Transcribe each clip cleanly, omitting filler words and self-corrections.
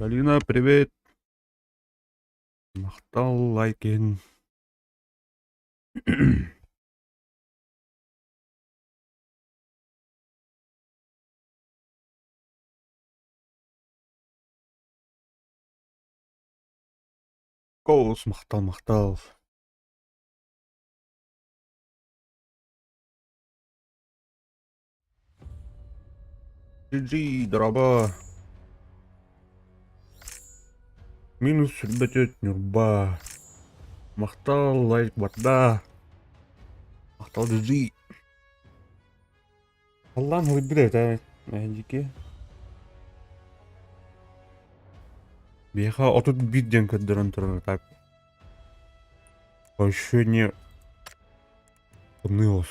Галина, привет! Махтал лайкин. Коус, махтал, махтал. GG, дороба. Минус сүрбэтөт Ньурба. Махтал, лайк барда. Махтал GG. Халлаан һылыйбыт эбит эһиги. Биһиэхэ 31 диэн көрдөрөн турар так. Ощущение Тымныы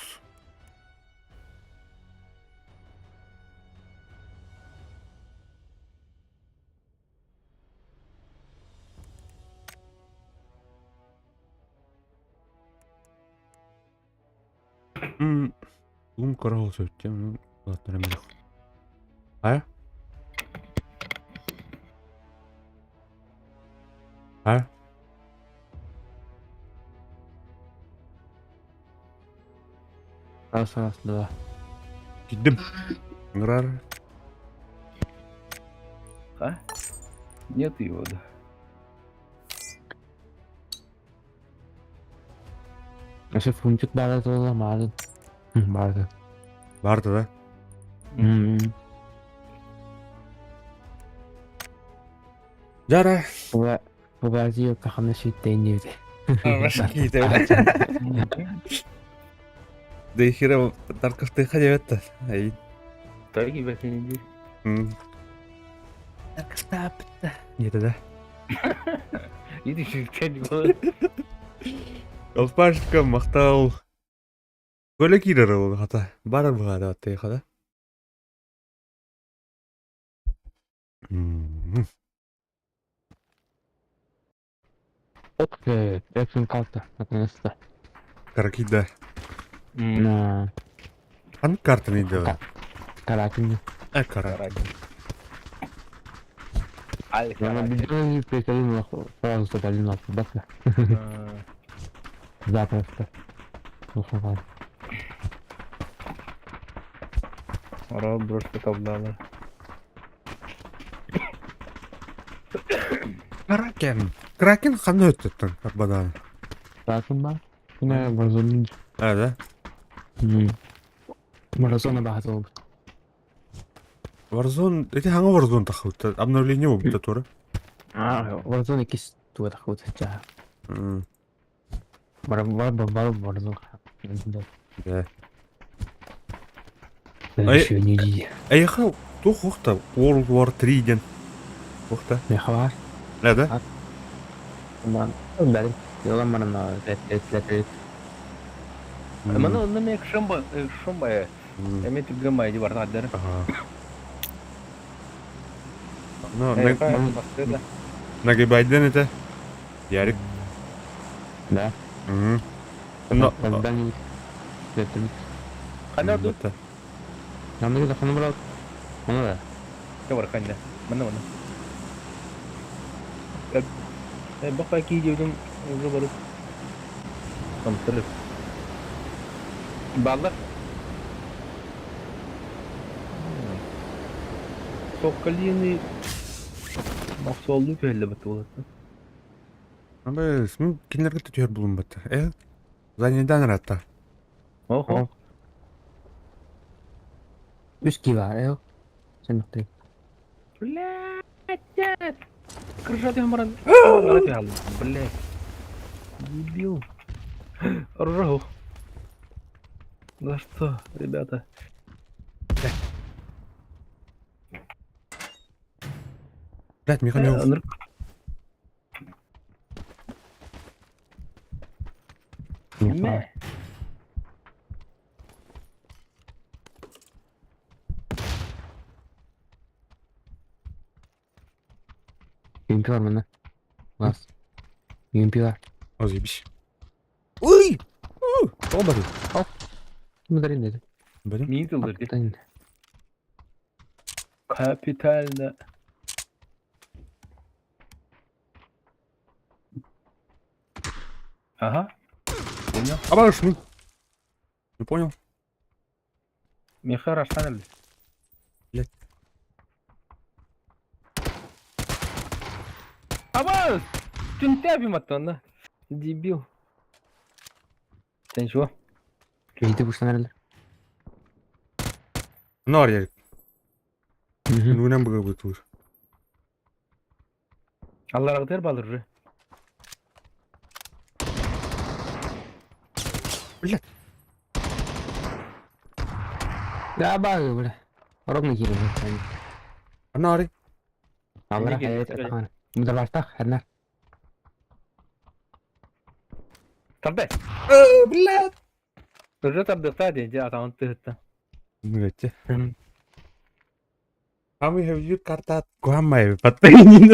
Ум корол сөптем А? А? Раз, раз, два. Киирдим. Ыҥырар. А? Нет его, да. Өссө фунтик баара туола маарын. Баара. Баарда да? Жара. Бу кахана сүүттэйин диэбитэ. Дейхира таркастыха диэбэттэр. Эй. Таги бэкини Таркастааппыта. Диэтэ да. Иди сүүттэйин буолар. Алпашка махтал. Көлө киирэр ол хата. Барар быһаада аттыы хата. Окей, экшн карта, наконец-то. Каракида. На. Ханнык картаны делай? Каракин. Э, Каракин. Я на бюджете приходил сразу запалил нахуй, баста. Запросто. Слушай, Ора брошка таблала. Кракен. Кракен ханна өттөттөн арбадаан. Кракен ба? Күнэ Warzone. А, да? Warzone баһа буолбут. Warzone, эти хаҥа Warzone тахыбыта. Обновление буолбута тура. А, Warzone иккис туга тахыбыт чаа. Бар бар бар Warzone. Да. Еще не ди. Эйха туох уохта World War 3 диэн уохта. Меха бар. Да, да? Бәрин. Йолан баран эт Маны онно мен шымба шымба эме түгген байди бар хаддар. Ну, нагибайден это. Ярик. Да. Но Ханна ду. Намды да ханна брат. Мана да. Бар ханна. Мана мана. Бака ки дедим уже барып. Там Баллар. Соколиный махсуаллуу түһэллэбит буолата. Абы, см кинилэргэ түһэр булун бата. Э, занедан ратта. Охо. Үс ки бар, э. Sen нохтой. Блядь! Крыша ты баран. Блядь. Дебил. Ржал. За что, ребята? Блядь, Михаил. Мэ. UMP бар мына. Бас. UMP бар. О, заебись. Ой! Тоҕо бары? Ким dedi? Бары? Мин тылдыр. Капитально. Ага. Понял. Абаш, ну. Не понял? Миха Рашан Блядь. Абас! Түнтәби маттан, Дебил. Sen ничего? Киһити бушtan эрэллэр. Нар ярик. Мгм. Нүнэн быгы бытыр. Алларагытыр балыр уже. Блядь. Да, багы, бля. Ровно киирэн. Нари. Аллара Эмиэ хайа киирбит. атаҕана. Мудалаахтаах ханна. Тардай. Блядь. Уже тардыктаа диэн дьэ атаҕын тыһыттан. Мүгэтче. Ами have картат куамай паттайнин.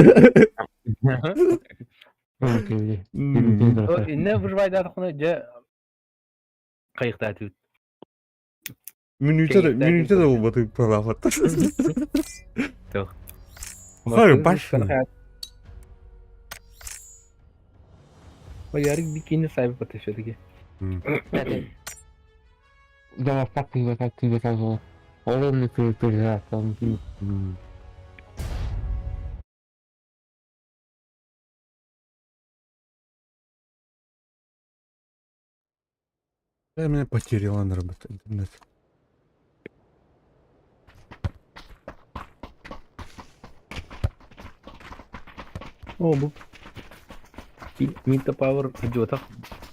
Инне выживайдаатаххына дьэ хайыктаатыбыт. Минута минута да болбаты палафат. Хай башня. Ярик бикини сайбы паты все-таки. Да, как ты, как ты, как ты. Огромный переживает, он Я меня потеряла на работе интернет. О, бу Мита Power идиотах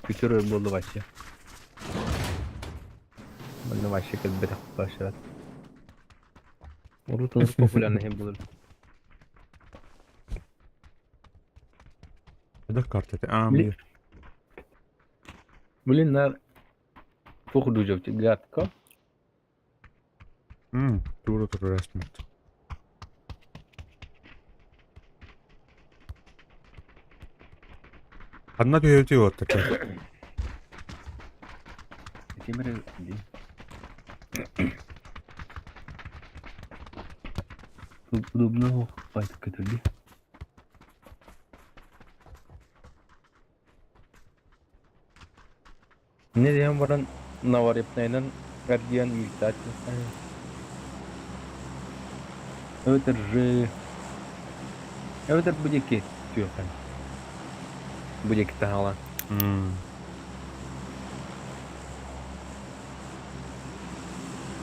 күтөр буолла вообще. Манна вообще кэлбэтэх башырат. Урут онус популярный hem булар. Это карта. А, Блин. Блин, нар туох дужов гадко. Тура тура расмет. Одна түһүтү отта. Темир Удобно байтып кетирди. Не диэн баран Наварепнайынан эргийэн милтаати. Эбэтэр же Эбэтэр бу диэки түөххэ. Бу диэки таһаалаан.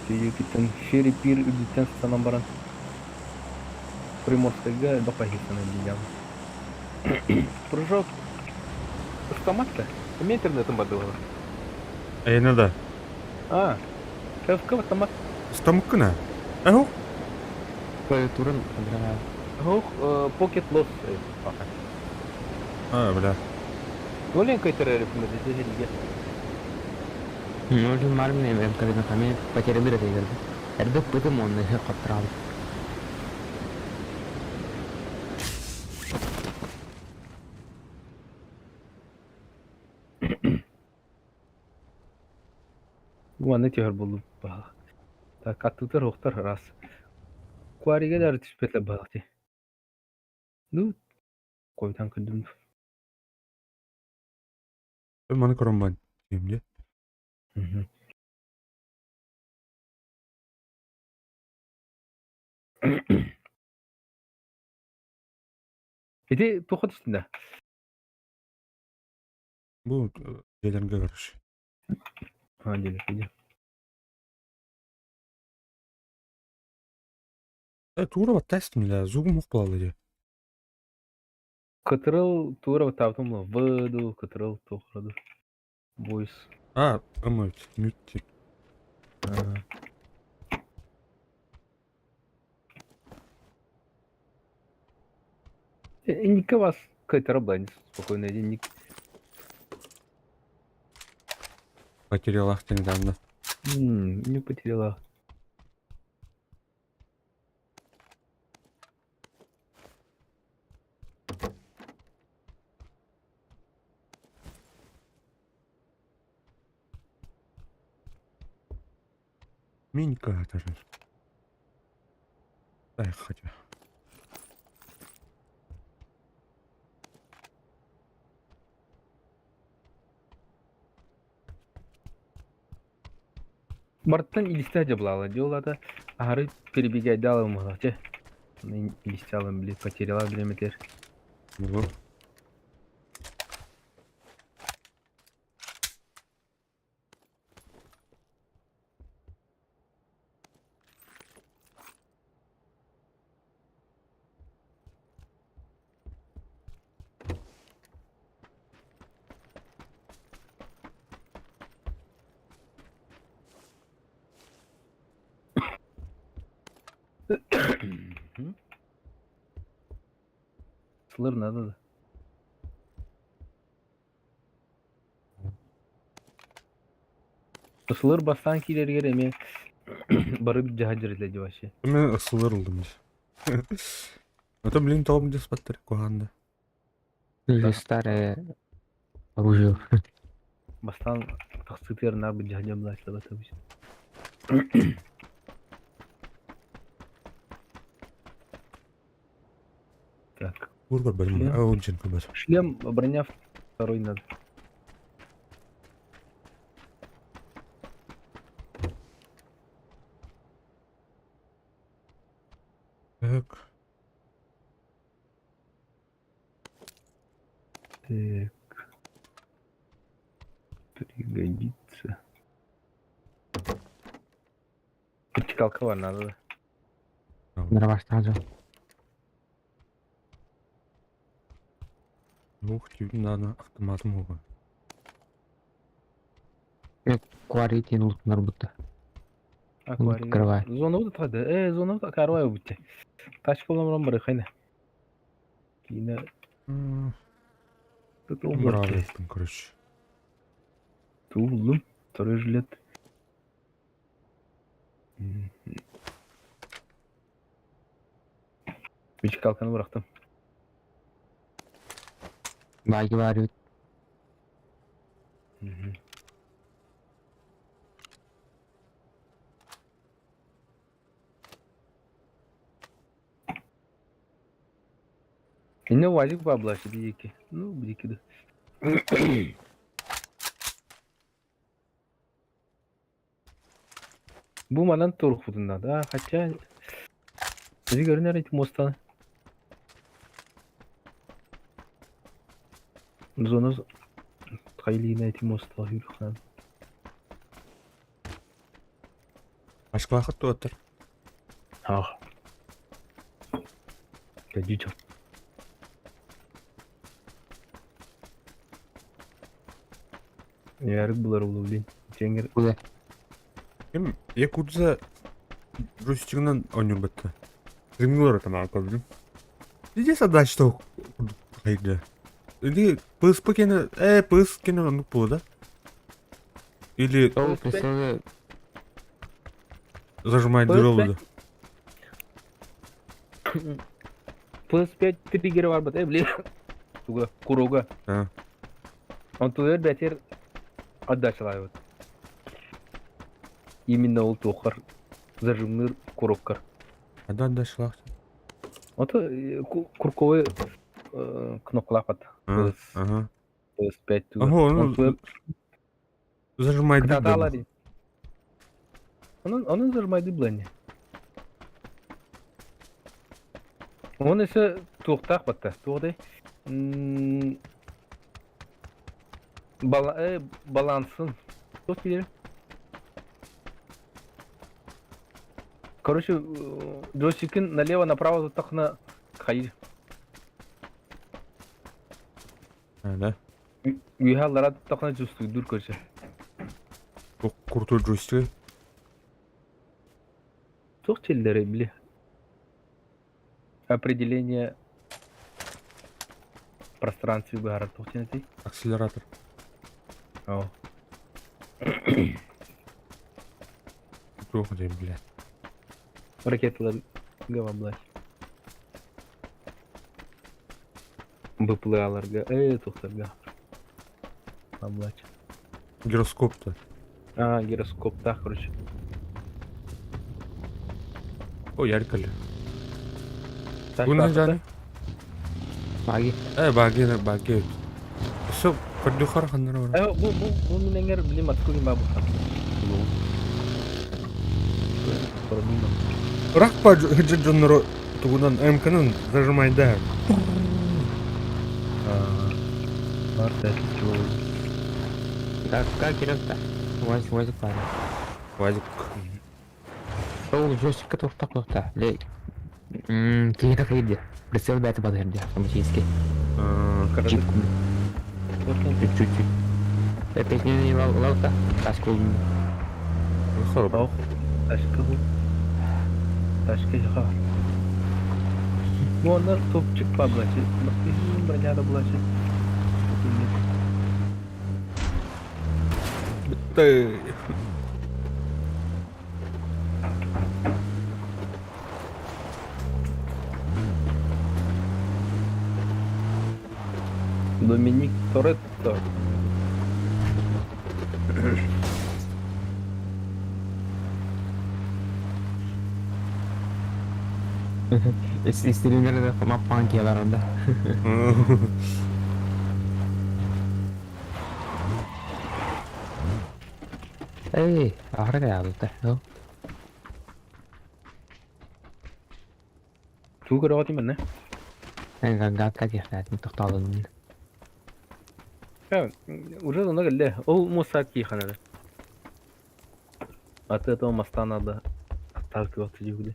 Диэкиттэн Шери-Пир үрдүттэн сытанан баран Приморскайга бапаһыстанан диэн. Прыжок автоматка. Эмиэ интернетым бардылар. Эйне да. А, ФК автомат. Стамыккына. Эхо. Клавиатурын подражаю. Ох, Pocket Loss пока. А, бля. Олен кайтарар рекомендация. Ну, очень мармин, МК хами потеря бир этегерди. Эрдек бытым онны каптырабы. Уанны төхөр болду баҕа. Так аттытар охтар раз. Куарига да түспетле баҕа. Ну, койтан күндүм. Маны коромбан. Емде. Ити туха түстүн да. Бу делерге короче. А, деле, иди. Тура вот тест миле, зугум ухпалалы де. Кытырыл тура таптым выду, кытырыл тухраду. Бойс. А, ымыт, мютик. Ника вас кайтара блайнис спокойно ник. Потеряла недавно. Не потеряла. Минька даже. Дай хотя. Барыттан илистэ дьабылаала дьуолата аһары перебегайдаала муһалачы. Илистэ алын били потеряла билеметер. Ну. Сылыр надо да. Сылыр бастаан киирэригэр эмиэ бары дьаһадьыр этэ вообще. Мен ысылыр ылдым. А то, блин, тоҕо дьаспаттар куһаан да. Или старое оружие. Бастаан тахсыытыгар наар быдьаһа дьаблаачылабатабыт. Так. Бургер бэлим. Шлем. Ол дьин көбөр. Шлем, броня второй надо. Так. Так. Пригодится. Вертикалка надо. Нравастан дьон. Ух, надо автоматом оҕо. Кваритин ултунар бутта. Аквариум. Открывай. Зона вот это, зона вот карвай бутте. Тачка буламран бары хайна. Киинэ тут Нравится, короче. Тулум, второй жилет. Вертикалканы бырахтым. Байги бар Инне УАЗик баблашы бидики. Ну, бидики да. Бу манан турхутунна да, хотя Биzi görünер эти мостаны. Зона хайлина эти моста хүрхан. Ашкалахат туаттар. Ах. Дядя. Ярык булар улу блин. Жеңер Куда? Ким Якудза джойстигынан ойнуур бытта. Римнулар там көрдүм. Иди задача что хайда. Или PSP кene, PS кene оннук буолла да? Или Ол PS5. представляю. зажимает PS5. дыролу да. PS5 триггері бар бит, блин. Туга, куруга. А. Онтулар бәтер отдачалай вот. Именно ол тохар зажимныр куроккар. Ада отдачалах. Ото курковый кнопкалар бат. А, ага. PS5 туга. Ага, ну, Онтулар Зажимает кытаталар. дыролу. Onun onun зажимайды блин. Оны ise туохтаах батта. Туох Бала балансын. Туох диир? Короче, джойстикин налево-направо туттахына хайыр. А, да. Үөһэ аллара туттахына чувствуйдуур короче. Крутой джойстик. Туох дииллэрий били? Определение пространстве быһаарар туох диэн этэй? Акселератор. Оо. Туох диэн бля. Ракеталар гаваблач. БПЛАларга, туохтарга. Аблач. Гироскоп-то. А, гироскоптаах, короче. О, яркали. Так, Гуна так, жаны. Баги. Баги, баги. Все, көрдүхар ханнара бар. Бу бу бу минеңер билим аткы ким бабы. Патронум. Рахпа дьоннору тугунан МК-нан зажимайда. Марта чего? Как Кирилл-то? Вазик, Вазик пара. Вазик. Ол джойстикка туохтах-туохта. Киһи кыйды. Прицел бэйэтэ батыһар дии автоматически. Чип чуть-чуть. Песня лалта. Ташка улун. Хоро. Ташка бу. Ташка жаха. Ну, она топчик поблачит. Броня блачит. Ты. Доминик Торетто. Истилинер маппаан киэлэр да. Эй, аһара кайаабыта. Тугу көрөҕүт манна? Гагка диэхтээтим тохтоолун. Уже онно кэллэ. Ол муоста кииханара. От этого моста надо отталкиваться дьюгли.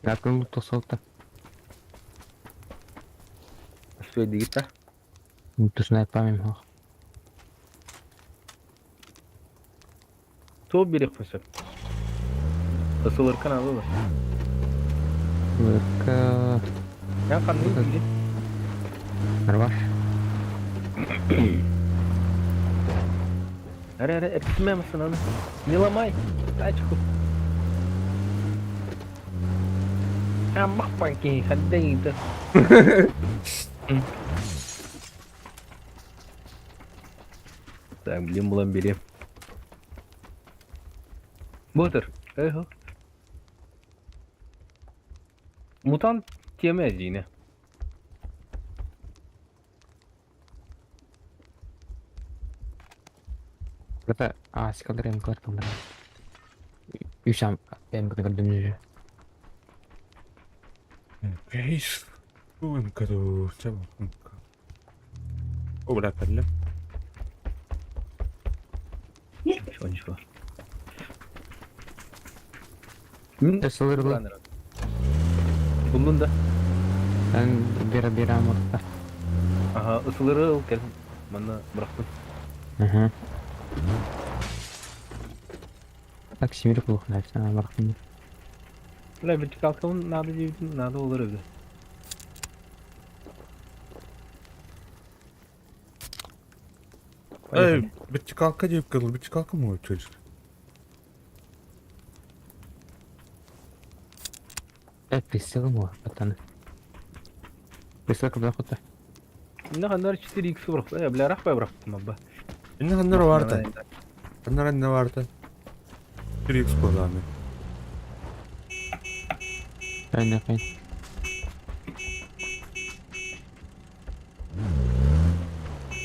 Гагкын тосолта. Суэдигита. Тусунай памим хох. Туох биэриэхпин сөп? Ысылыркан алыла. Лырка... Эн ханныгы диигин? Нарваш. Эрэ эрэ эргитимэ массыынаны. Не ломай тачку. Аммах киһи ханна ыйда. Так, блин, булан биэриэм. Ботер, эхо. Мутант тиэмэ дьиҥэ. Это а, скалдыр МКлар калдыр. Үс МК көрдүм. Кейс. МК ду. МК. О, бля, кэллим. Ничего, ничего. Мин Сылырла. Буллун да. Эн бира бира мурта. Аха, ысылыры ыл кэл. Манна бырахтым. Угу. Так, семерик улух найсана бырахтым. Бля, вертикалкабын надо диэбитим, надо olur эбит. Эй, вертикалка диэбит кыл, вертикалка мой чөж. Э, прицел мо, пацаны. Прицел когда хота. Инна ханнар 4x бырахтым. Э, бля, рахпай бырахтым абба. Инна ханнар варта. Ханнар анна варта. 3x буолааны. Кайна кайн.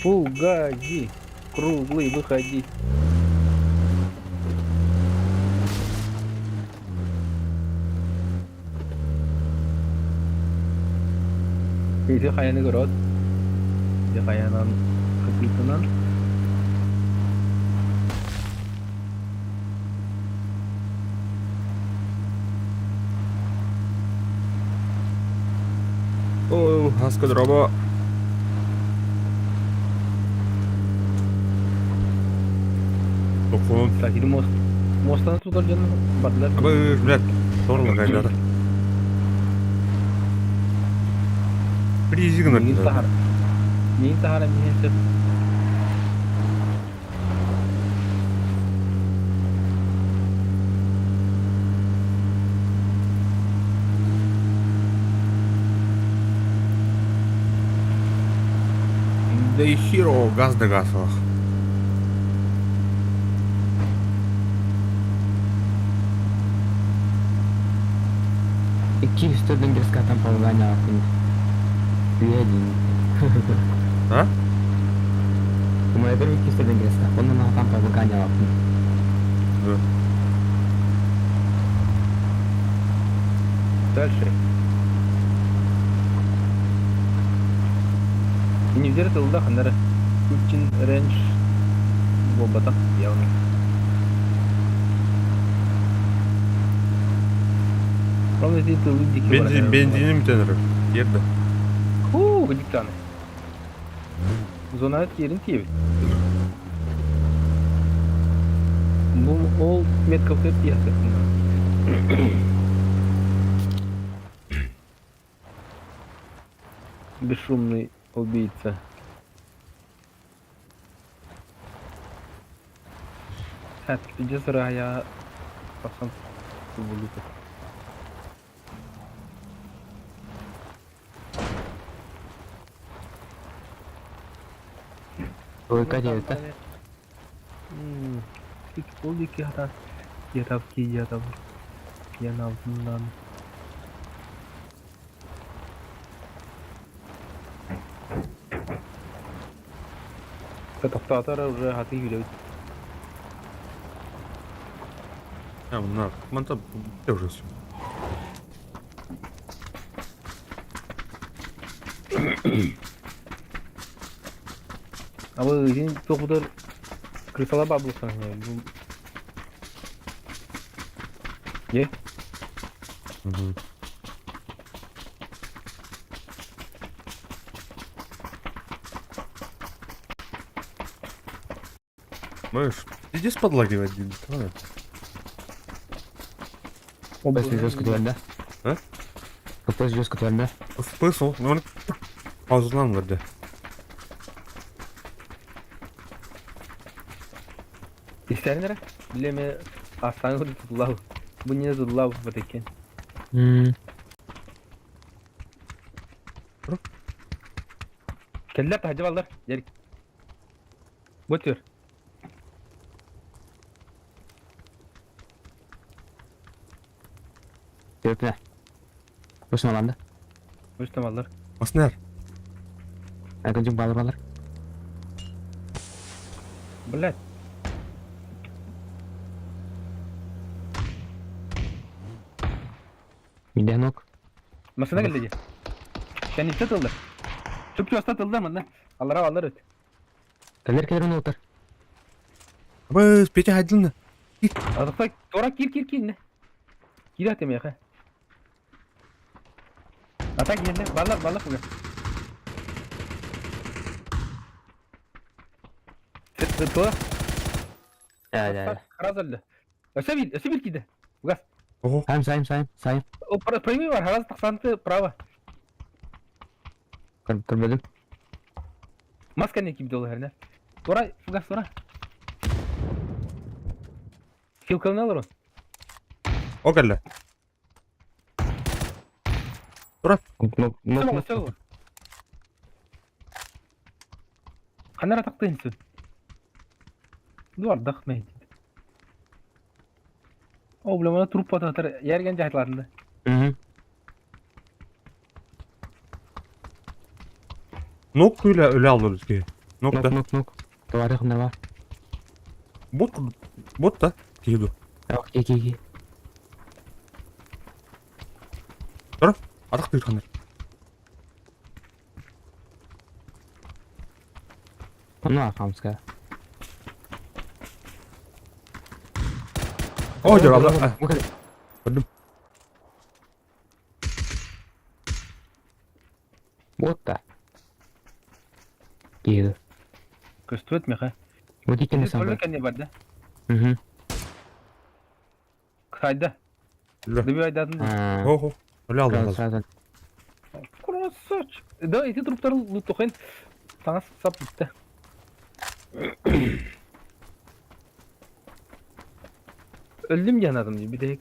Фугази. Круглый, выходи. Ити хайаны көрөт. Ити хайанан кытыытынан. О, хаска дроба. Токун. Так, или мост. Мостаны тутар дьон бардылар. Абы, блядь, торла кайдата. Призигнер. Миин таһар. Миин таһара миин сөп. The Hero газ да газ ох. Икки үстөрдөн бир скатан палган атын. Үйәдин. А? Умайдыр икки үстөрдөн бир скат. Онун атан палган атын. Да. Дальше. Иннибитигэр тылла ханна эрэ Путин Ренч буолбатах явно. Ровно ити тылы дики Бензин, бензиним төнөрөр. Ерді. Хуу, диктаны. Зона тиэрин тиэбит. Бу ол меткалты тиэхтэтин. Бесшумный убийца. Иди сырая тахсан булута. Только это. Ол икки хата ятап киятап яналтынан. Тохтоотор уже хаты үлэбит. А, на, манта уже все. А вы син туохутар крысала баблысан бу Е? Угу. Можешь, иди подлагивать, давай. После жестко да? А? После жестко да? Смысл? Ну, паузалан вроде. Истәрин Билеме астаны тутулау. Бу не тутулау вот экен. Кэллэр таһдьа баллар. Дерик. Бу түр. Өпне. Өсін аланды. Өстім аллар. Маснер. Әкінжің балыр балыр. Блять. Миден ок. Масына келді де. Кәнекте тылды. Түп оста тылды мында. Аллара аллар өт. Кәлер кәлер оны отыр. Быз, Петя хайдылны. Азықта тора кир кир кир не. Кир атем яқа. Ата кирне. Балар балар буга. Тора. Ә, Хараз өлді. Өсе бил, өсе бил киді. Бугас. Ого. Сайым, сайым, сайым, сайым. О, прямой бар, хараз тақсанты право. Көрмедім. Маска не киіп долы хәрне. Тора, фугас, тора. Хилкалны алыр он. О, кәлле. Нок, нок, Нок, нок. Қанара тақты инсін. Дуар дақ мәйді. О, бля, мана труп бататыр. Ерген жайтыларында. Мгм. Нок күйлә өлә алды бізге. Нок Нок, да. нок, нок. Товары қындар бар. Бот, бот та. Кейду. Ок, ки, ки, ки. Атақ түйірхандар. Оны арқамызға. О, жер алды. Көрдім. Вот та. Кейді. Көстүет меха. Вот екені сан Төлі кәне бар да. Мгм. Қайда. Өлә. Дөбе айдатын. Ого. Өлә алды. Сразу, сразу. Красавчик. Да, эти труптар лутухын. Таңа сап бітті. Өлдім жанадым дейді. Bir de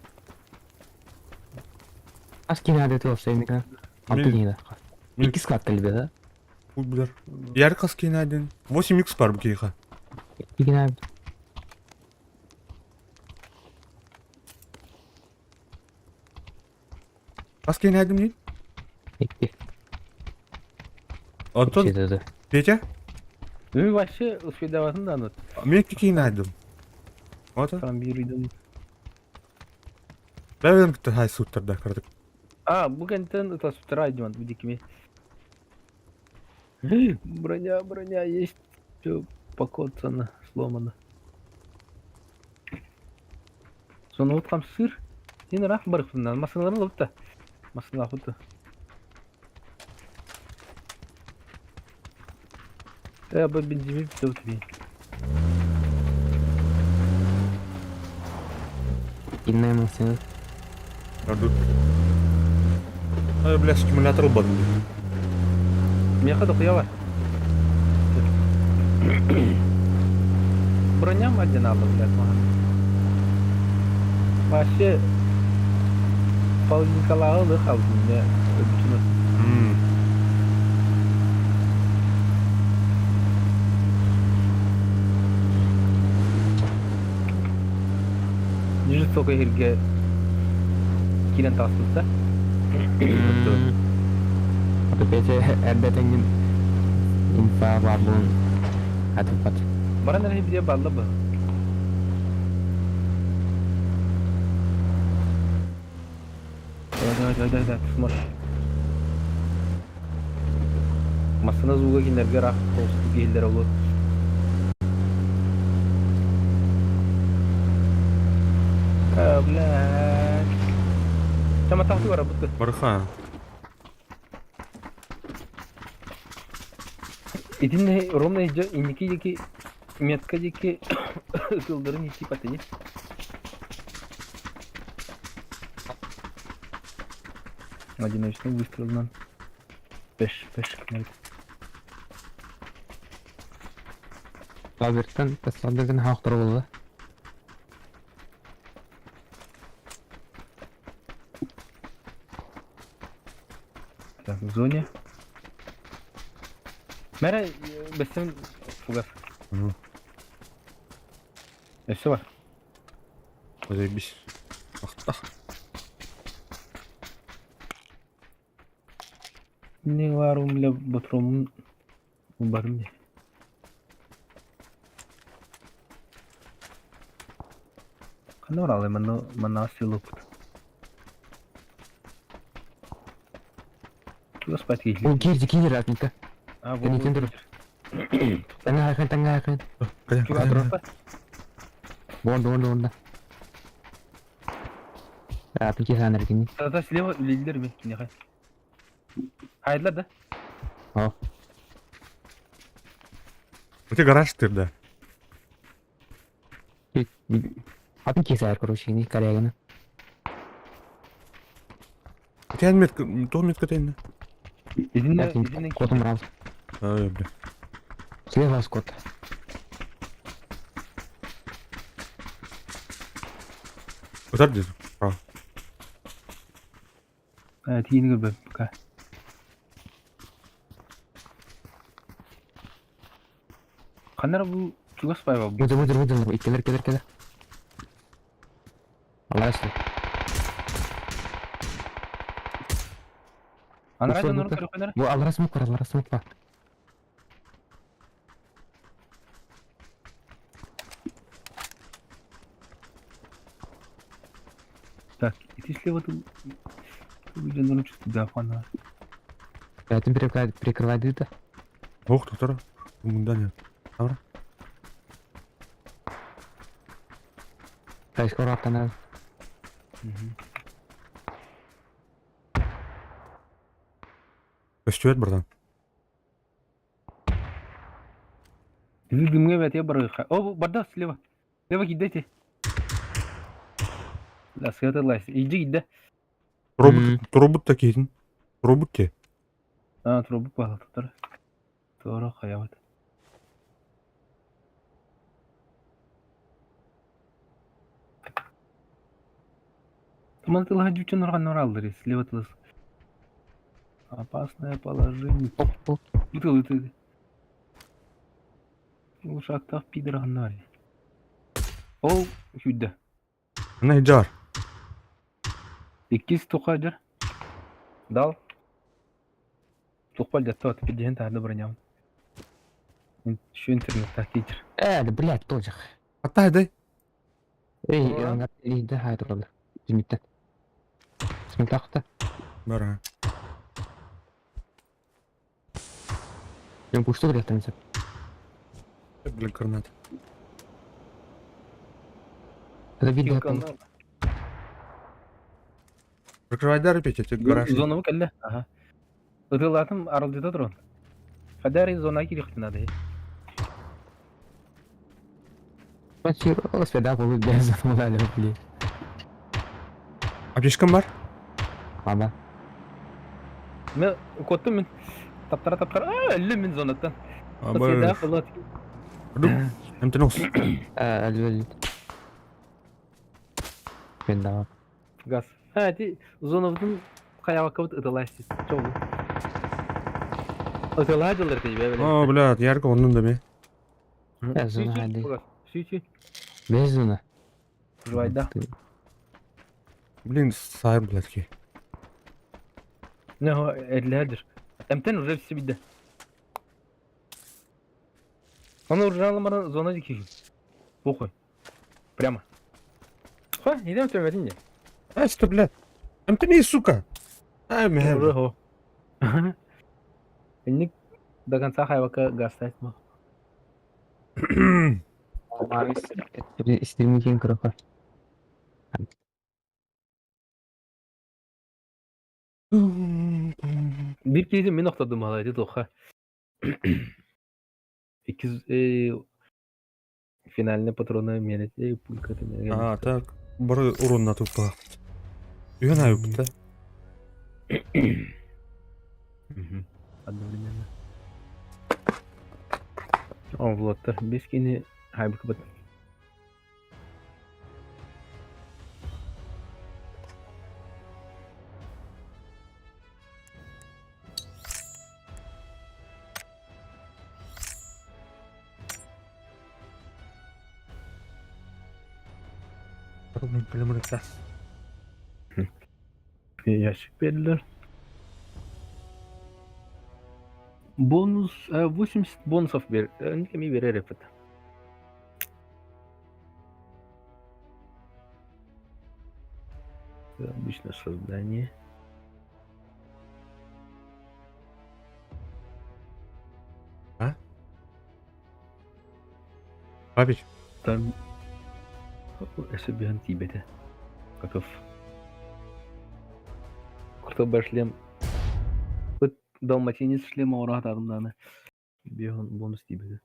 Аз кейін әдеті болса, емекі. Алты Мен- кейін. Мен- Екі склад тілбе, да? Бұл білер. Яр қас кейін әдін. 8x бар бұл кейға. Екі кейін Қас кейін әдім дейді. Екі. Антон, Жетеді. Петя, Мен вообще успедаватын да анат. мен екі кейін әдім. Ота. Там bir үйден. Бәрін күтті хай суттарда кірдік. А, бу кэнтэн ытаспыттара Диман, бу дикими. Броня, броня есть. Все покоцано, сломано. Сонуһут хамсыыр. Син ыраах барыппыннан. Массыыналарын ылбыт да. Массыыналаахпыт да. Э, бу бензин бүтэ бит. Инная машина. Ордук. Ай, бля, стимулятор ылбатым. Миэхэ дохуя бар. Броням одинаково, блядь, маҕан. Вообще, Павел Николаевич хаалбын дьэ өлбүтүн Жестоко иһиргэ киирэн таҕыстыбыт да? Опять эрдэ тэҥҥин инфа баар буолан хатыппат. Баран эрэ бириэ баалла бу. Давай, давай, давай, давай, давай, сможешь. Массына звуга кинилэргэ ыраах тоҕустук иһиллэрэ буолуо. Э, блядь. Чаматахты барабыт. Барха. Итиннэ ровно дьэ инники диэки метка диэки ытылларын ити патыни. Одиночный выстрелынан. Пеш, пеш, Лазертан, лазертан хаахтар буолла. Так, в зоне. Мэрэ, бэстэн фугас. Өссө бар. Заебись. Ах, Не варум бля батром барым не. Ханна баралый манна манна сыылыппыт. Туга спать киһи. О, киирди, киир ратника. А, Кэнниттэн тур. Таҥаһакын, таҥаһакын. Кэлэн, Чугас кэлэн. турар. Уонда, уонда, уонда. Ратники хаанар кини. Тата слева үлэлииллэр ми киниэхэ. Хайдылар да? О. Ити гараж тырда. Атын киһи короче, кини коряганы. Ити эн метка, тоҕо метка тэннэ? Итиннэ итиннэ Котум рал. Ай, бля. Слева скот. Ытар дии. Право. Тиини көрбөт пока. Ханна эрэ бу чугас баайба бу. Выдыр, выдыр, выдыр. Иккилэр, кэлэр, кэлэр. Аллаа Анараа дьоннорун көрөххүнэ эрэ. Бу аллара смок бар, аллара смок бар. Так, ити слева тут дьоннорун чувствую, да, Бэйэтин прикрывает да? Ох, доктор. Мында нет. Тавра. Так, скоро аттанар. Көстүбэт братан. Ити дымҥа бэтиэ барыха. О, барда слева. Слева киирдэ Да, сыата лайс. Иди киирдэ. Робот, робот та киһитин. Робот те. А, трубу паһалтар. Туора хайабыт. Туман тылыһа дьүччүн урҕаннар аллар слева тылыс. Опасное положение. Оп, оп. Ытыл, ытыл. Ушактаах пидор ханна Ол сүүрдэ. Ана жар. Иккис туха дьар. Дал. Тухпал дьатта пидиһин таһырда броням. Şu интернеттах киир. Э, да, блядь, тоже. Атта дай. Эй, ангар, эй, да, хай туралар. Түмүттэн. Смелтахта. Бара. Мен кушту кырыктан сөп. Блин, гранат. Это видно. Прикрывай дары, Петя, ты гараж. Зону кэллэ. Ага. Ытылатым арылдыта турун. Хадари зона кирихтин надо. Сведа болу без замолали, блин. Аптечкам бар? Аба. Мен коттум мен. Таптара таптара. А, өллүм мин зонаттан. Сведа болот. Эмтенос. Өлү. Мен да. Газ. А, ти зоновдун хаябакабыт ытылайсыз. Чоғу. Ытылай дылыр ти бе. О, блядь, ярко оннун да ме. Зона хadi. Сүйчү. Без зона. Жвайда. Блин, сай, блядь. Не, эдләдер. Эмтен уже все бидде. Оны уржалымара зона дики. Похуй. Прямо. Ха, идем төмәтин де. А, что, блядь? Эмтени, сука. Ай, мэ. Уже хо. Ник до конца хайвака гастать мо. Стримикен кроха. Бир кейде мен оқтадым алай деді оха. Икиз финальный патроны менете пулька А, так. Бары урон тупа. Үйен айып, да? Одновременно. О, вот, бескини хайбы бат. Блин, калимрыта. Ящик бердилер. Бонус, 80 бонусов бер. Никеми берер это. Обычное создание. А? Папич. Там... Эсэбихан тибете. Каков. Курта шлем. Вот далматинец шлема урат адымданы. Бихон бонус тибете.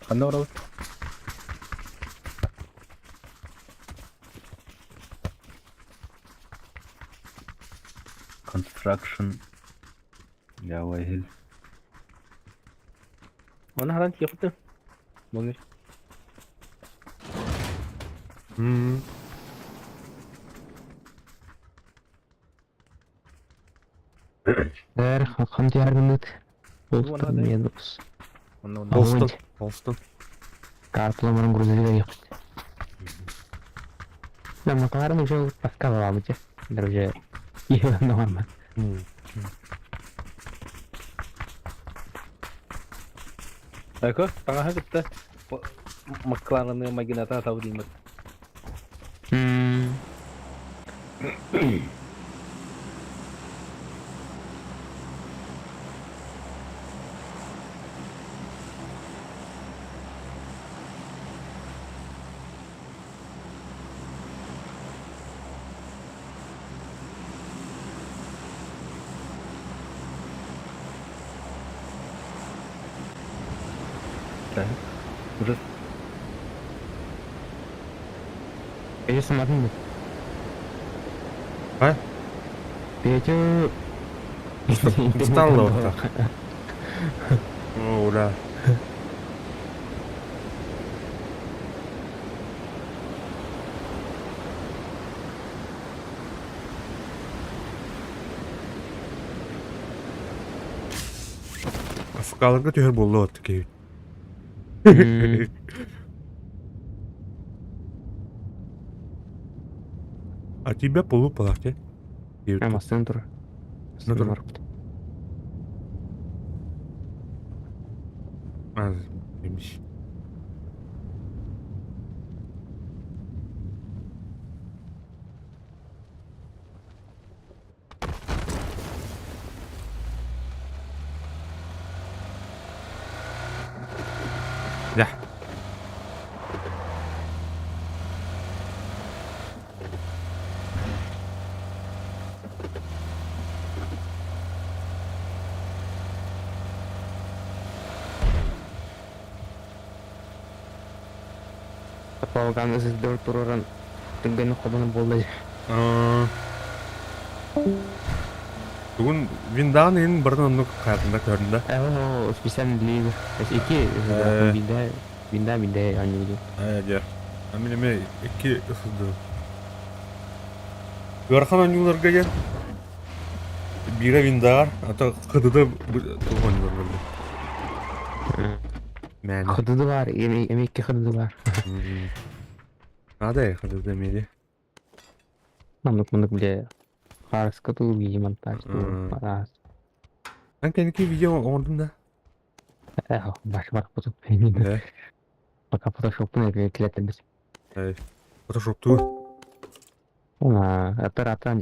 Ханна орал. Construction. Я вайхил. Она харан тиехты. Могер. Эр, хам диаргыныт. Болстон минус. Болстон. Болстон. Картламарын грузовик ехать. Да, Макларен уже подсказывал тебе, друзья. И норма. Тако, таңаһа кытта Макларны магината тау деймет. Так. Уже Петя самотный. А? Петя... Усталла вот так. О, ура. Афкаларга түһэр буолла вот киһи. А тебя полупалате. Мастан тур. Ну, тур. А, demiş. Дьэ. Полган ССД тураран түргэнник хобоно буолла Аа, Бүгүн Виндаан иһин барытын оннук хаатында көрдүм да. Оо, специально для игр. То есть ики винда, винда, винда оонньуубут. Ээ, дьэ. А мин эмиэ икки ысырдым. Ыарахан оонньууларга диэн биирэ Виндаар, а то ХДД туох оонньуулар буолла. Мээнэ. ХДД баар, эми икки ХДД баар. Надо ХДД эмиэ Маннык маннык бile хаарыска туу видео монтаж туу араас. Эн кэнники видео оҥордум да? Баш бар фото. Пока фотошоппун килеттэрбит. Фотошоптуу. Оператор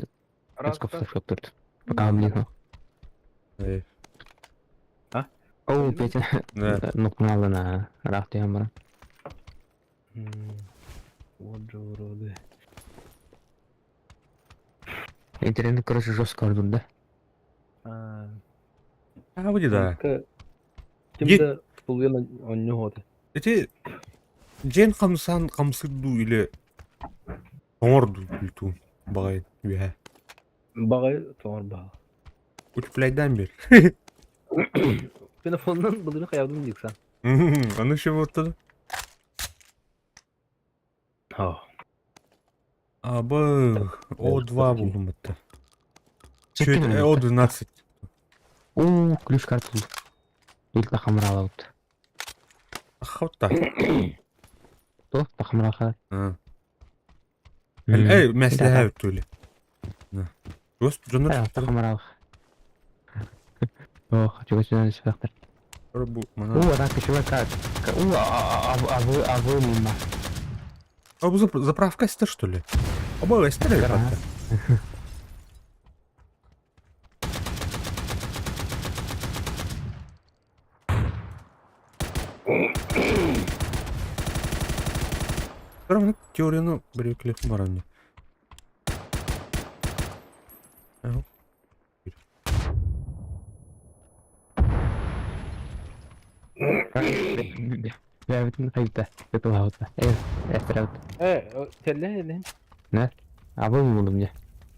фотошоптурт. Пока блин. Оо, Петя, нукмалына ыраах түһэн баран. Вот же уроды. Интернет, короче, жестко ордур, да? А, А, будет, да. Ким да тулуйан онньу Эти дьиэн хамсаан хамсыыр дуу или тоҥор дуу күлтуун баҕайы үөһэ. Баҕайы тоҥор баҕа. Утепляйдаан бер. Телефонунан былыры хайабын диксан. Аны еще вот Абы О2 булдум бытта. О12. О, ключ карту. Ил тахамралабыт. Ахавта. То тахамраха. Эй, мәсләһә өттүле. Дос, дьоннор Тахамралах. Ох, чего сюда Бу О, так чувака. О, а вы, а вы мимо. А бу заправка эстер, что ли? Оба эстер Равно теорияны бір екі бар әне. Бэбитин хайта, бэтуһаута. Э, эстераут. Э, телле Не? А вы муну мне.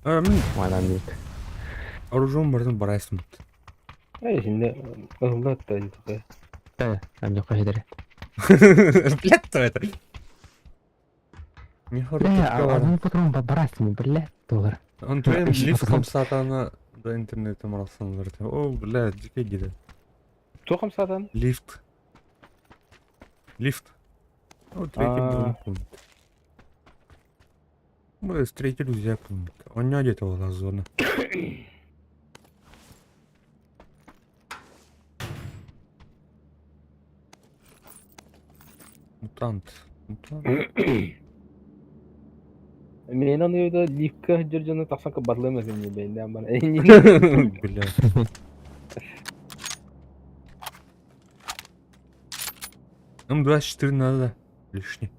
А, мен Мадан дейт. оружием бардым барайсың. Э, şimdi ылла та Э, ам жок хедер. Блядь, то это. Не Бля, а патрон барасың, бля, доллар. Он твоим лифтом сатана до интернета маралсан говорит. О, блядь, дикий гиде. Тоқым сатан? Лифт. Лифт. Ну, третий пункт. Мы с третий друзья пункт. Он не одет его на зону. Мутант. Мутант. Мен аны өйдө лифтке жүр жана тақсан батлы эмес эмне бейнден бана. Бля. М24 надо. Лишний.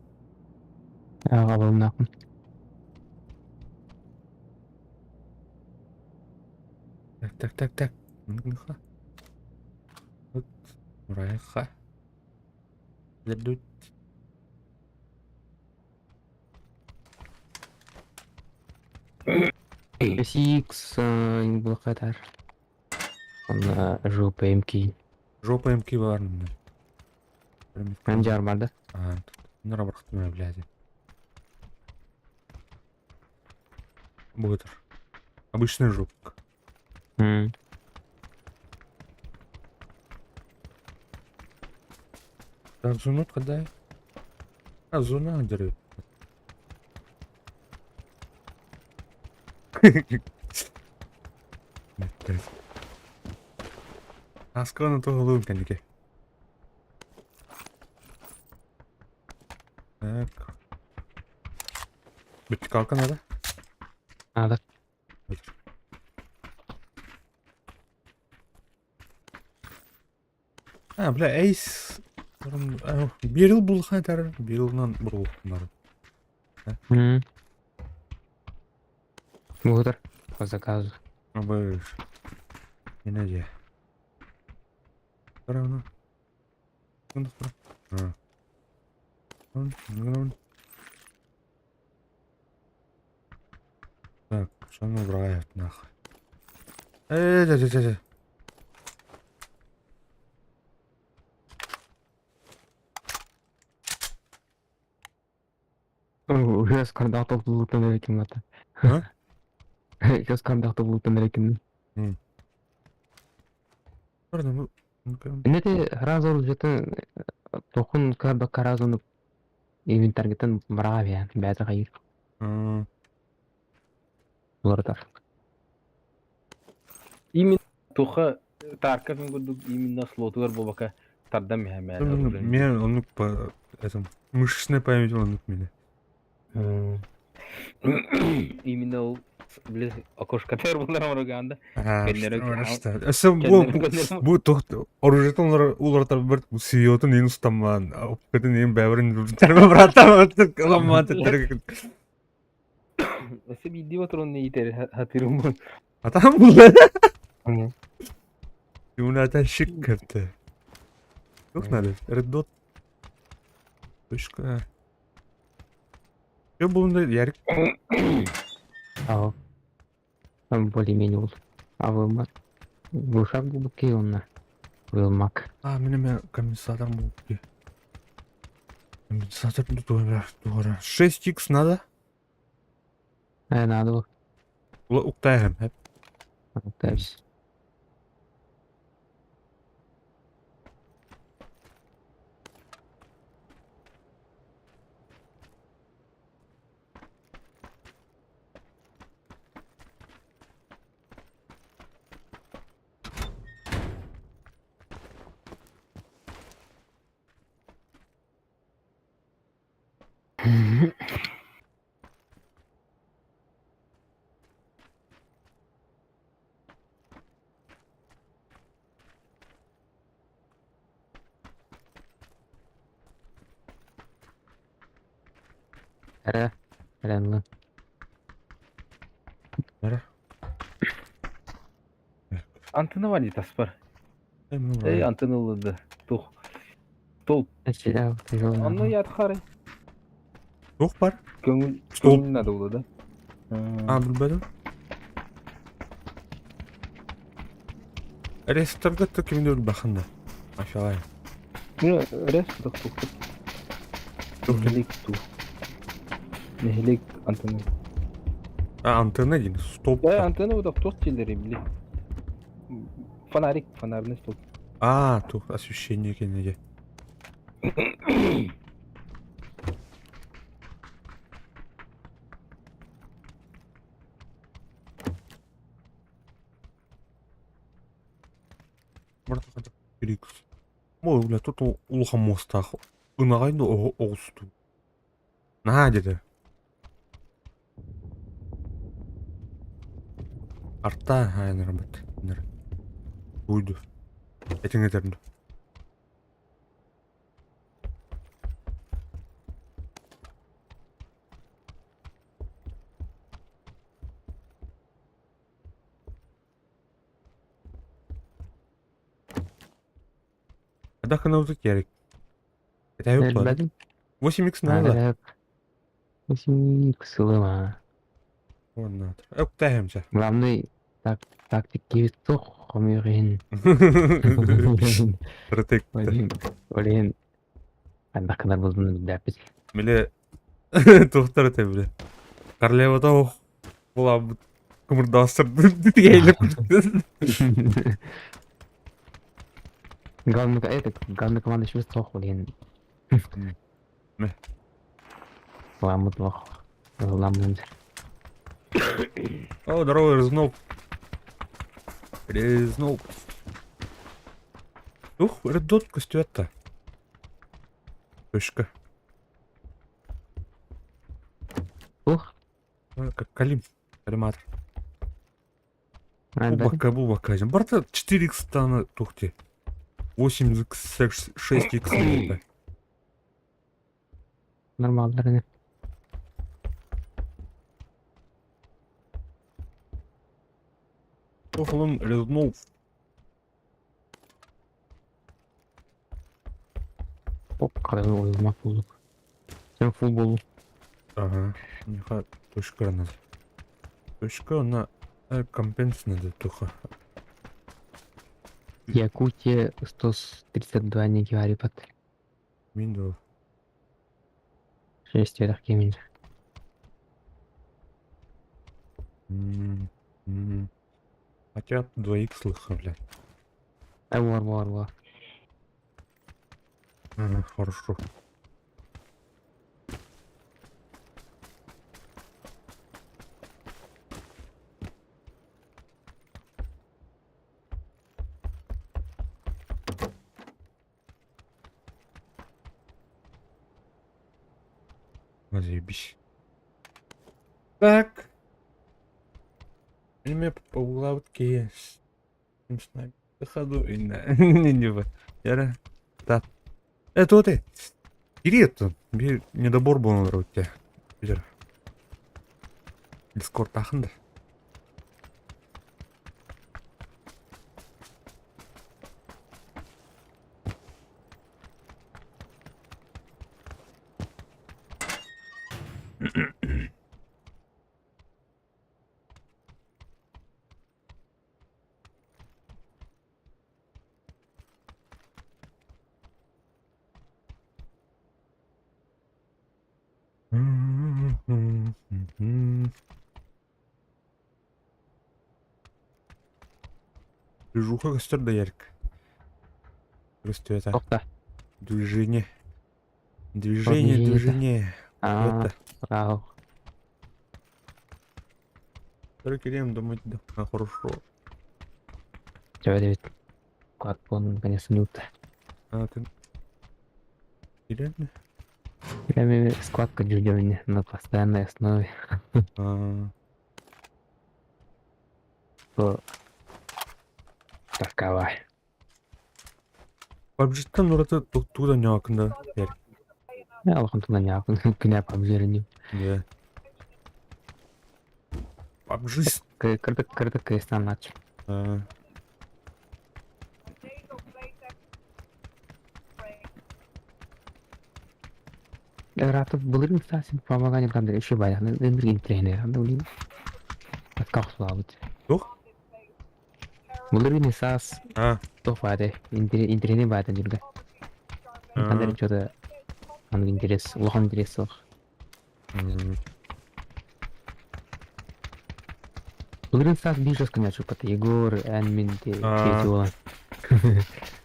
Ага, был нахуй. Так, так, так, так. Ну-ка. Вот. Райха. Дадут. Сикс, блокатар. Онно жопа МК. Жопа МК бар мында. Анжар бар да. А, нара бырахтым блядь. Будет. Обычная жопка. Так, зону когда? А, зона дерев. Асканы тоғылуым кәнеке. Так. Бүттік алка надо? Надо. А, бля, эйс. Берил булхан тар, берилнан бурулханар. Бугутар. По заказу. Абыш. Не надя. Равно. Так, что он убирает нахуй? Эй, да, да, да, да. Сейчас кардахта булутан эрекин бата. А? Сейчас кардахта булутан эрекин. Pardon, ну-ка. Инете разор жетін тохун карда каразону инвентаргетен бравия бәті қайыр А, булардар. Именно туха тарка мен курдук именно слотугар буолбакка тардан миһэ ну, Мен он по этом мышечная память он меня. Именно ол били окошко булар оруганда. А, Кеннерек- что? Өсө бу бу тохт оружиетон улар бер сиотун ин устаман, опкытын ин бәберин терме брата, ламма тетер. Өсө бидди отурун итер хатырым бу. Атам бу. Юната шик кепте. Тух надо, Red Dot. Точка. Yo bulundu ярик. Ау. Там более-менее ол. Авылмак. Глушак глубокий онна. Вылмак. А, мене компенсатор был. Компенсатор дура, дура. 6х надо? Надо было. Ула уктайым. Дальше. Эре. Эренлы. Нара. Антына бар дии таспар. Эй, антына ыллыды. Тух. Тол. Онно ятхары. Тух бар? Көңүл Стол. көңүл надо было, да? А, билбедим. Ресторга то кимде бахында. Машалла. Ну, рес тух тух. Тух. Нехилик ту. Нехилик антына. А, антенна дейін, столб. Да, антенна вот тух телери, били. Фонарик, фонарный столб. А, тух освещение кенеге. Мо, бля, тут улахан муостаах ынаҕай да оҕусту. Наһаа диэтэ. Арта айанарбыт. Уйду. Этиҥ этэрин. Хайдах керек? Это Элбэдим. 8х надо. 8х ылыма. Ладно. Эктәһемчә. Главный так тактик киһи суох. Хомуйуох иһин. Протек. Ол иһин, ол иһин хайдах гынар буолбун билбэппит. Били туохтар этэ били. Королевата ох буолаабыт кымырдаастар тигээйлеп Главный, это, главный команда еще суох ол иһин. Мэ. Ламмыт лох. Ламмыт. О, здорово, Резнов. Резнов. Ух, редот көстүөтта. Точка. Ух. Как Калим. Калиматор. Бу бакка, бу бакка. Барта 4х стана тухти. 8х, 6х. Нормаллар ини. Охолон Резнов. Оп, караны ойылмак булдук. Сен фул болу. Ага. Миха точка надо. Точка на компенс надо туха. Якутия 132 не говорит. Windows. Шестерых кемин. Хотя 2х слыха, блядь. Э, вор, вор, вор. Ага, хорошо. Заебись. Так. Эме по углавке с нами. Ходу и на не не Яра. Так. Это ты. Кирилл, бир недобор был на руке. Питер. Дискорд тахында. Движуха костер да ярик. Просто это Тоқта. движение. Движение, движение-то? движение. А, Это. браво. Только думать, да. А, хорошо. Чё, Дэвид? Квад он наконец минута. А, ты... Реально? Я складка дюдевни на постоянной основе. А, То такова. PUBG-тан ураты туда не акында. Ярик. Я алхан туда не акын, күнә PUBG-не. Да. PUBG. Кырдык кырдык кырдык нач. А, Ратып былырын сасин помогание там еще баягы энергия тренер. Анда улин. Как слабыт. Тух? Былырын сас А, тофаде интернет байтан жүргө. Анда что-то аны интерес, улахан интерес суох. Былырын сас бир жас күнә чупат. Егор, Энмин, А. Кети болан.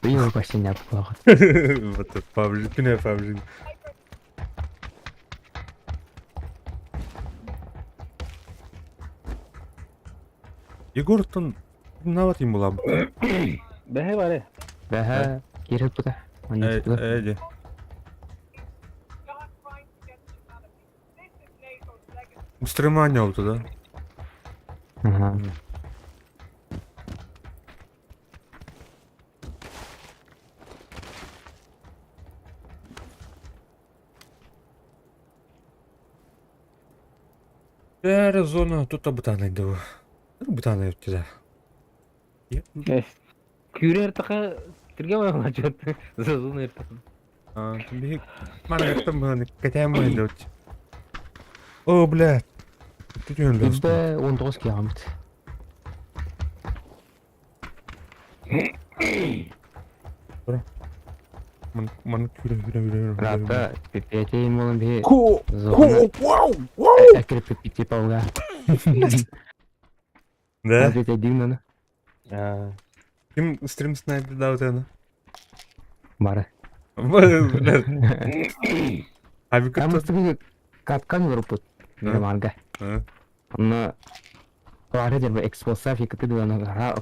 Биыл почти не апклагат. Вот это PUBG, күнә PUBG. Егортон нават им була. Бэһэ баре. Бәһә, кирәк бута. Э, Эди. Стримания oldu да? Ага. Бәрі зона тут бутаны ду. Бутаны өттү да. Күүрэр таха тирге баран жат. Зазун эртаха. А, бик мана яктым баны катям баны О, бля. Тут он Bizde 19 километр. Маны күрэ күрэ күрэ күрэ. Рата пипетей молон би Ко зона ко вау вау. экрепити пауга. Да? Ответь дивно. Ким стрим снайпер да вот Бары. Бля. А ви Там кто? устуги капкан группут. Марга. Онно Клара дербе экспоса фикты дуана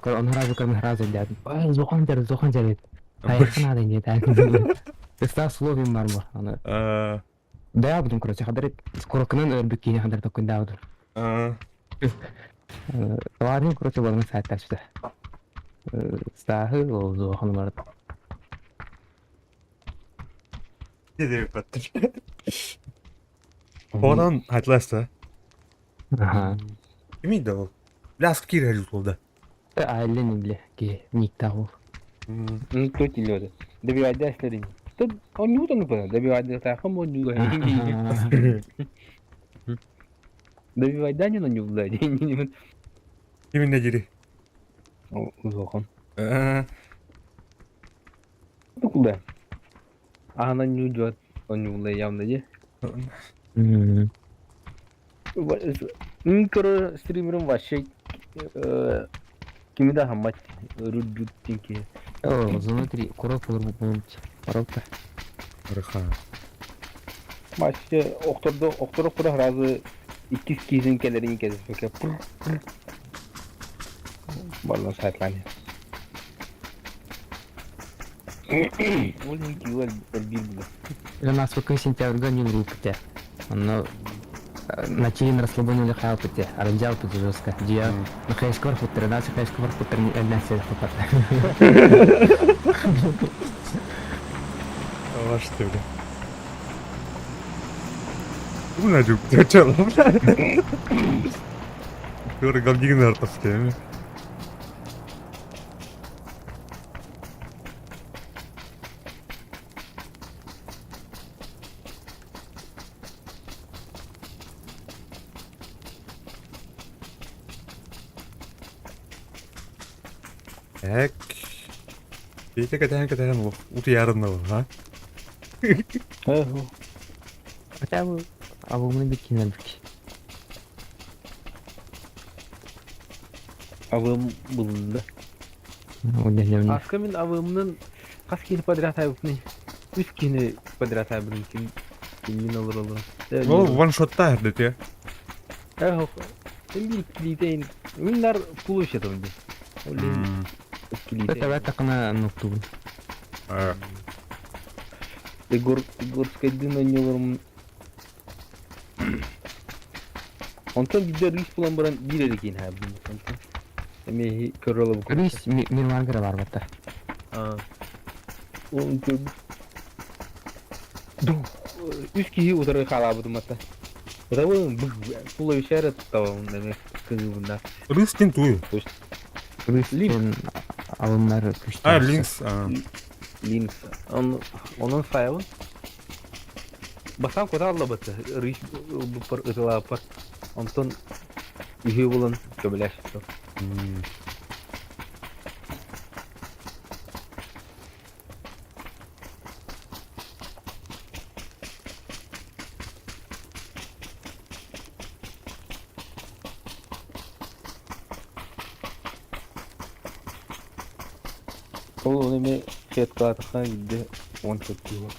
он разу кам разу дят. Зохан дер зохан дер. Хайхна да не так. Теста словим марма. Ана да будем короче хадар скоро кынан өрбүккине хадар такой да буду. Клара короче барна сайттар сюда. Стахы ол зохан бар. Одан айтласта. Ага. Кими да ол? Бляск кире жутулда. Айлен биле ки никта ол. Ну, кто тебе Добивать следин. Тут он не утонул, добивать тахом он не Добивать да не на него, да. Кимин дири? Зохон. Ну куда? А она не уйдет. Он не улай явно, не? Короче, стримером вообще кими да хаммат рудбют тинки. О, внутри курок болуп. Коробка. Рыха. Вообще, охтордо, охторо куда разы иккис кизин келерин кезиспеке. Барлан сайтлани. Ол не киуал бил. У нас пока сентябрьга не группте. Оно на чилин расслабоне или хаупте, аранжал пути жестко. Дия, на хайскор футер, на хайскор футер не одна цель хапат. Ваш ты, бля. Ну, надю, чё, бля. Көр галдигин артас кеме. Так. Бейте катахан катахан утуярын ха? Хотя бы абымны бикинен бик. Авым булды. Удаленно. Аска мин авымнын кас кини подряд айбыпны. Үс кини подряд айбын ким кимин алыр олар. Ол ваншотта эрдете. Эх, мен бир килитейин. Мин нар пулу ишетим ди. Олин Это килитейин. такана нуктубун. Егор Егорская дына не оларым. Онтон бидер рис булан баран бир эле кийин хайбын. Онтон. Эми көрөлө бу. Рис мирмангера бар батта. А. Он көр. Үс киһи утары халаабытым атта. Утабын пула ишәрә туттабын деме кызыбында. Рыстин тую. Рис Линкс. алымнар күчтө. А, Линкс. Линкс. Он онун файлын. Басам кота алла баты. Рис бупар ытылаапар. Онтон үһү булан көбөләш. Ол эме хеткалатыха видде он чөттү.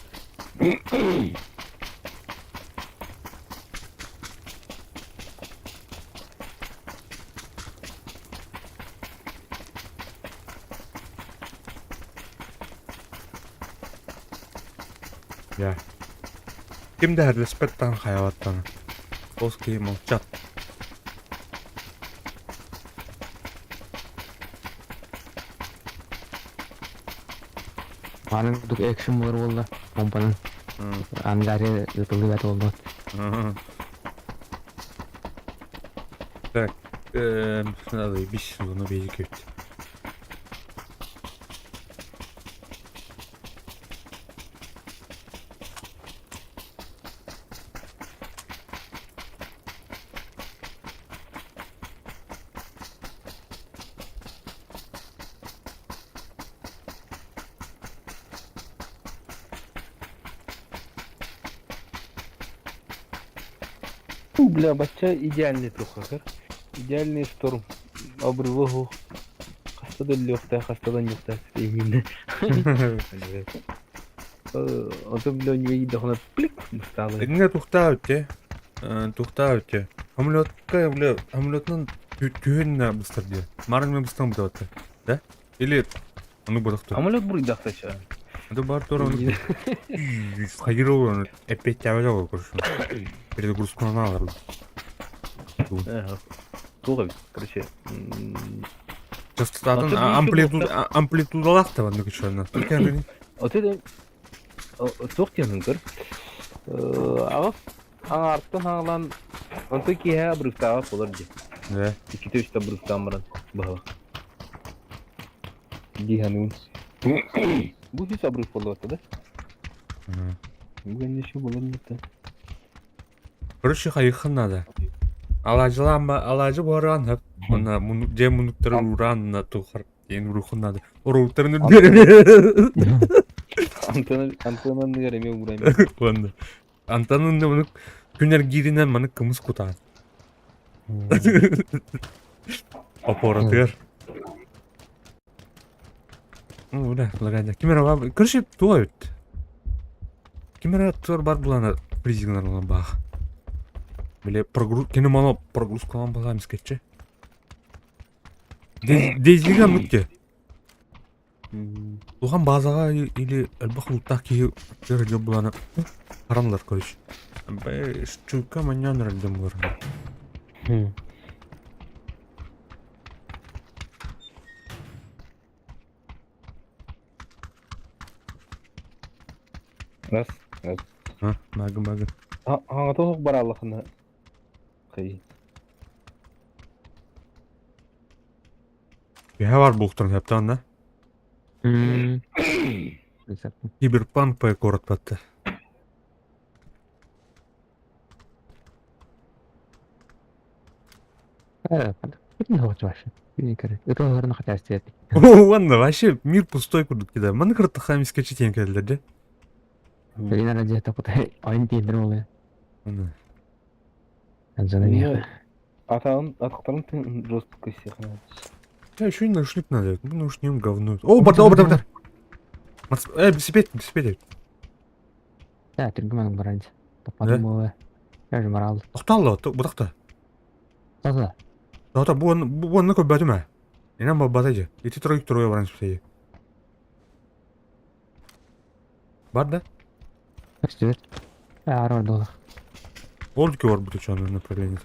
Я. Ким дәрлеспеттан хаяваттан. Оски молчат. Анын дук экшн болор болду. Помпанын. Ангаре ытылды бат болду. Так, надо бис зону бейджик. Бля, бачча идеальный туоххакыр. Идеальный шторм. Обрывы суох. Хаста да өллүөхтээх, хаста да анньыахтаах именно. Ото бля у плик стало. Эҥҥэ тухтаабыт те. Тухтаабыт те. Самолетка, бля, самолетынан түһүн быстар диye. Марын мен быстан бутабатта. Да? Или ону бодохту. Самолет буруйдахтача. Это бар тура ону хайыр ол эппет тябеле ол короче. Перезагрузку на Туох эбит, короче. Частотатын амплитуда амплитудалаах та маннык үчүгэй. Вот это туох диэн көр. Аҕыс аҥаартан хаалан онтон киэһэ абырыктааҕа буолар дии. Да. Иккитэ үстэ абырыктаан баран быһа. Дии саныыбын. Бу үс абырык буолуо да? Бу кэннэ еще буолар да. Короче, хайыххын надо. Алаадьылаан алаадьы буһаран хөп. Онна дьиэ муннуктары ураан тухар диэн уруухун надо. Уруултарын үрдүөр. Антон Антон анныгар эмиэ уурайм. Уонна Антонун да мунук күн эргииринэн манык кымыс кутаан. Опоратыгар. Бля, лагайда. Ким эрэ бар. Короче, туга эбит. Ким эрэ туор бар булана призигнар булан баах. Биле прогруз кини мало прогрузкалан балаам скетче. Дейзига мутте. Улахан базаҕа или элбэх улуттаах киһи дьон булана харанлар короче. Чуйка манньаан эрэр дьон буолар. Раз, раз. А, багы багы. Хаҥата суох барааллахына хый. Төһө бар буолуохтарын сөптөөх да? Киберпанк по куорат батта. Уонна вообще мир пустой курдук кида. Маны кыртахам искачи тиэн кэллэр дьэ. Аны. Атаҕын атахтарын жестко всех надо. Да, еще и наушник надо. Ну, наушник говно. О, барда, о, барда, барда. Бисипет, бисипет. Да? Тохталла, бутахта. Да, бу бу онны көрбөтүм ээ. Инэн барбата дьэ. Ити тройк трое баран сүпсэйи. Бар да? Ол диэки барбыт ученый направление.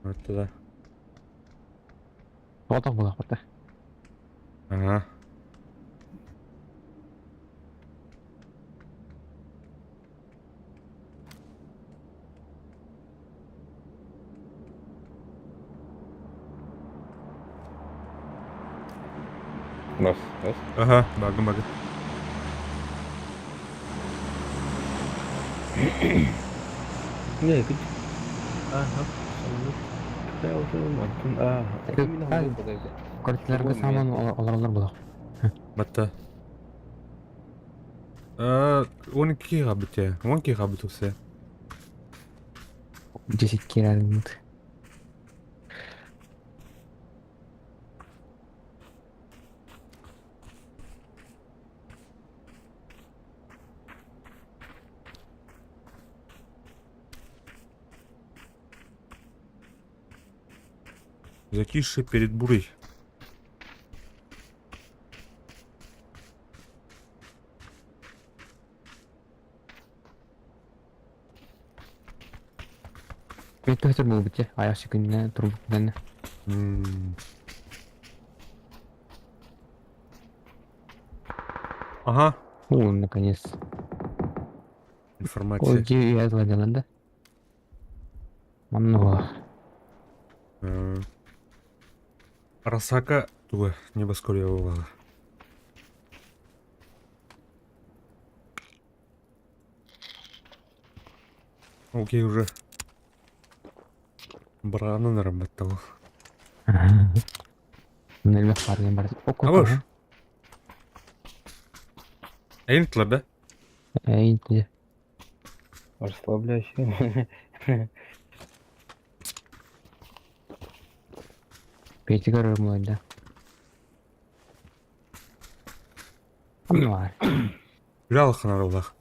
Вот туда. Ага. Раз, раз. Ага, багы багы. Не, күт. Ага. Батта. 12 габыте. 12 габыт усе. Затишье перед бурей. М. Ага, информация. Арасака туга небоскреб буолла. Окей уже. Браанан эрэн баттал. Элбэх баар диэн бар. Абыш. Эйин тылар да? Эйин тылар. Расслабляйся. Петя көрөр муойда. Бар. Үлэ алханар олах.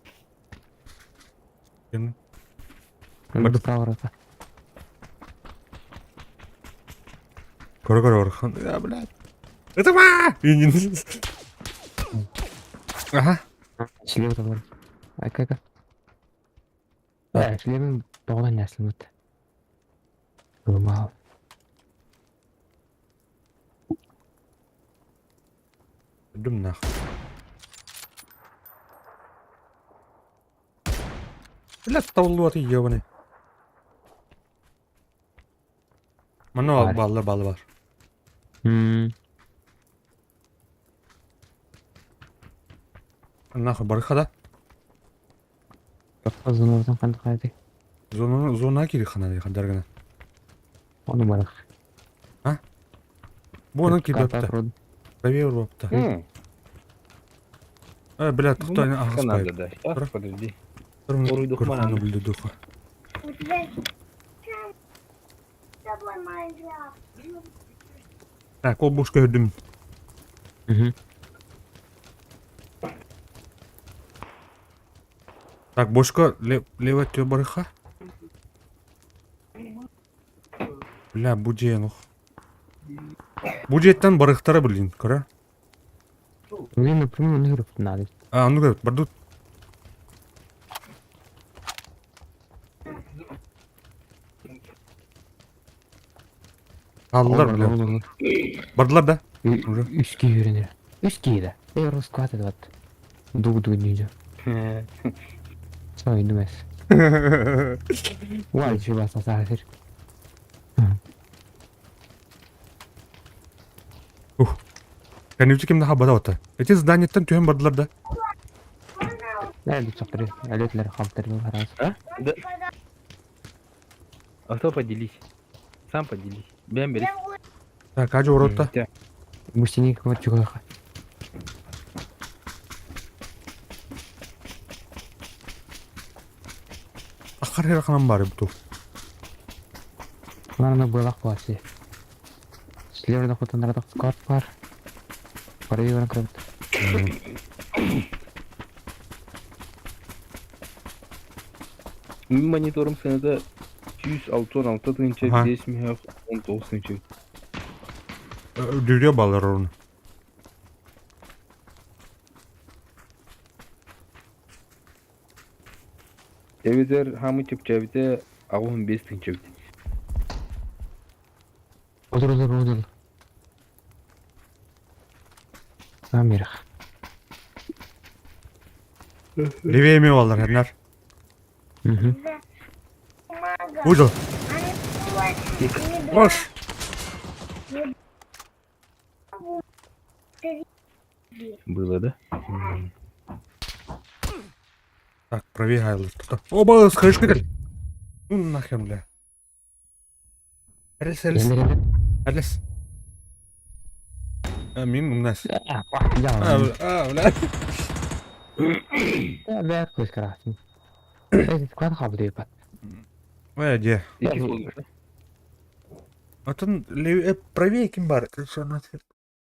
Барды. Көрө-көрө орхан. Я, блядь. Это ма! Ага. Слева там. Айка-айка. Слева тоҕо нәсілмит. Вау. Дум нах. Блядь, тавлуаты ебаный. Манна баллар баллы бар. Нахуй барыха да? Зонордан қандай қайды? Зона зона кири хана хандаргана. Оны барых. А? Бу onun кибепте. Правее ропта. Э, блядь, кто не ага Надо, да. Сейчас, подожди. Так, ол бушка көрдүм. Так, бошка лево тө барыха. Бля, бу дьиэн ох. Бу дьиэттэн барыхтара блин, көрө. Блин, напрямую не группу надо. А, ну говорит, бардут. Аллар, бля. Бардылар да? Уже. Үс киһи үйренер. Үс киһи да. Эй, раскват это вот. Дуг-дуг нидя. Сой, думаешь. Вай, чего сасахир. Ух. Кәнүчі кімді хабада ота. Эти зданиеттен түһен бардылар да. Әлі чаптыры, әлетлер қаптыры раз. А? Да. А кто поделись? Сам поделись. Бен бери. Так, ажы оротта. Мустиник вот чугаха. Ахар хер ханам бары буту. Ларна была классе. Слева на хотан радах скват пар. Правее на кровать. Мониторым сенede 106 тынча 5 19 тынча. Дүрө балар оны. Эвидер хамы чепчебите агуһун 5 тынча. Otur otur otur. Амирах. Левее балар хернар. Угу. Ужо. Ош. Было, да? Так, правее хайлар. Оба, схышка кел. Ну нахер, бля. Әлес, әлес. Әлес. А, мин умнас. А, бля. Да, көз карасың. Квад хабды бат. Ой, де. Атын правее ким бар?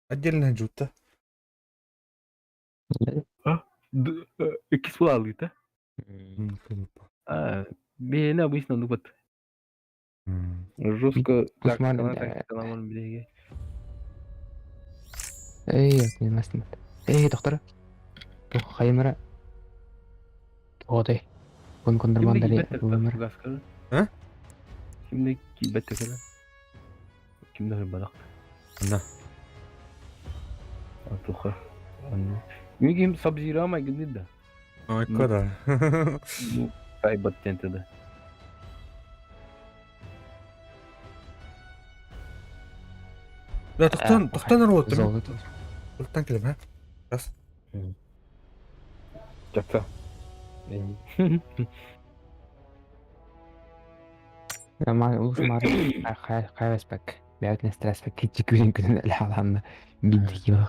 Отдельно жутта. А? Икки суалы, да? А, бейне обычно ну вот. Жестко. Так, Эй, не мәстім. Эй, доктор. Хаймара. Одай. Кун кондырмандары өмір. А? Кимде кибет текеле? Кимде балак? Да. Атуха. Мигим сабзирама гнида. Ой, куда? Ну, тайбат тентеде. Да, тоқтан, тоқтан ырып Тоқтан келем, ha? Рас. Жакса. Ма улус мар хайвеспек. Бэйэтин стресспэккэ күнүн күнүн элэҕэлээннэ биирдэ киһи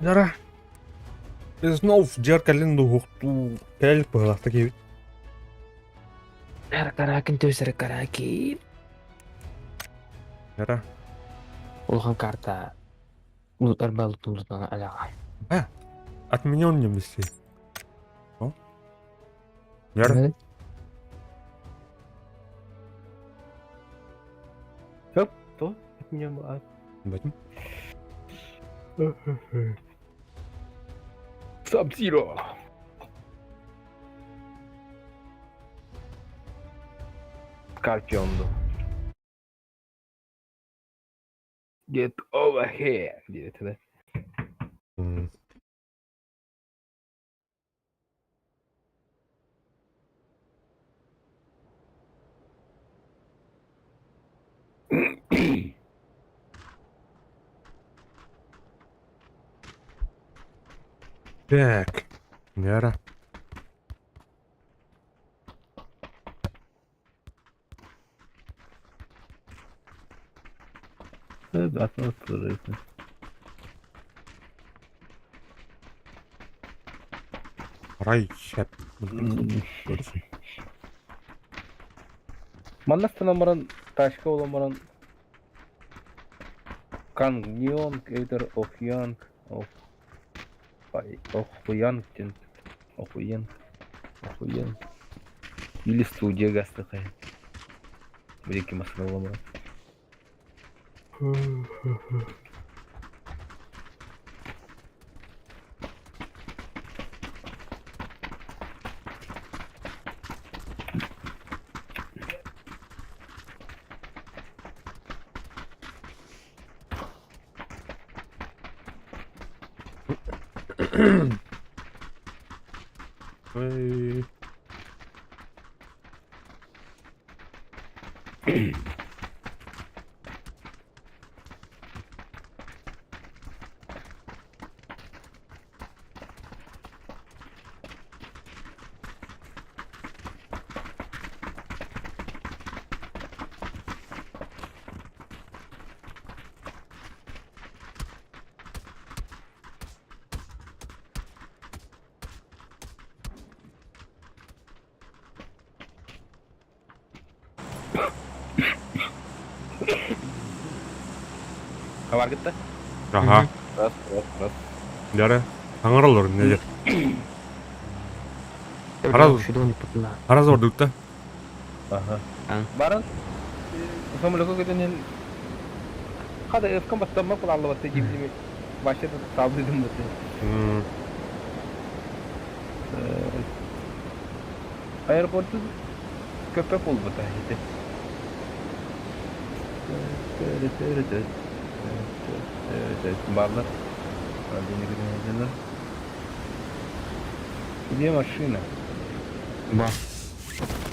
Дара. Снова дьиэр кэлин дуһуктуу кэлик быһылахта киһибит. Каракин төсөр каракин. Дара. Улахан карта улутар балыктуулутан аляга. А, отменен не миссии. О? Дара. Хөп, то отменен а. Бэтим. Sub-Zero. Scorpion. Get over here диэтилэр. Так. Нера. Арай шәп. Манна станан баран тачка буолан баран Канг эбэтэр Охьянг Ох Охуянг диэн Охуен Охуен или студия гастыкай Били массыына буолан баран Ой. Хабар кытта? Аха. Раз, раз, раз. Дьэ таҥараллар не Араз Араз ордукта. Аха. Баран самолётка көтөн хада өвкөн баттамма кулаллыбатты дибдими башы табдыдым быты. Аэропорту көппө болбута ити. Баллар. Где машина? Ба.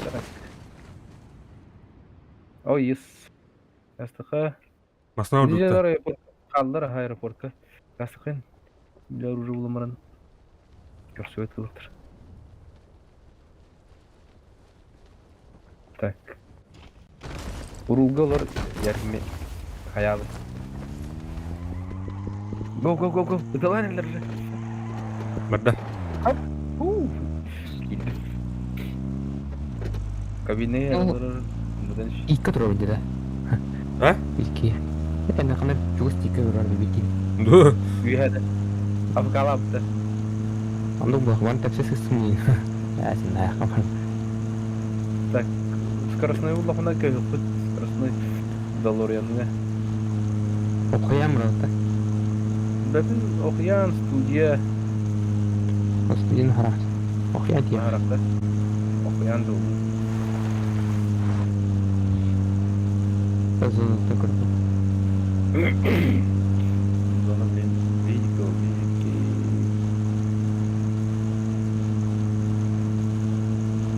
Так. О, yes. Астыха. Масна ордукта. Қаллар аэропортка. Астыхын. Билер уже буламаран. Көрсөт кылыктыр. Так. Уруулга олор ярми хайаабыт. Го го го го ыталаан эллэр же. Барда. Хоп. Уу. Киирдим. Кабинея Ну, олорор. Будан Икки турар да. А? Икки. Это хана чугас тикке турар бити. Да. Үйәді. Афгалапты. Оннук буолан тэпсэ сыстым Ясын аяққа Так, скоростной улахана көһүппүт скоростной Долорианҥа. Окуйам бырата. Бөтүн Окуян студия Студияны харах. Окуян тиэ. Харахта. Окуян дуу. Зоната көрбүт. Зона, блин, видео, видики.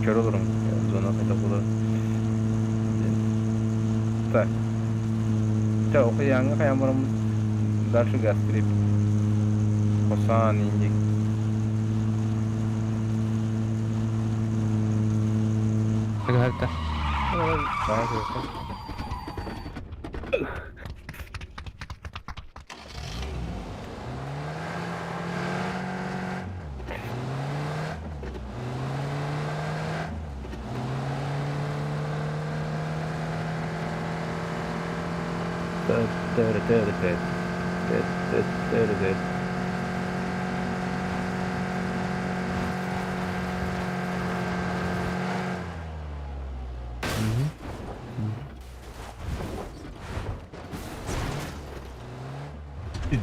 Kör olurum. Зона қайда болады. Так. Ча, окуяңга каян барам. Дальше газ кирип. Косан, индик. Агарта.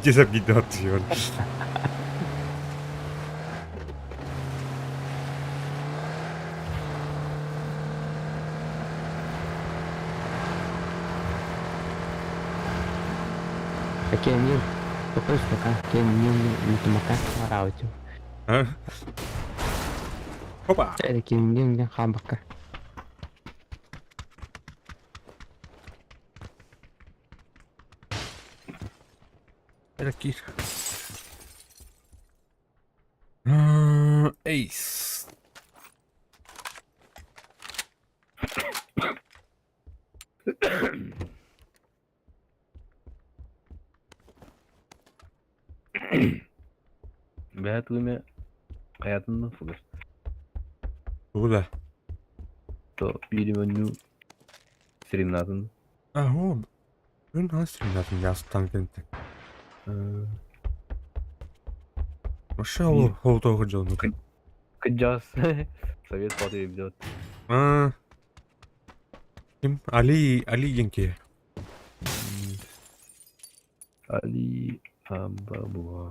Cesep gitti atıyor. Кемнин. Топышка, кемнин мутумака мараутю. А? Опа! Это кемнин хамбака. Это кир. Эйс. Бэһэ тыыме хайатын фугас. Куда? То бири мөннү стримнатын. А, о, ben nasıl yastan kente. Вообще ол ол тоғы жылны. Кыджас. Совет паты бьет. А. Ким? Али, Али Генки. Али Абабуа.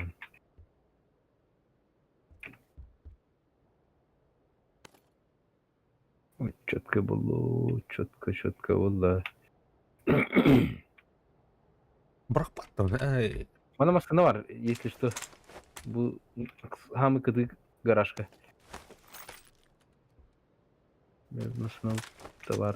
Ой, четко было, четко, четко было. Бірақ баттым. Ай. Мана машина бар, если что. Бу хамы кыды гаражка. Машина товар.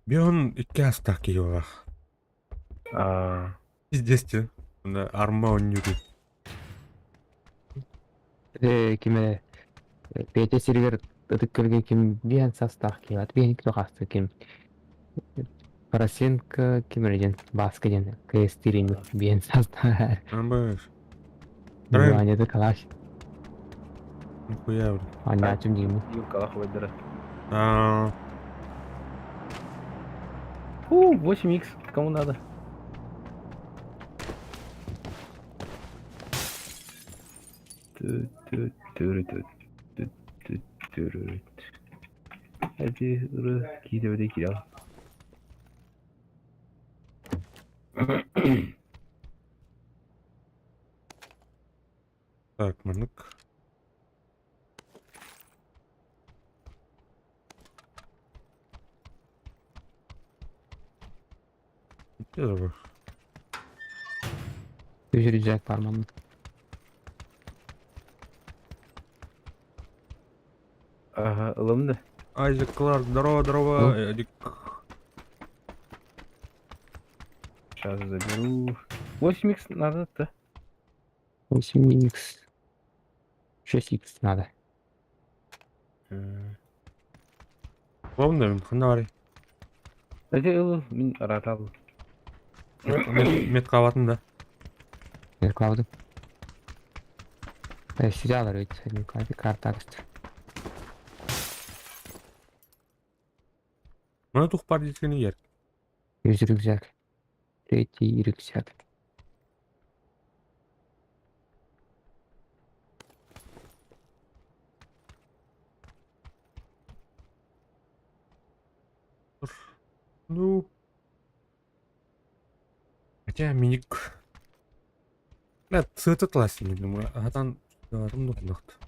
Бион икки астах киюлах. А, Здесь арма оннюру. Киме Петя сиригер ытык көргө ким биэн састаах киһи биэн кто ким Поросенко ким эрэ Баска диэн КС биэн састаах Амбаш. Ваня калаш Нихуя, бля. Анячым деймін. Юркалах выдра. А, Фу, 8х, кому надо? Hadi ыры киде Так, манык. Где же Жүрүжәк бармамын. Ага, ылымды. Айзек Кларк, здорово, здорово. Ну? Эдик. Сейчас заберу. 8х надо-то. 8х. 6х надо. Главное, мин ханна барый? Эти ыл, мин аратал. Мет кабатын да. Мен кладым. Сюда ведь, карта. Мына тух бар деткені ер. Үс рюкзак. Третий рюкзак. Ну. Хотя миник. Бля, сыты тласын, думаю. Атан, атан духнахт.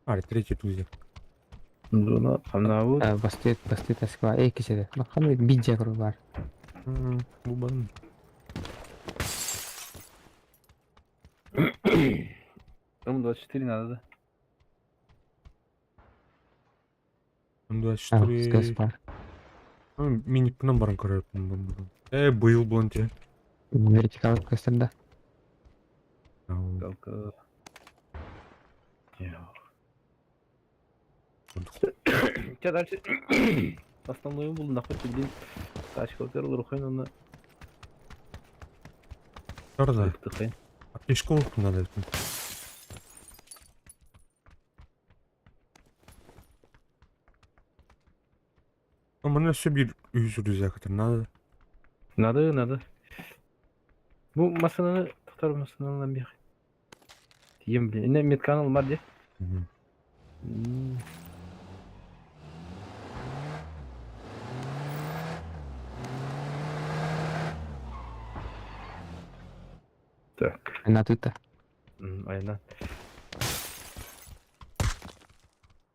А, третий тузик. Дуна, хамнабыт. Бастыт, бастыт асква. Эй, киседе. Бакам бидже бар. Бу бан. М24 надо, да? М24. Бар. Миник пынан баран көрөр. Э, быйыл буон те. Вертикал көстөрдө. Только... Че дальше? Основной был нахуй блин. Тачка өтер рухайн оны. Тарда. Аптечка надо. Ну, мне все бир үз рюкзак надо. Надо, надо. Бу машинаны тохтар машинаны бир. Тием блин. Не меткан алмар де. Так. Айна тут. Айна.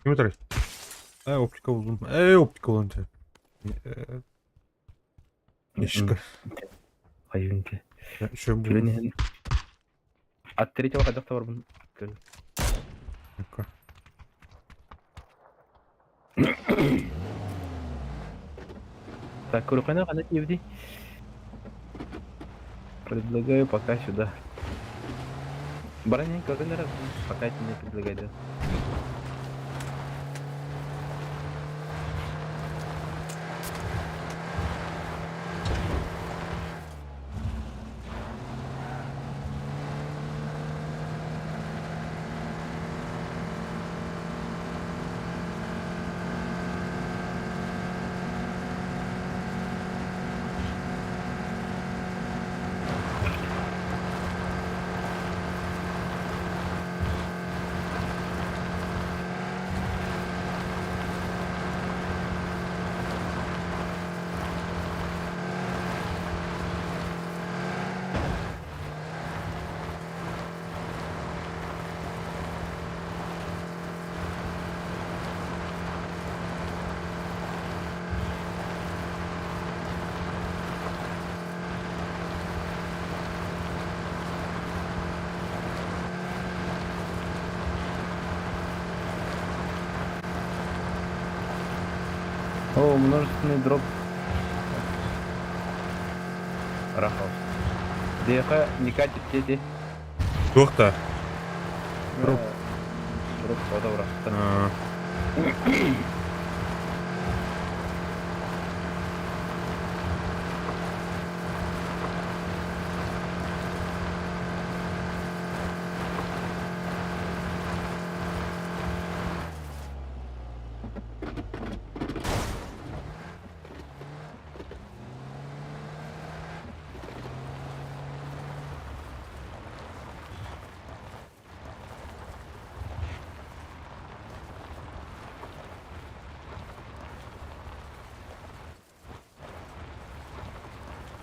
Ким өтөр? Э, оптика булдум. Э, оптика булдум. Ишка. Айынты. Шö булдум. От третьего ходок бар бун. Так, Курухана, она не вди. Предлагаю пока сюда. Броненька, пока это не предлагай, да. О, множественный дроп. Рахал. ДХ не катит дети. Туохта. Дроп. Дроп, подобро.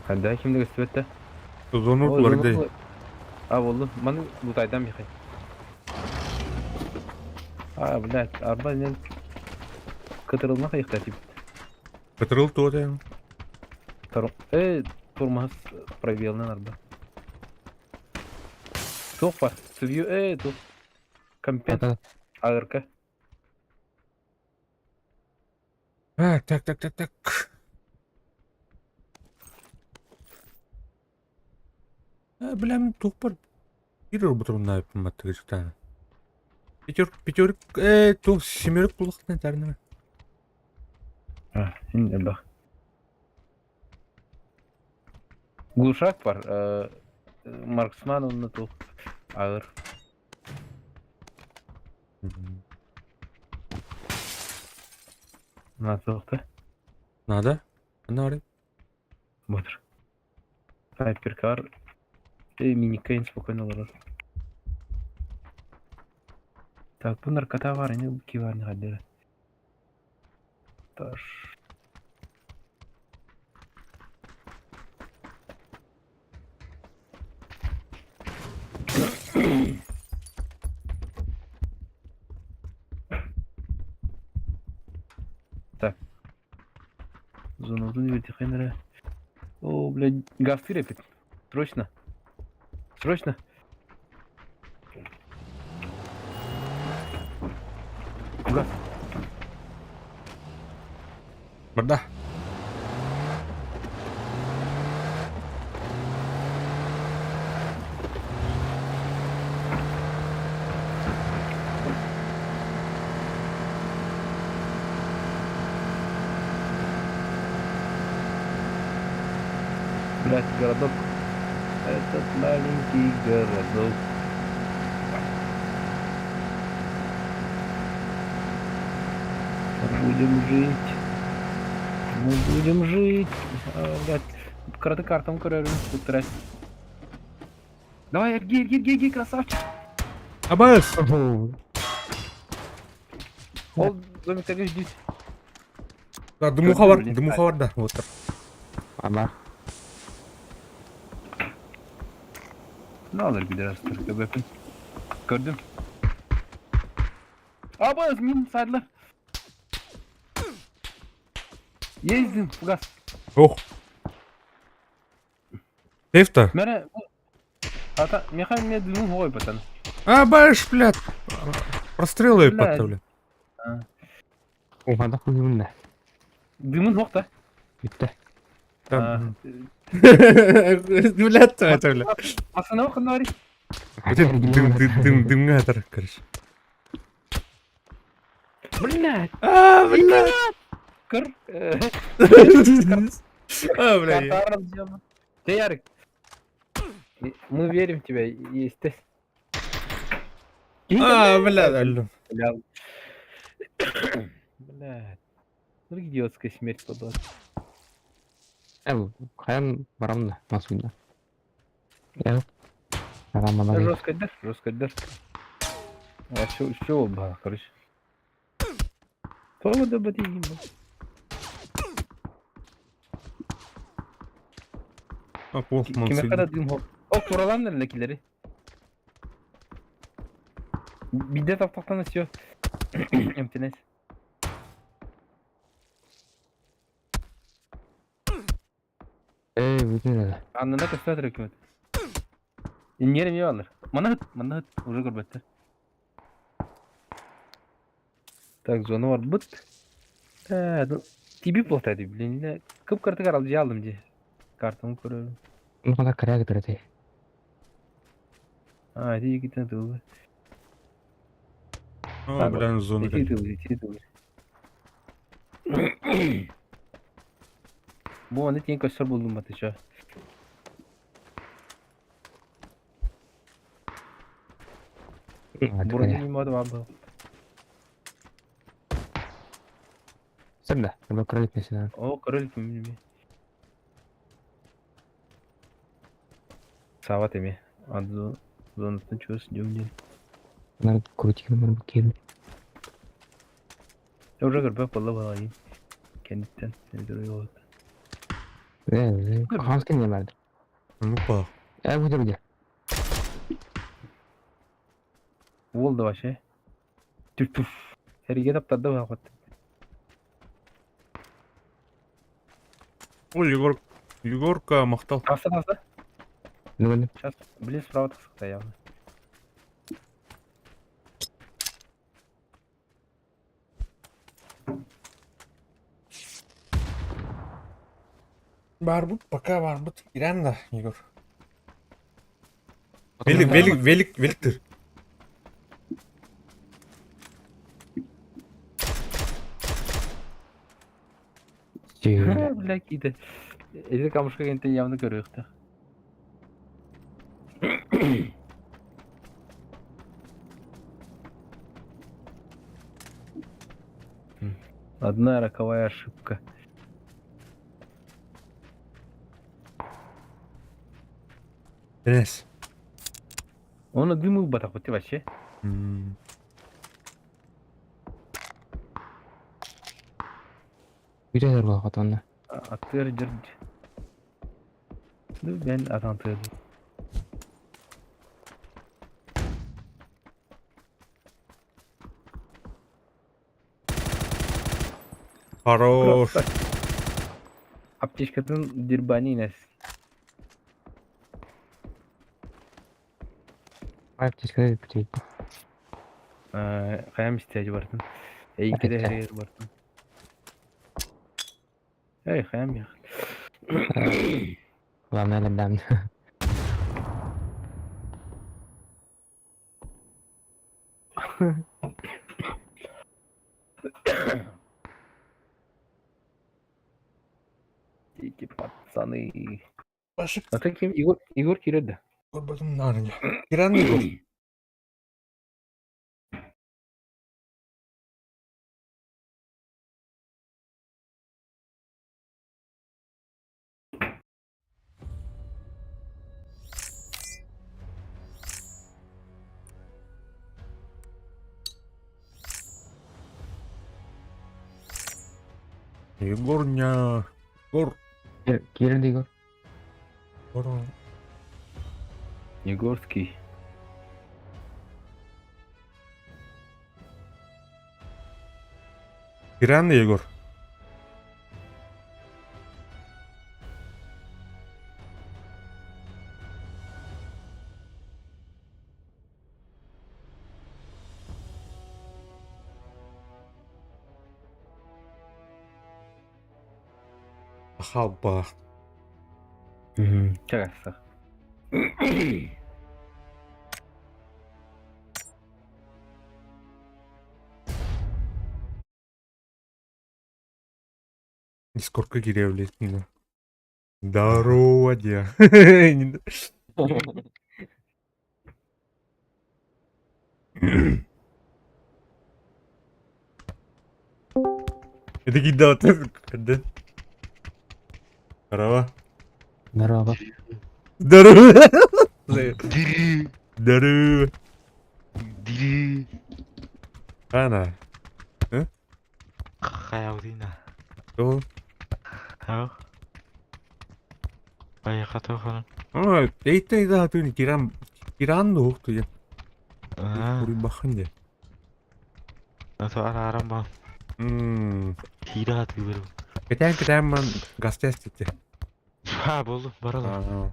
Ханда кимде көстүбөттө? Зону бар дей. А, болду. Маны лутайдан бихай. А, блядь, арба не кытырылма кайыкта тип. Кытырыл туота. Тор... Турмас пробелнан арба. Тух бар. Цивью, тух. Компен. АРК. Так, так, так, так, так. Бля, туохпар биир ылбытыруннаабыппын баттыгычтаана. Пятерк, пятерк, э, туох семерок булахтан этэрнэ. А, син элбэх. Глушак бар, марксман онно туох аҕыр. Наадалыахта. Надо? Надо. Ботур. Хайперкар миниккэ спокойно олорор. Так, бу наркота баар ини ки баар хайдары. Таш. Так. Зонабытын үөрдүөххэ эрэ. Оо, блядь, газтыыр эпит. Срочно. Срочно. Газ. Барда. Блядь, городок. Этот маленький городок. Будем жить. Мы будем жить. А, блядь, карты картам көрөрүм туттарай. Давай, эрги, эрги, эрги, эрги, красавчик. Абас! Ол домиктарга ждите. Да, дымуха бар, дымуха бар да. Вот. Ама. Ne alır gider aslında köpek. Gördüm. Абас, мин сайдылар. Ездим, газ. Ох. Сейф-то? Мэрэ, ата, меха мне дымын хой патан. А, баш, блядь. Прострелы Блядь. подставлю. Уһада хуйунна. Дымын хохта. Бүттэ. Блядь, это, блядь. Асана ханнари. Дым, дым, дым, дым, дым, короче. Блядь. А, блядь. Кыр. А, блядь. Ты, Ярик, мы верим в тебя, есть тест. А, блядь. Бля. Блядь. Ну идиотская смерть подла. Э, хайан барамна, масуйна. Э. Арам мана. Жестко дашь, жестко дашь. А все, все, ба, короче. То да бати А, пол, Киме када дым хоп. О, тураланнар лекилери. Биде таптактан все. Эмтенес. Э, бүтүн эле. Аннына көстө өкмөт. Иннерим ялыр. Мана мана уже көрбөттөр. Так, зона бар быт. Э, тебе плохо блин. Кып карты карал алдым ди. Картамы көрөм. Ну када каряга турат. А, иди китен тылы. А, бля, зона. Иди тылы, иди тылы. Бу аны тиң көстөр булдум бат еще. Бронь не мод был. Сәбдә, бу кролик несен. О, кролик ми. Сават эми. Ады зонатын чуас дюмден. Нар крутик номер бу кир. Уже көрбөк болду балайын. Кендиттен өйдөрө болот. Э, хамскин не барды. Ну, па. Э, бу дерге. Болду вообще. Түп түп. Херге таптарды бакыт. Ой, Егор, Егорка махтал. Тапса тапса. Нүгөн. Сейчас, блин, справа тахсыкта явно. Барбут, пока барбут. Иран да, Егор. Велик, велик, велик, великтир. Бля, киде. Эти камушка кентен явно көрүөхтэх. Одна роковая ошибка. Трес. Он дым ылбатах вообще. Бүтэ буолбат онно. Аттыар дьэр. Мен атан тыады. Хорош. Аптечкатын дирбани нес. Аптечка бүтэ. Хайам истээжи бартын. Эйкиде хэрээр бартын. Эй, хайам я. Главное лемдам. Эти пацаны. Башып А таким Егор, Егор киреді. көрбөтүм нарынга. Киран Егор. Егор ня. Егор. Кирен Егор. Егор. Егорский. Киран Егор. Халба. Чагасах. Дискордка кириэбилиэтин Здорово, дьэ. Это кидал ты. Здорово. Здорово. Здорово. Дири. Здорово. Дири. Ана. Хаялдина. О. Ха. Байқатохан. А, эйтэн да түүний гирам гиран нөөхтü я. Аа. Бүрийн бахан я. Ато ара арам ба. Мм. Хира түгэр. Кэтэн кэтэн ман гастес тите. Ха болду баралар. Аа.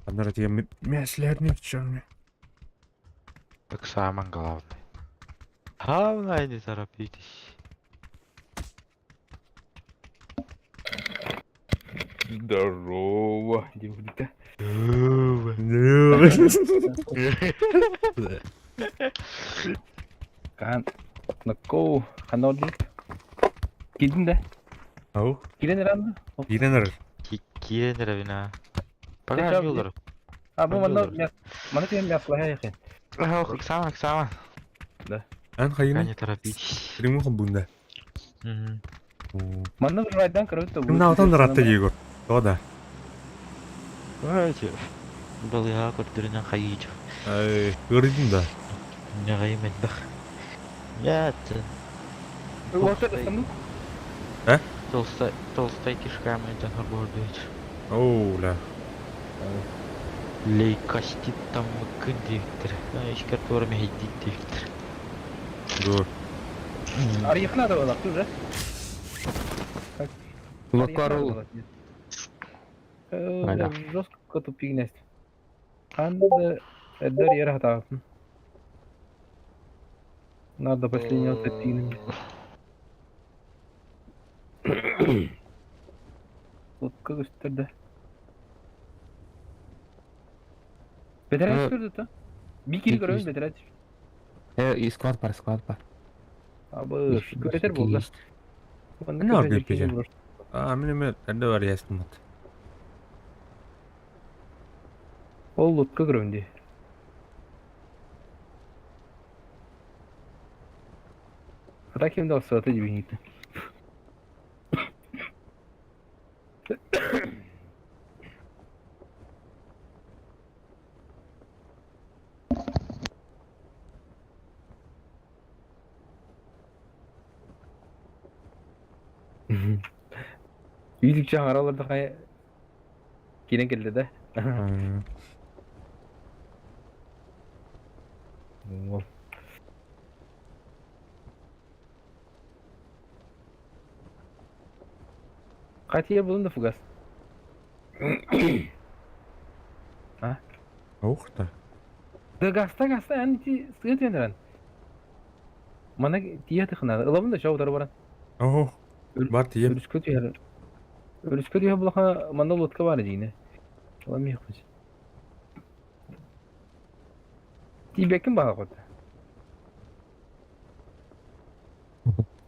Анара тийм мяслерник чон. Так самое главное. Главное не торопитесь. Здорово, девушка. Кан. Накоу, ханоди. Кидин да? Ау. Кирен ранды? Иренер. Киенер бина. Пока Ты чё, юлар. А, бу манна мана тем мяслая яхи. Ах, Оксана, Оксана. Ан Пока хайын. не торопитесь. Криму хобунда. Мгм. Манна бір айдан кіріп Кимнаутан ратта Егор. То да. Давайте. Балыга көрдөрүнөн хайыычы. Ай, көрдүм да. Нягайым элбэх. Нет. Толстой, толстой кишками это гордует. Оу, ля. Лейкостит там күндиктер. Ишкер тура мехидиктер. Гор. Арьяхна да была тоже. Локарул. Ага. Жестко тупигнесть. Анда эдер ер хатаапын. Надо последнего тупигнем. Лутка көстөрдө. Бэтэрээ көрдө то. Бикири көрөбүн бэтэрээ. Э, склад бар, склад бар. Абы, көрөтөр буолла. Ne var GPC? Aa, мин эме эрдэ бар ястыммыт. Ол лутка көрөбүн дии. А ким да сыата дибиниты. Үйдүкчэ аҥаралар хайа киирэн кэллэ да. Уол. Хатия булун да фугас. А? Ух та. Да гаста гаста эн ити сыа түөнэрэн. Мана тиийэ тыхына. Ылабын да шоу баран. Ох, бар тиийэм. Өрүскө түһэр. Өрүскө түһэр булаха манна лодка бар дигине. Ылам иһэхпит. Тиийбэккин баҕа хот.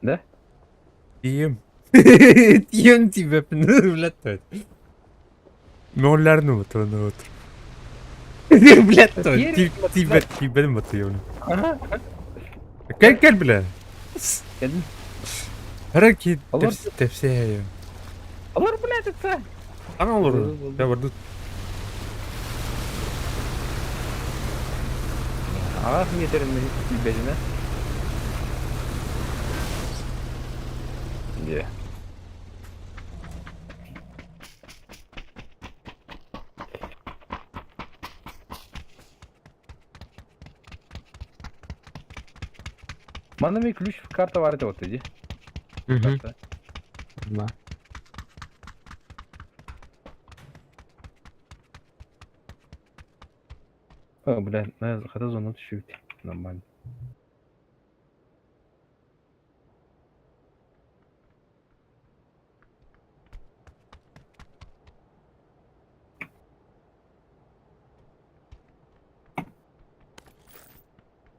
Да? Тиийэм. Тиийэм тиийбэппин блядь. Нолларны вот вот. Блядь, тиийбэт тиийбэтим батыйабын. Кэл кэл бля. Кэлин. Хара ки Олор. тэпсэ. Олор блядь это. Ана олор. Я бардут. Аҕах метрин тиийбэтинэ. Дьэ. Манна мен ключ карта бар этэ вот иди. Мгм. Да. О, бля, на хата зону түшүбүт. Нормально.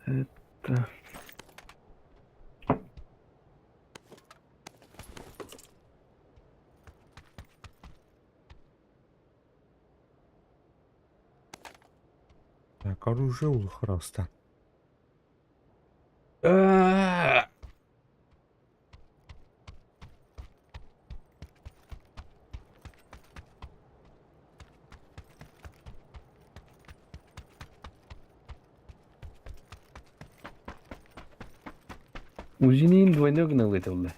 Это... Так, оружие улахараста. Узинин двойной гнал это было.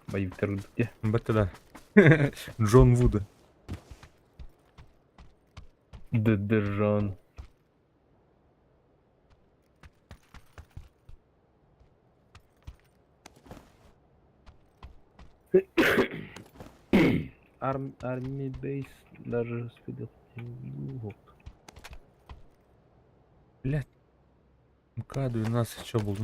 Боевиктар где? Баттада. Джон Вуда. Да Джон. Арм, арми бейс даже спидел. Блядь. МК-12 что был?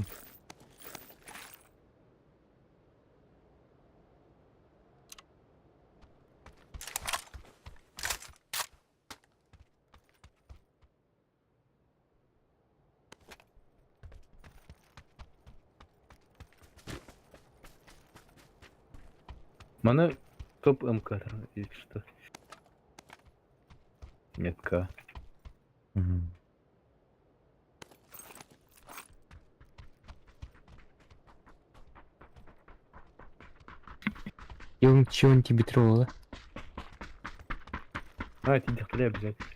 Мана топ МК, если что. Метка. Мгм. Йон чон тебе тролла. А, эти дихтали обязательно.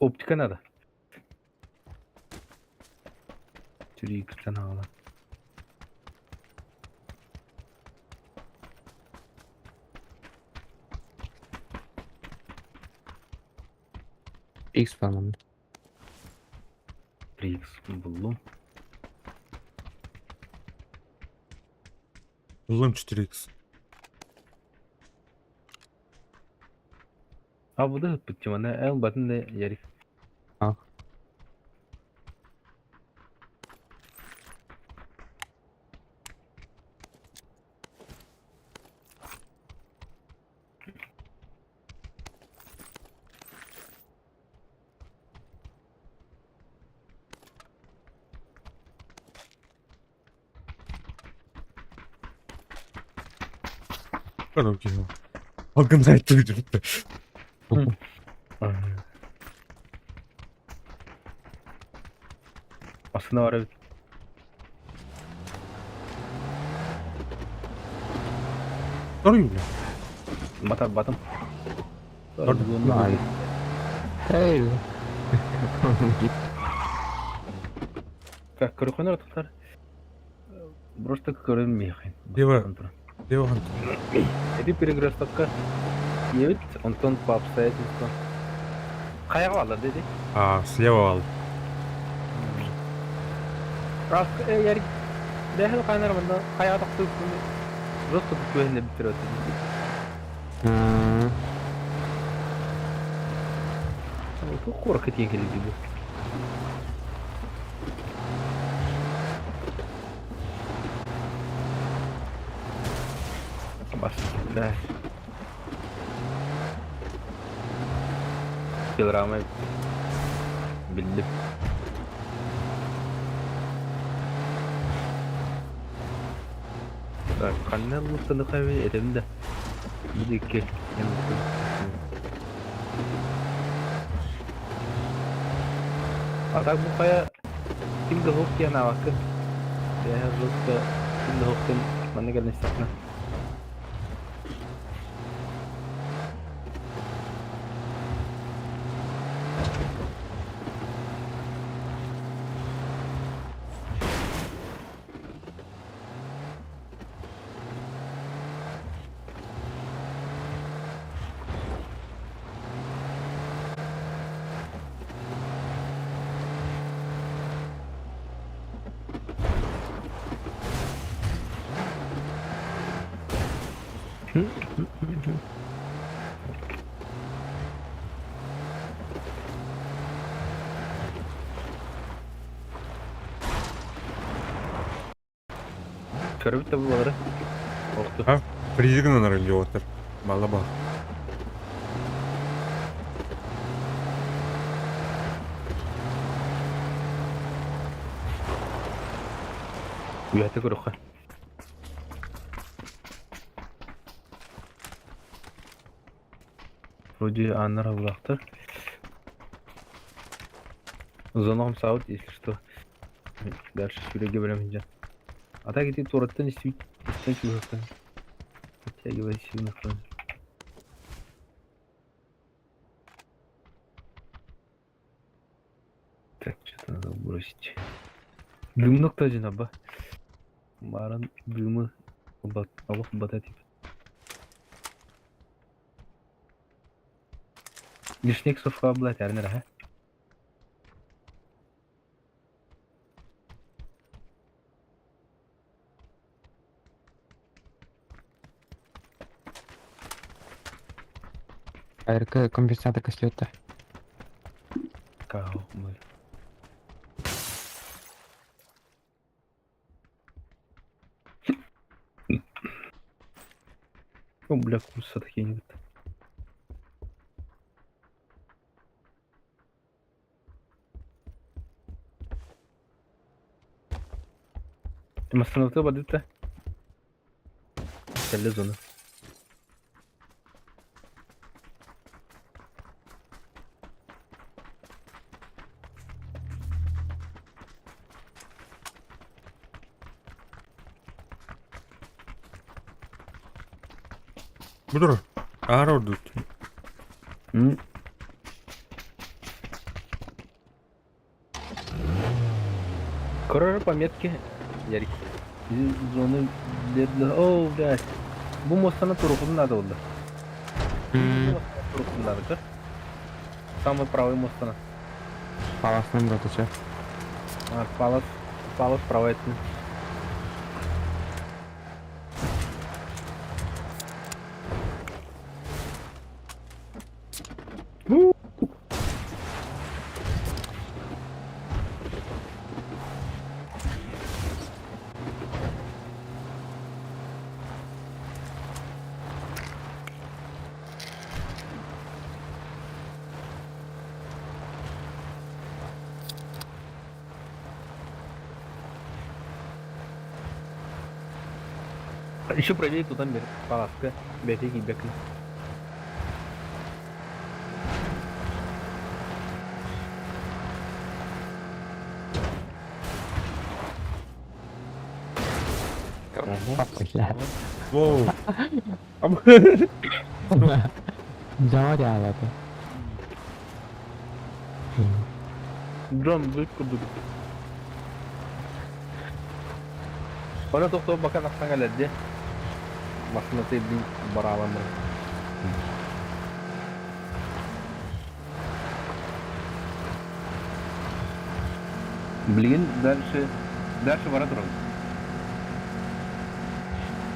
Оптика надо. 3 канала. X по-моему. 3х буллум. Буллум 4х. Абыды ыппыт чымана эл батын да ярик. А. Короче, Алгын айтты бүтүрүптү. Aslında var evet. Torun бля. Батар батым. Vay. Hey. Как көрөхөнөр тахтар. Просто көрүнмейхин. Дева. Дева хант. Эти перекрестокка Евит, онтон по обстоятельствам. Хайа алар деди. А, слева ал. Рас, ярик. Бэхэл кайнар мында хайа тахты Просто күһүнэ бүтүрөт. Кура кытыйын келди бу. Бас, да. Килограмма билдим. Так, ханна луттаны кайбы этем да. Бу икки. А так бу кая ким да хук диэн аабаккын. Бэйэ жестко ким да хуктун манна кэлэн истэххинэ. Көрбүт да буолара. Охту. А? Призигнан релиотер. Балаба. Үйәтэ көрөххө. Вроде ааннар абылаахтар. Зоном саут, если что. Дальше сүрөге бөлөм дьэ. А так ити туораттан истибит истэн чугаһыттан подтягивай сильно. Так, что-то надо бросить. Дымнок тоже наба. Баран дымы алых бата тип. Лишник софка блать арнер ха. АРК компенсатор слета. Кау, мы. О, бля, курса такие нет. Остановил бадыта. Кэллэ зона. Буdur. Аар ордут. Короче, пометки. Ярик. Зоны для... О, блядь. Бу мостана турухун надо было. Турухун надо, как? Самый правый мостана. Паласным ротача. А, палас, палас правый. Еще правее туда мир. Палатка. Бэти киирбэккин. Бля. Воу. Дьаҥа дьаалата. Дрон быт курдук. Ону тохтоо бака тахсан кэлэрди. Массыына тыйдын бараалан баран. Блин, дальше, дальше бара турабыт.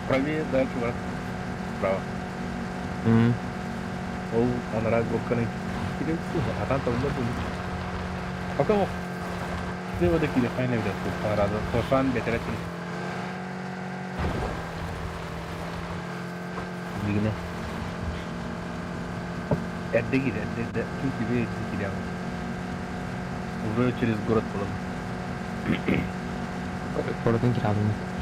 Правее, дальше бара. Право. Ол анараа горканы киирэн атаан табыллар буолбут. Пока ох. Слева да киирэ хайна билэр туохтаарады. Тошан бэтэрэ түн. Билигинэ. Эрдэ киирэ, эрдэ, эрдэ. Чуть левее эрдэ киирэ. Уже через город буолан. Куоратын кираабыммыт.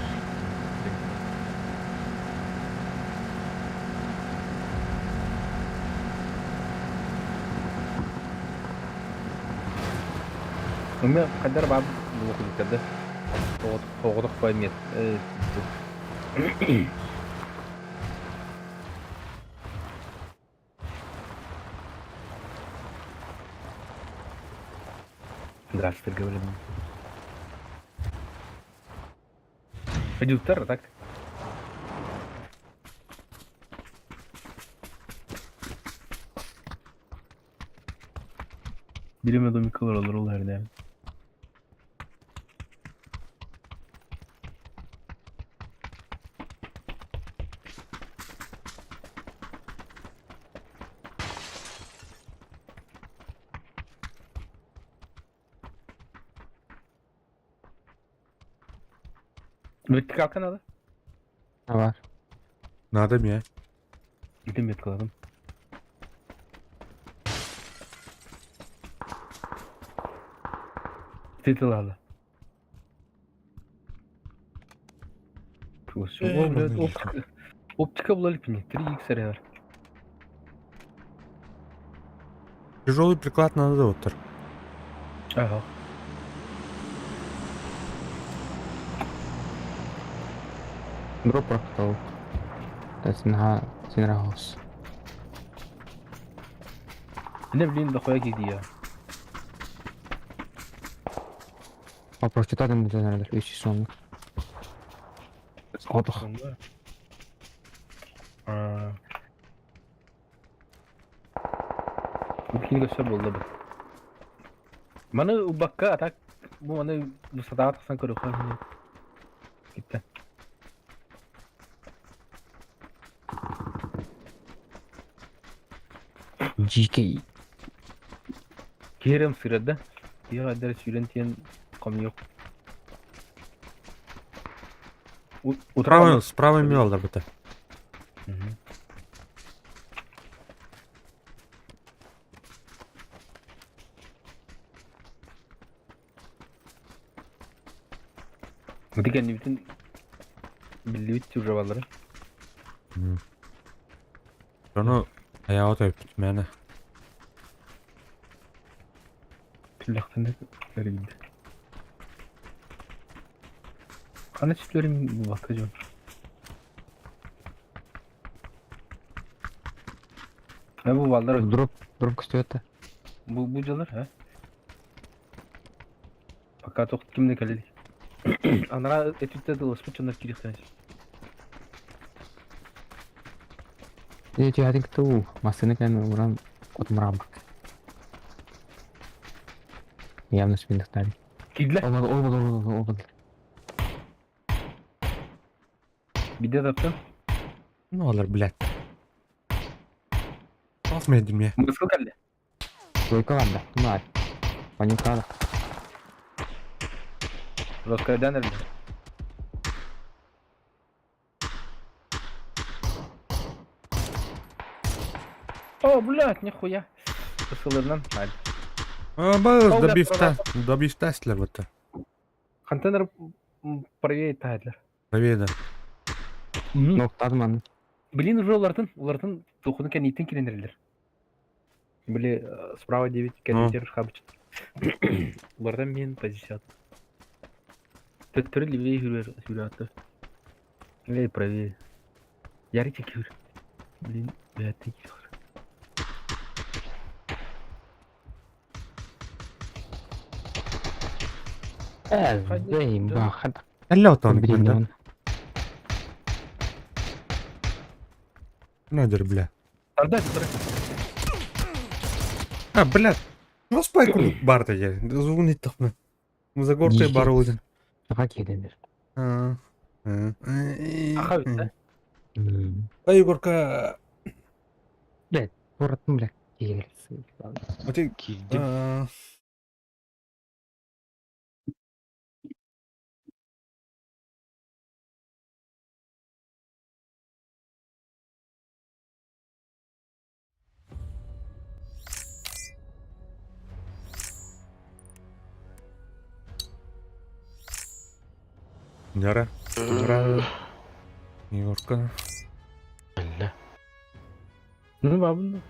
Эмэ хайдар баар буолуохтар да. Оҕотох поймет. Здравствуйте, говорим. Пойдут так? Билеме домикалар олор ол эрдэ. Метка kalkan alı. Var. Надо мне. Gidin metka alalım. Title alı. Э, О, блядь, манна оптика. Оптика була липни. 3 х РР. Тяжелый приклад надо оттар. Ага. Дроп прохтал. Синха Синрахос. Не, блин, дохуя киди А прочитать им надо үс сон. Отох. А. Бу все болды бу. Маны убакка атак бу маны бу сатаға тақсан көрөккө Китте. GK. Керем сырады. Тига дер сүйрен тиен ком yok. Справа, справа мел да. Деген бүтүн билбит уже балары. Ону аяғы тойыппыт мээнэ. Түллэхтэн көрүндү. Кана чүтлөрүм бу бакка жон. Ha bu ballar Дроп дроп көстүөтэ. bu bu жалар ha. Пока тоқ кимде келели. Анара этүттэ дылыспыт чондар кирихтен. Эти один кто машина кэн уран кот мрабак. Явно спиндахтари. Кидле. Olmadı olmadı olmadı olmadı. Биде таптым. Ну алар, блядь. Ах медим я. Мыскыл келди. Койка бар да. Нар. Паникада. Роскайдан эле. О, блядь, нихуя. Ысылырынан. Hadi. А, Ол добивта, добивта силер бытта. Контейнер правее тайдлер. Правее да. Ноктаатым манна. Блин, уже улартын, улартын тухуну кэнниттэн киренерилер. Били справа 9 кэнниттэр хабыч. Улардан мен позиция. Төттөрү левее хүрэр сүрәтті. Левее правее. Яры чекер. Блин, бәті кир. Э, бахат. Әллә отан Блин, килде. он. Надер, бля. Арда, тұр. А, бля. Ну спайку барта я. Звонит тахна. Загорты Нихи. бар өзін. Аға келдіңдер. А Аха бит, да? А Егорка. Тораттым, бля. Келесі. Ати Киирдим. Яра. Яра. Егорка. Әллә. Ну, бабын.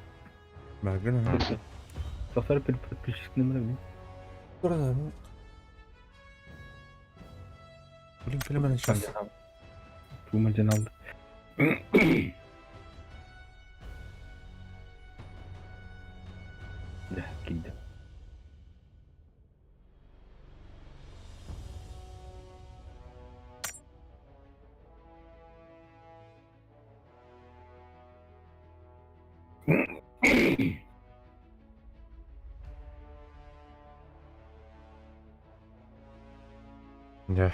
Бәгін. Тоқтар подключись к номеру. Блин, фильм сейчас. Тума алды. Да, киді. Да.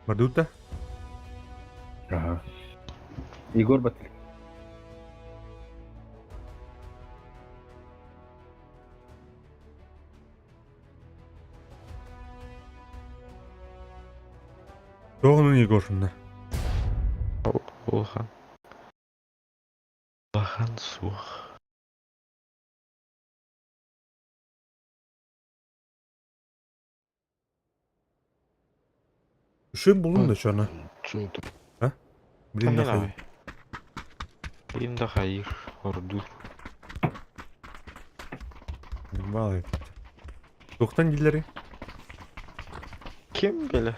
Бардута? Ага. Егор Батыль. Тоғының Егоршында. Улахан. Улахан суох. Үші бұлын да чана. Чунту. Блин, нахуй. Блин, да хайыр. Ордур. Балай. Тоқтан дилері. Ким билэр?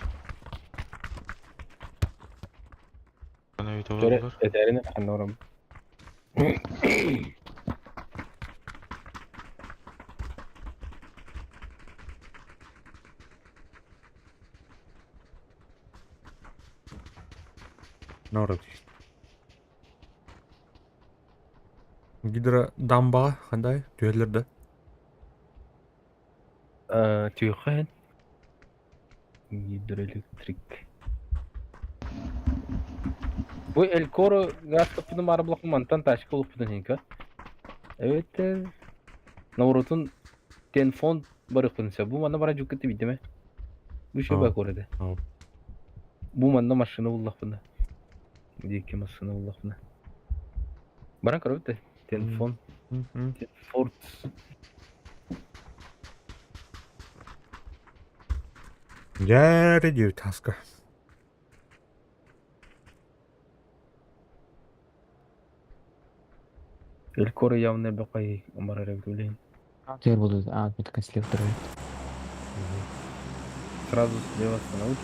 Ана өйтө олар. Этерин ханорам. Народ. Гидродамба қандай? Түйелерді. Түйхэн. Гидроэлектрик. Бу Элькоро газ капыны барып мантан тачка улуппутун хинка. Evet. Наворотун телефон барыппын Бу манна бара жуккаты бидеме. Бу шо Aa. бак орады. Aa. Бу манна машина уллахпына. Дике машина уллахпына. Баран көрөбүт телефон, Форд. Дәрі таска. Элькоро явно бакай барар билейин. Теперь буду. А, это слева второй. Сразу слева остановить.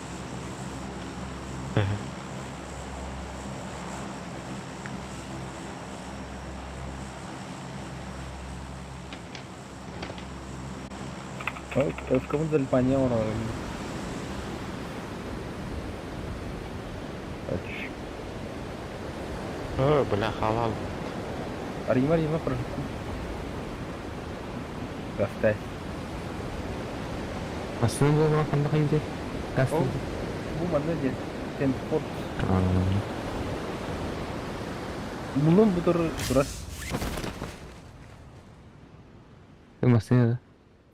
В кого залипание он. О, бля, халал. Арима, арима, прошу. Гастай. Машина была қандай қайда? Газ. Ол бу манна ден Тенфорд. Булун бутур турар. Машина.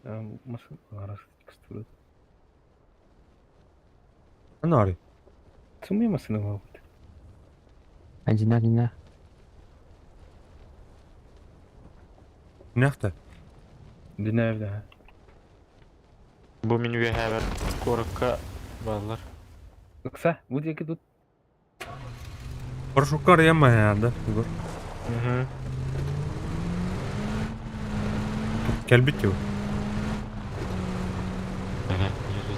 Машина арас кстурат. Анари. Сумме машина бар. Один, один. Нәқті. Динәвдә. Бу мин үөһээбэр куоракка бааллар. Ыкса, бу диэки тут. Парашюкка арыйан да, Егор. Угу. Кэлбит его.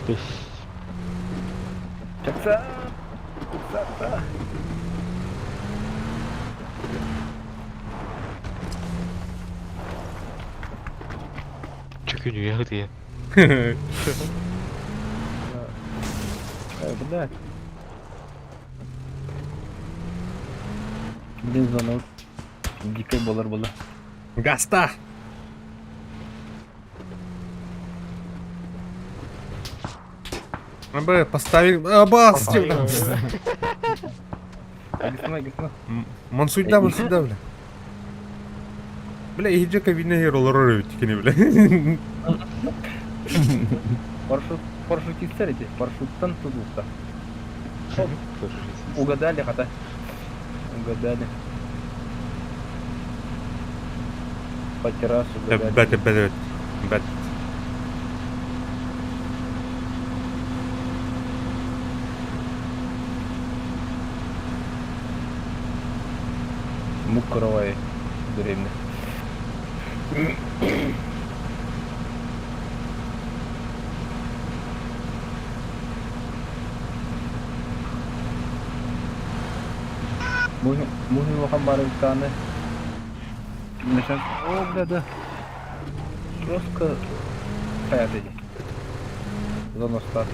Здесь. Чакса! Ыкса, ыкса! Чөкүнүйэ ытыйа. Бля. Блин, зона дикой болар была. Гаста! Абы, постави... Аба, Мансуйда, мансуйда, бля. Бля, иһирдьэ кабина иһэр олорор эбит кини, бля. Парашют, парашютисттэр эти, парашюттан тутулта. Угадали, хата. Угадали. По террасу угадали. Бэт, бэт, бэт. Муккаровай деревня. Муһун улахан барыбыттааны О, бля, да. Жестко хаят эти. Зона старт.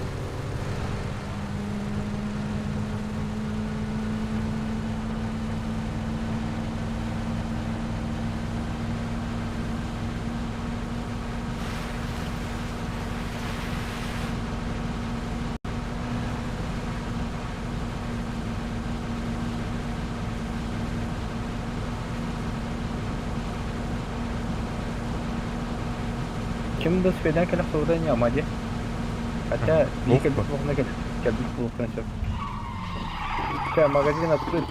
Ким да успейдан кэлэх сурута не амади. Хотя, не кэлбит буолна кэлбит буолуохтан сөп. Ча, магазин открыт.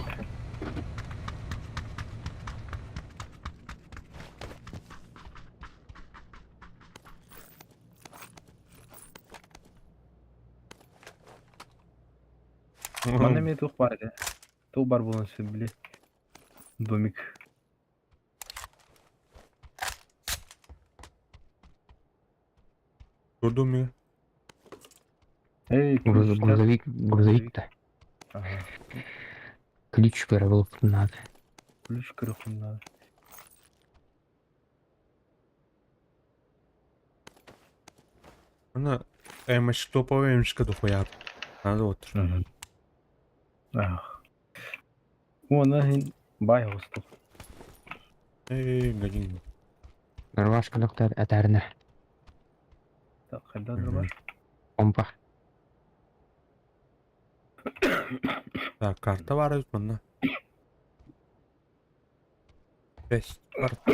Манна эмиэ туох баар этэ? Туох баар буолуон сөп били? Домик. Турдум Эй, Груз, грузовик, грузовик-то. Ага. Ключ көрө надо. Ключ көрүөхпүн надо. Ана эмэш топовый эмшка дохуя. Надо вот. Ах. Уонна иһин баай оҕустук. Эй, годин. Норвашка доктор этәрнэ. Так, хайда бар? Помпа. Так, карта бар эбит манна. Бэс карта.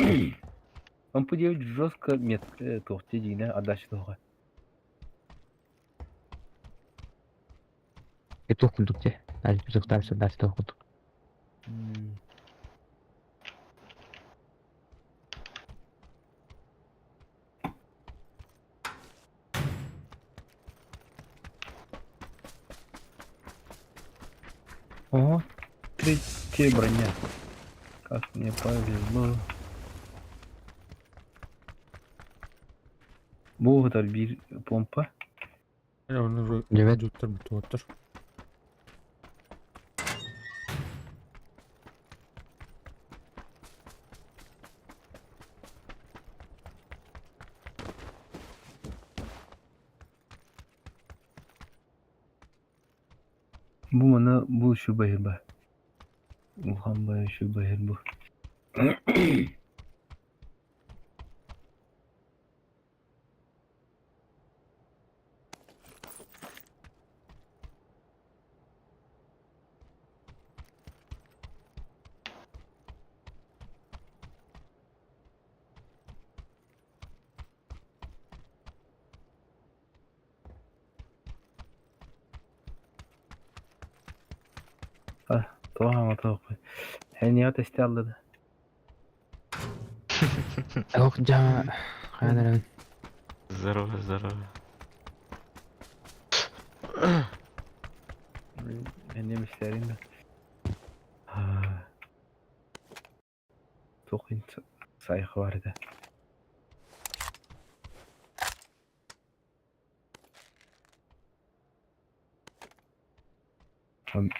Он по жестко мет туох диинэ отдача туоҕа. Туох курдук те. Дальше дальше туох курдук. Ого, третья броня. Как мне повезло. Бу биир помпа. Девять. Туттар. Бу маны бу шубайыр ба. Улхан бай шубайыр бу. Тоҕо тоҕо. Хэнья тесте аллады. Ох, жа. Хайнаран. Здорово, здорово. Эмиэ да. Туох сайха бар этэ.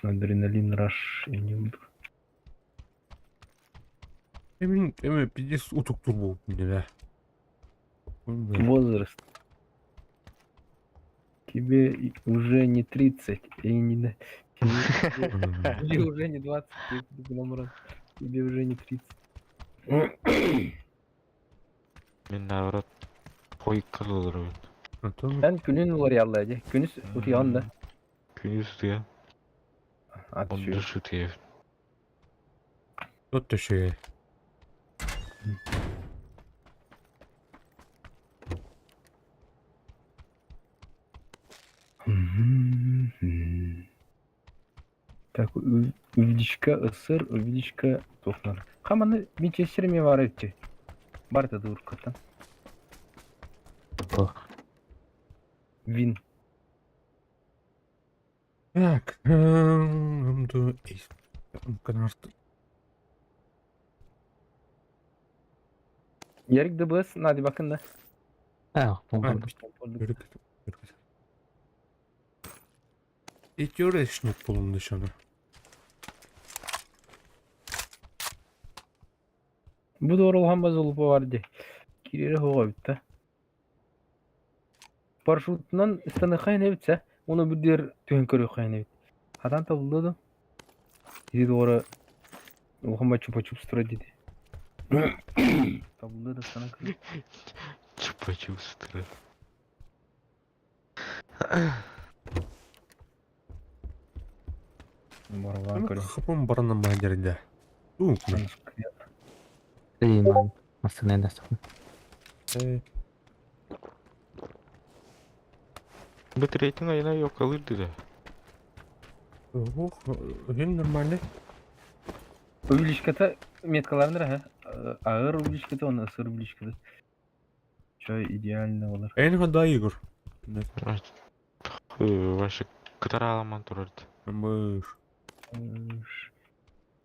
Адреналин раш не Эмин эме пиздец утуктур буолбут да. Возраст. Тебе уже не 30, и не... Тебе уже не 20, тебе уже не 30. Мин наоборот хойукка олоробун. Эн күнүн уларыйаллар дии. Күнүс утуйаҕын да. Күнүс утуйан. Ондур утуйабын. Тот төшөйө. Так, увеличка ысыр, увеличка туохнар. Хаманы Винчестер ми бар эти. Бар да дуркаттан. Вин. Так, Ярик ДБС, Надя bakın da. А, Идёрешник булун дышаны. Бу doğru улахан базылупа бар ди. Кирире хоға битті. Парашютынан ыстаныхайн эбитсе, оны бүдер түһен көрүөхайн эбит. Хатан табылды да. Иди doğru улахан ба чупа-чуп строить диди. Табылды да станок. Чупа-чуп строить. Барван көрө. Хапым барана мадерде. Ман. Массына да соқ. Бу рейтинг айына yok алырды да. Ох, ген нормальный. Увеличката меткаларында ха. Ağır увеличката, оны ысыр увеличката. Чой идеально болар. Эн хада Игорь. Ваши кытара аламан турарды. Мыш.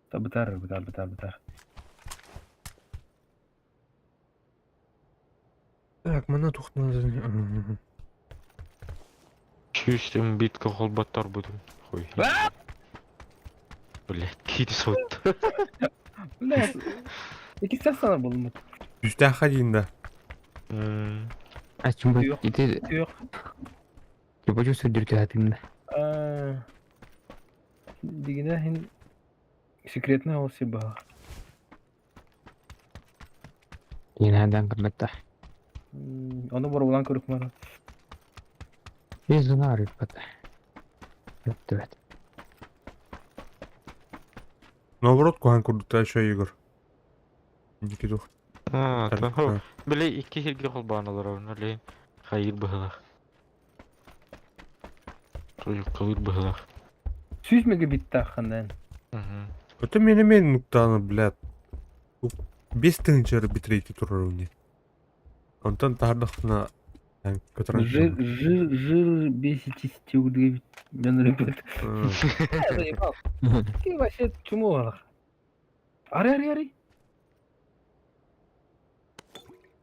Та бытар, бытар, бытар, бытар. Так, мана тухтан. Чувствуем битка холбаттар будем. Хуй. Блять, киди сот. Бля, Iki sana bulunmak. Үстә хадинда. А чем бы ити Yok. чупа-чуп сүрдүртү хатында. Дигине хин секретный олси ба. Yine кырбатта. Оны бар улан көрүк мара. Без знары бата. Өттүбэт. Наоборот, кухан курдукта еще Игорь. Никидух. А, Биле икки хирге холбаналар оны ле хайыр быһылах. Той кылыр быһылах. Сүз мегабит тахандан. Это мене мен нуктаны, блядь. Бес тысяч битрейти турар Онтон тардахна Жир, жир, жир беситесь тюгды. Мен ребят. Заебал. Ты вообще чему? Ари, ари, ари.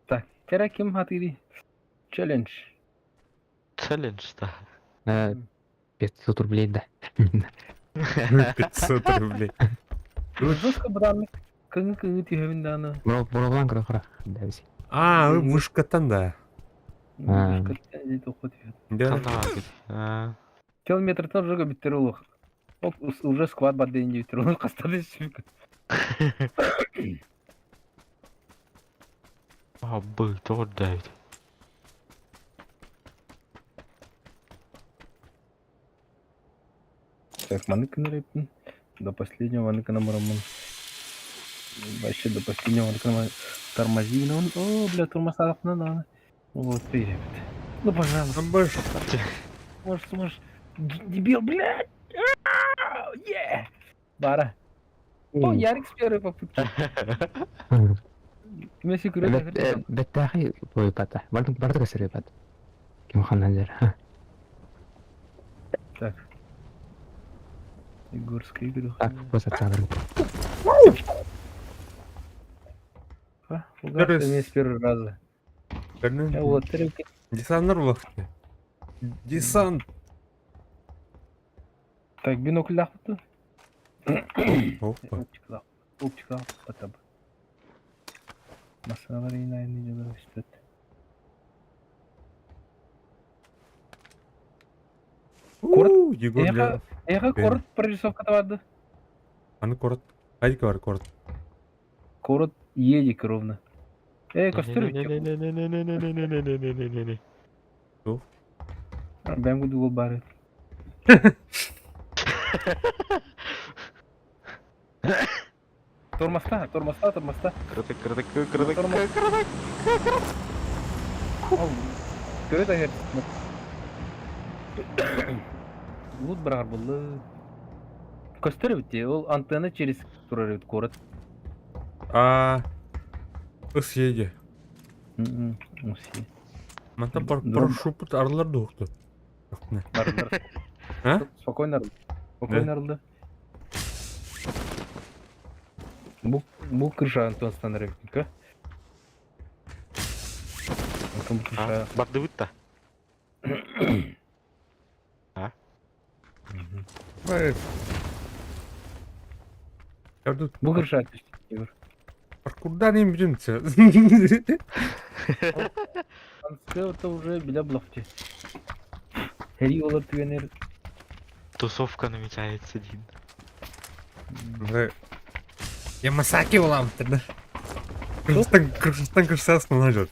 Так, тера ким хатири? Челлендж. Челлендж да. 500 рублей, да. 500 рублей. Жестко бранник. Кыңы кыңы түйөбүн даны. Буровлан көрө Да, А, мышкаттан да. Да. Километртан уже биттер улух. Уже сквад бар дейин биттер улух кастады А, был тор дайт. Так, маныкын репин. До последнего маныкына марамын. Вообще до последнего маныкына тормози. Ну, о, бля, тормоз надо. Вот, ты, ребят. Ну, пожалуйста. Можешь, сможешь. Дебил, блядь! Е! Бара. О, Ярик с первой попытки. Месси күрөт. Беттахи бой пата. Бардык бардык сире пат. Ким хананжар. Егорскай күрэх. Так, вот Фугас эмиэ с первого раза. Десаннар улахты. Десант. Так, бинокльдаахпыт Опа. Оптикалаах. Оптикалаах хотя бы. Массыыналар иин айанныы дьонор өспөт. Куорат Егор эйиэхэ эйиэхэ куорат прорисовката барды. Аны куорат. Хайдыка бар куорат. Куорат едик ровно. Э, көстөр үчү. Не-не-не-не-не-не-не-не-не-не-не-не. Бэм гудугул бары. Тормозта, тормозта, тормозта. Кырдык, кырдык, кырдык, Тормоз. кырдык. Көрө да Лут быраҕар буолла. Көстөр эбит дии, ол антенна через турар эбит куорат. А, ыс еде. Уси. Мантан парашют арылар дуохту. Арылар. А? Спокойно арылды. Спокойно арылды. Бу бу крыша Антон Станаревника. Антон крыша. Бардыбыт да. Бу крыша Паркурдан им бүтүнчө. Это уже биле булахчы. Хери олар түгенер. Тусовка намечается, Дин. Ямасаки буламтыр да. Кыргызстан Кыргызстан кырсасын найдет.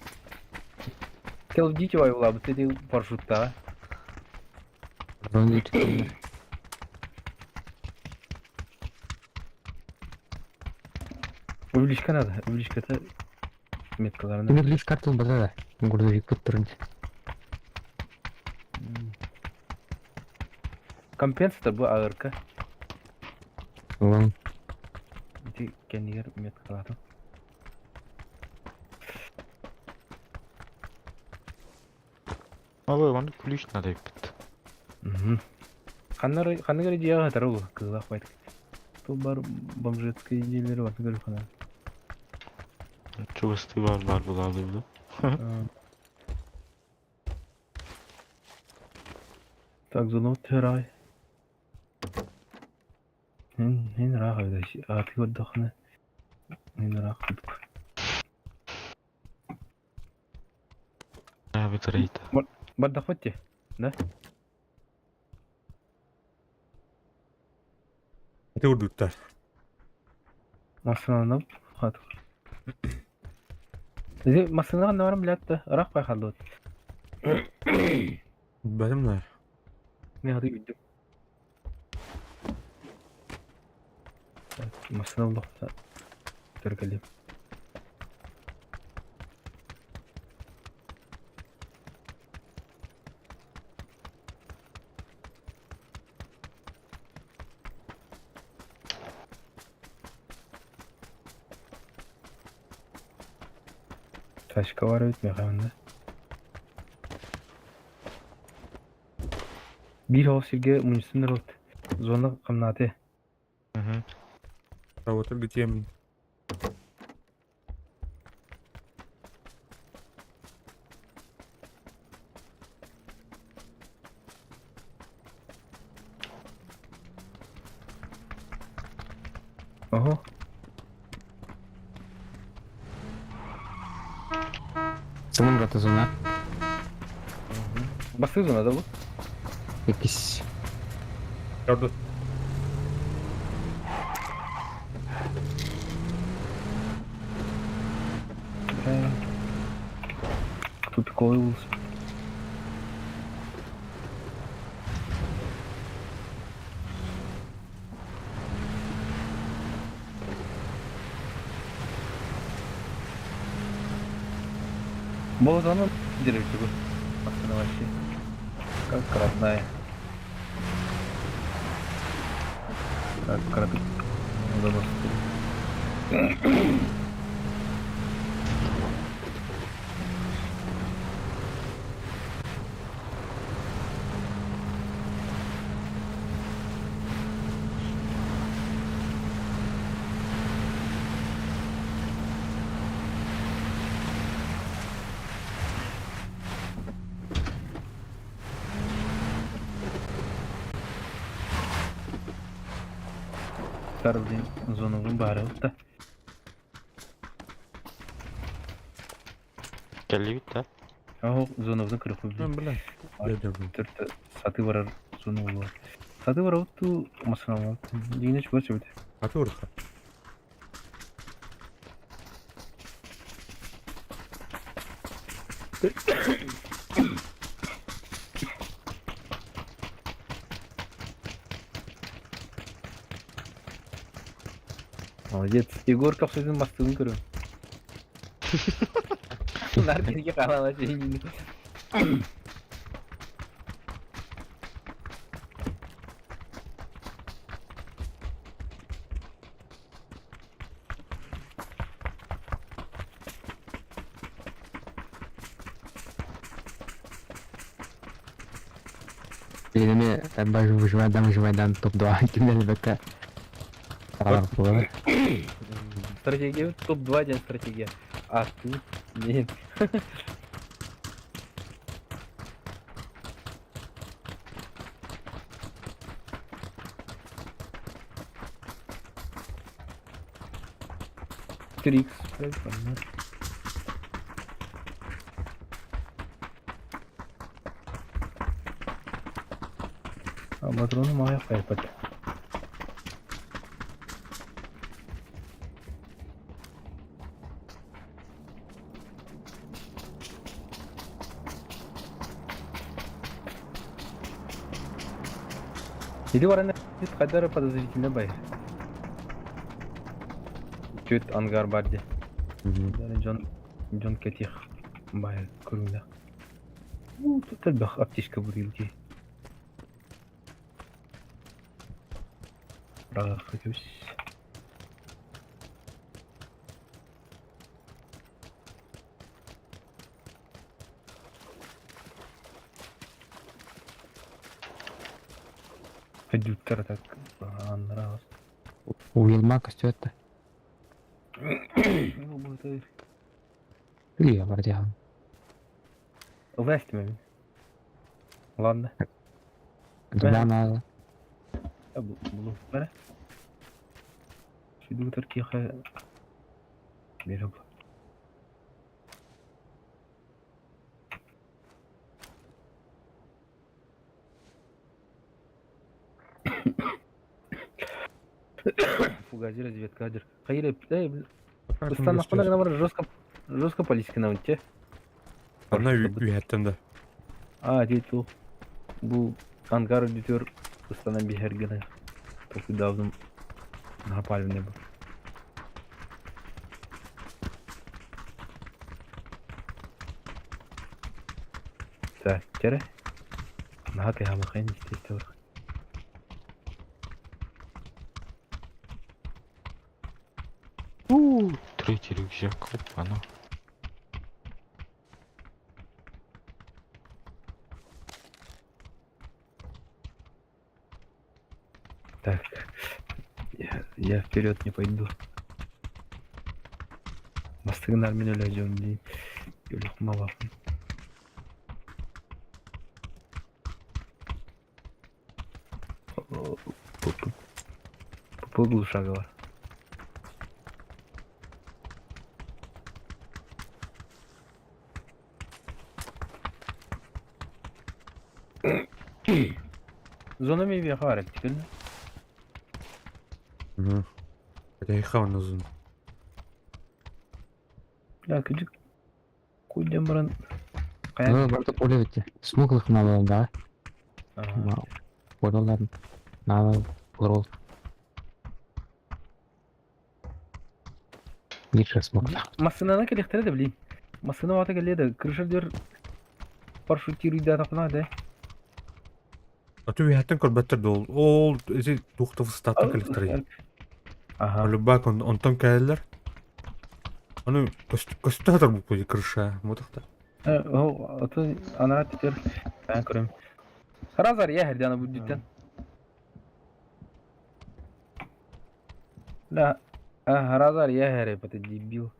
Call of Duty буламыт эти парашютта. Увеличка надо, увеличка-то меткаларына. Тимир лиш картон базара. Грузовик туттурун. Компенсатор бу АРК. Вон. Ити кэннигэр меткалаатым. Ой, он ключ надо эппит. Ханнар ханныгар идеяға хатар ол кызлах байт. Тул бар бомжетская идеялары бар көрүп хана. Чугасты бар бар булалы бу. Так, зона терай. Хин хин раах эбит ааты көрдөххүнэ хин ыраах курдук. А, бит Бардахпыт дии, да? Ити курдуктар. Массыынанан хат. Ити массыынаҕа ханна баран билээт да ыраах бай хааллыбыт. Билбэтим да. Мин хаты үрдүк. Массыына буллахпына төркөлүм. Тачка бар эбит миэхэ манна. Биир оҕус сиргэ мунньустан ылбыт. Зона хамнааты. Работа где? Оһо. Сымын брата зона. Бастыы зона да бу? Иккис. Правда. Тупиковый улус. Болотаны деревья Машина вообще как родная. Так, краток. Кыргыттар блин зонабын баарыбыт да. Кэллибит да? Оһох зонабытын көрөхпүт Ну, блин. бля. Я Төрт саты барар зона буолуо. Саты барабыт дуу, массыыналаабыт. Дьиҥинэ чугас эбит. Аты урха. Молодец. Егор көхсүтүн бастыгын көрүм. Нар киһигэ хаалала сиһиҥҥин. Билими бажы выживайдан выживайдан топ-2 кимнен бөккө. Саралар Стратегия топ-2 диэн стратегия. А ты? Нет. Трикс, блядь, понятно. А патроны моя хайпат. Или баран хайдара подозрительно бай. Чуть ангар бар де. Дьон дьон кэтиэх бай көрүҥнэх. Тут элбэх аптечка бурилки. Быраҕыахха Өдүүттэр так аннара Уилма көстүөттэ. Үлүйэ бар диэҕин. Власть мен. Ладно. Да надо. Булу бара. Шүдүгүтэр киэхэ бере бу. Фугази разведка адыр. Хайыр, эй, Ыстаннахпына гына бар жестко жестко политика те. Ана үйәттен да. А, дейт бу ангар үдүтөр ыстанан биһэр гына. Толкуйдаабытым наһаа бу. Так, тере. Наһаа тыһаамахайын естественно. Третий рюкзак, опа, ну. Так, я вперед не пойду. Бастыгынар мен өлөжөм дии. Өлөх малахын. Глушага бар. Зона ми бияха тикин. Это их узун. Я кыжык куйдем баран. Ну, барда поле битте. Смуглых надо, да? Понял, Надо ролл. Лучше смог. Массынаны келехтере да блин. Массына вата келеди. Крыша дер парашютируйда тапына да. А ты үйәттен көрбәттер дол. Ол эти тухтов статтан келехтер. Ага. Любак он онтон кәлләр. Аны көстө хатар бу крыша. Мотохта. О, аты анара теперь ben көрөм. Сразу я хердяна будет. Да. А, разар я хере, ты дебил.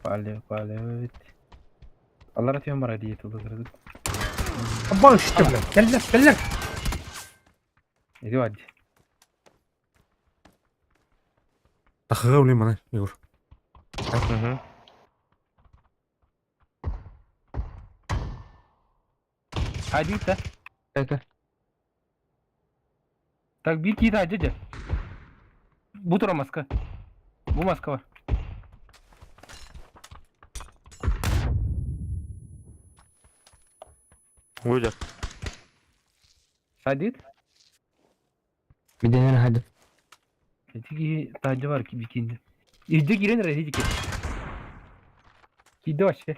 Пале, пале, Аллар атıyor мара дие тулы кырдык. Абан что, бля. Кәлләр, кәлләр. Иди вади. Хыга улей мана, Егор. Угу. Hadi да. Это. Так биир киһи таһдьа дьэ. Бу тура маска. Бу маска бар. Выйдет. Садит. Биденен хады. Ити киһи таһдьа бар бикинди. Илдьэ киирэн эрэ ити Киирдэ вообще.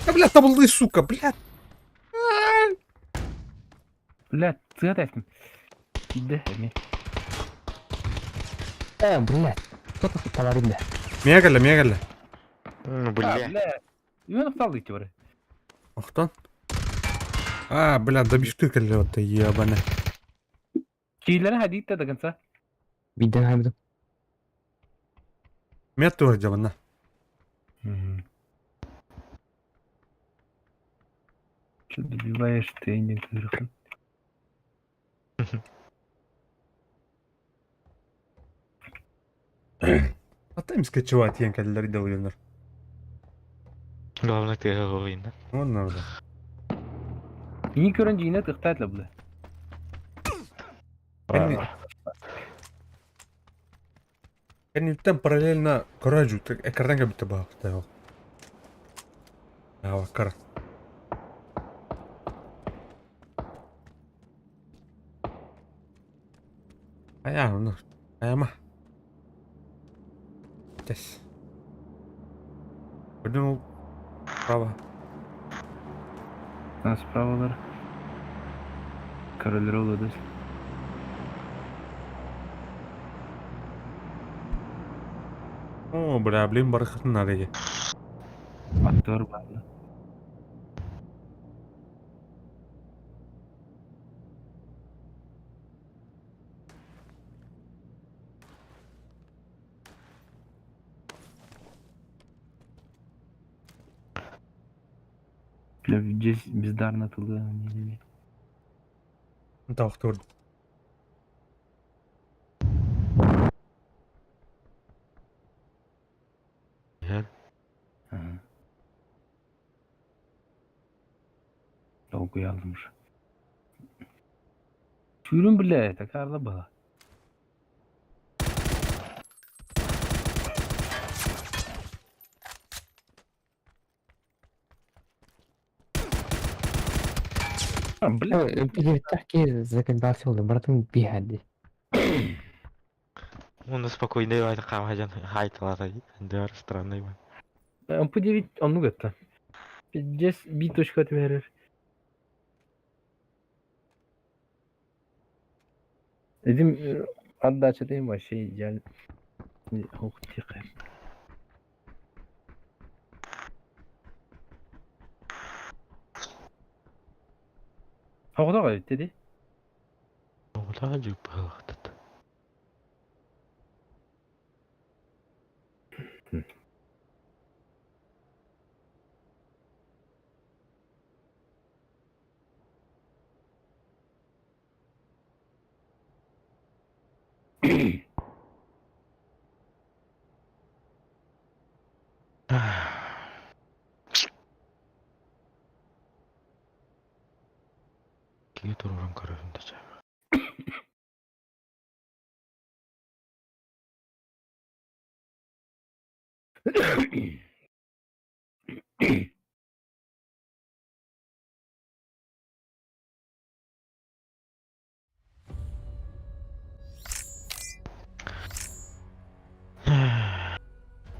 Да, бля, табылды, сука, бля. Бля, сыа тэстим. Киирдэ эмиэ. Э, блядь. Кто тут товарищ, бля? Мегале, мегале. Ну, А, бля. бля. Үөн охталды ити бары. Охтон. А, бля, добишты кэллэ ебаный. Киилэрэ хадиит да до конца. Биден хады. Мет тур дьабана. Что добиваешь ты, не кырхан. А там скачивать тиэн кэллэр дылгынар. Главное, ты говори, да? Онно уже. Ини көрөн дьиҥинэ тыктаат бля. Кэнниттэн параллельно көрө экранга кэбитэ баахтай ол. Ааваккар. Айаа, ну, айама. Тэс. Көрдүн право. Нас справалар. Король Ролла О, бля, блин, барыхатын надо. Актер барды. Бля, здесь бездарно туда не Тахтыр. Ага. Долго алдым уже. Сүүрүн бля, такарла была. А, бля. Били تحكي زي بعثوا براتم بيها دي. Он спокойно давай хаажан хайталата дэр странный. МП9 оннук этте. Пиздец, би точка түһэрэр. Этим отдача ты вообще идеально. Ух, тихо. Оҕото dedi. Ола жупахтат. Киһи туруоран көрөбүн да чаа.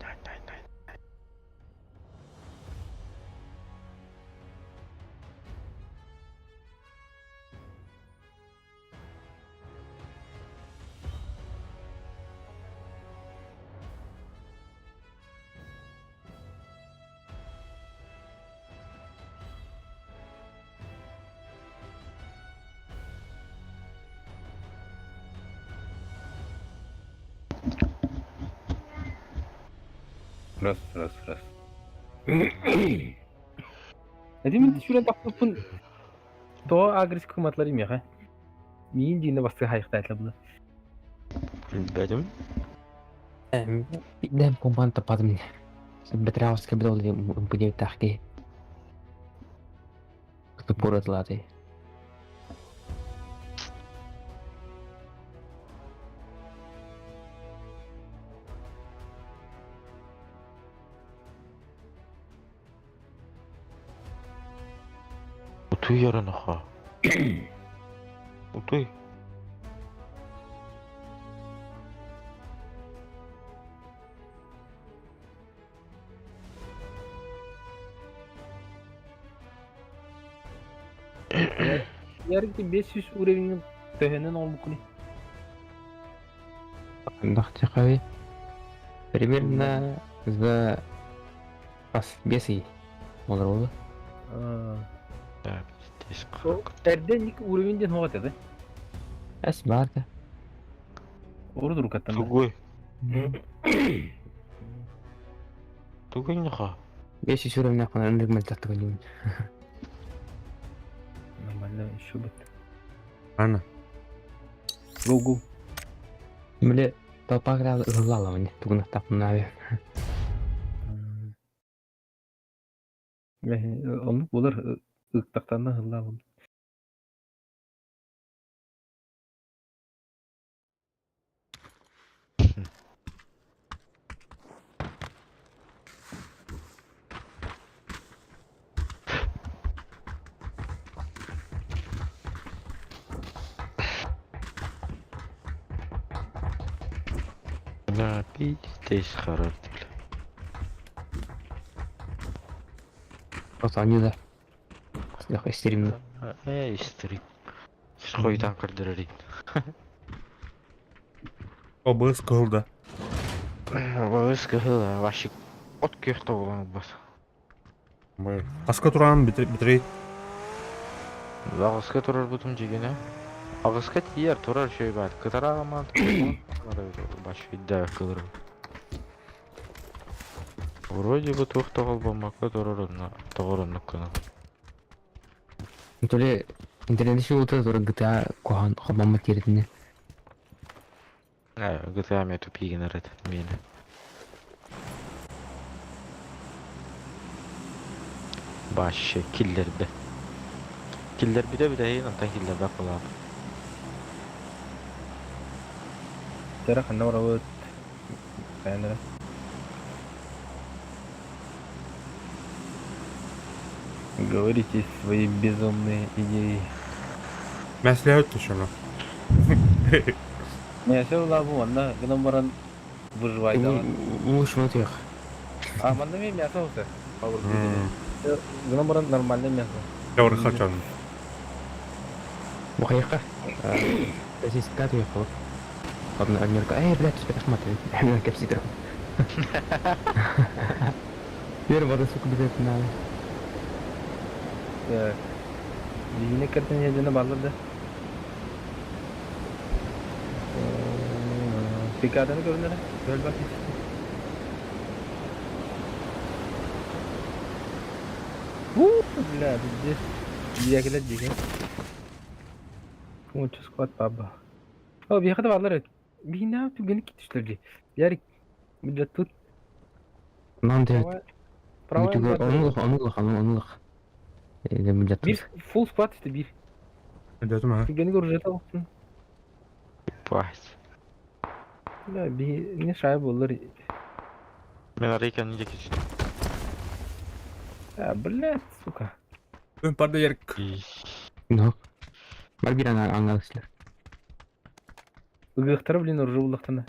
Най, най, най. Раз, раз, раз. Этим шүрэн тахпыппын то агресив кыматлар имеха. Миин диинэ бастыы хайыхтаатла була. Билбэтим. Биирдэм компан таппатым. Бэтэрээҕискэ бит ол ымпыдиэбиттээх киһи. Кытып куоратылаатый. Утуй эрэ нахуй. Утуй. Ярик 500 уровенин төһөнөн оҥорбуккуний? Хайдах Примерно за бас 5 ый олоробут. Да, пиздец. Эрдэ ник уровень диэн суох этэ да? Эс баар да. Урут уруккаттан да. Тугуй? Тугуй нахуй? 500 уровень ханан ынырык мөлтөхтүк ойнуубун. Нормально еще бы. Ана. Go go. Били толпа ыһыллаламын тугунахтахпынаабы. Оннук буолар ыктахтарына ыһыллаабын. Да, пиздец хорош. Просто они да. Стрим. Эй, стрим. Хойдан көрдөрөр. Обыс кылда. Обыс кыһыл вообще от күөх тобулан бас. Аска туран битрей. Аҕыска турар бутум дьигинэ. Аҕыска тиийэр турар шөй баар. Кытарааман баш үйдэ кылыр. Вроде бы туох тоҕол болмакка турар онно тоҕор оннук гынан. То ли интернет шоута тура GTA куһаҕан хобоммут тиэритинэ. GTA мен тупигин эрет миэнэ. Башы киллерде. Киллер бите бите антан киллербек болаап. Тера ханна барабыт. Кайнара. Говорите свои безумные идеи. Мәсләһәт төшөнө. Не, все лабу, манна гынан баран выживай да. Лучше вот их. А манна мен мясо болса. Гынан баран нормальное мясо. Явры хачан. Бухайка. Здесь уехал. Ладно, Америка. Эй, блядь, теперь смотри. Мен кепсидер. Первый вода, сука, блядь, надо. Так. Дигине кертен жерден барлар да. Пикаданы көрүнөр. Көл бак. Бля, здесь диякелер деген. Мучу склад баба. О, бияқта барлар. Бина түгені кетішлер. Ярик, бля, тут Нам де. Онулық, онулық, онулық. Bir full squad işte bir. Дедим ha. Түгені көріп алыпсың. Бать. Бля, bir не шай болар. Мен арайкан неге кетті. А, блядь, сука. Өн парда ярик. Ну. Бар бир аңгалышлар. Ыгыктары, блин, уржу булдыктана.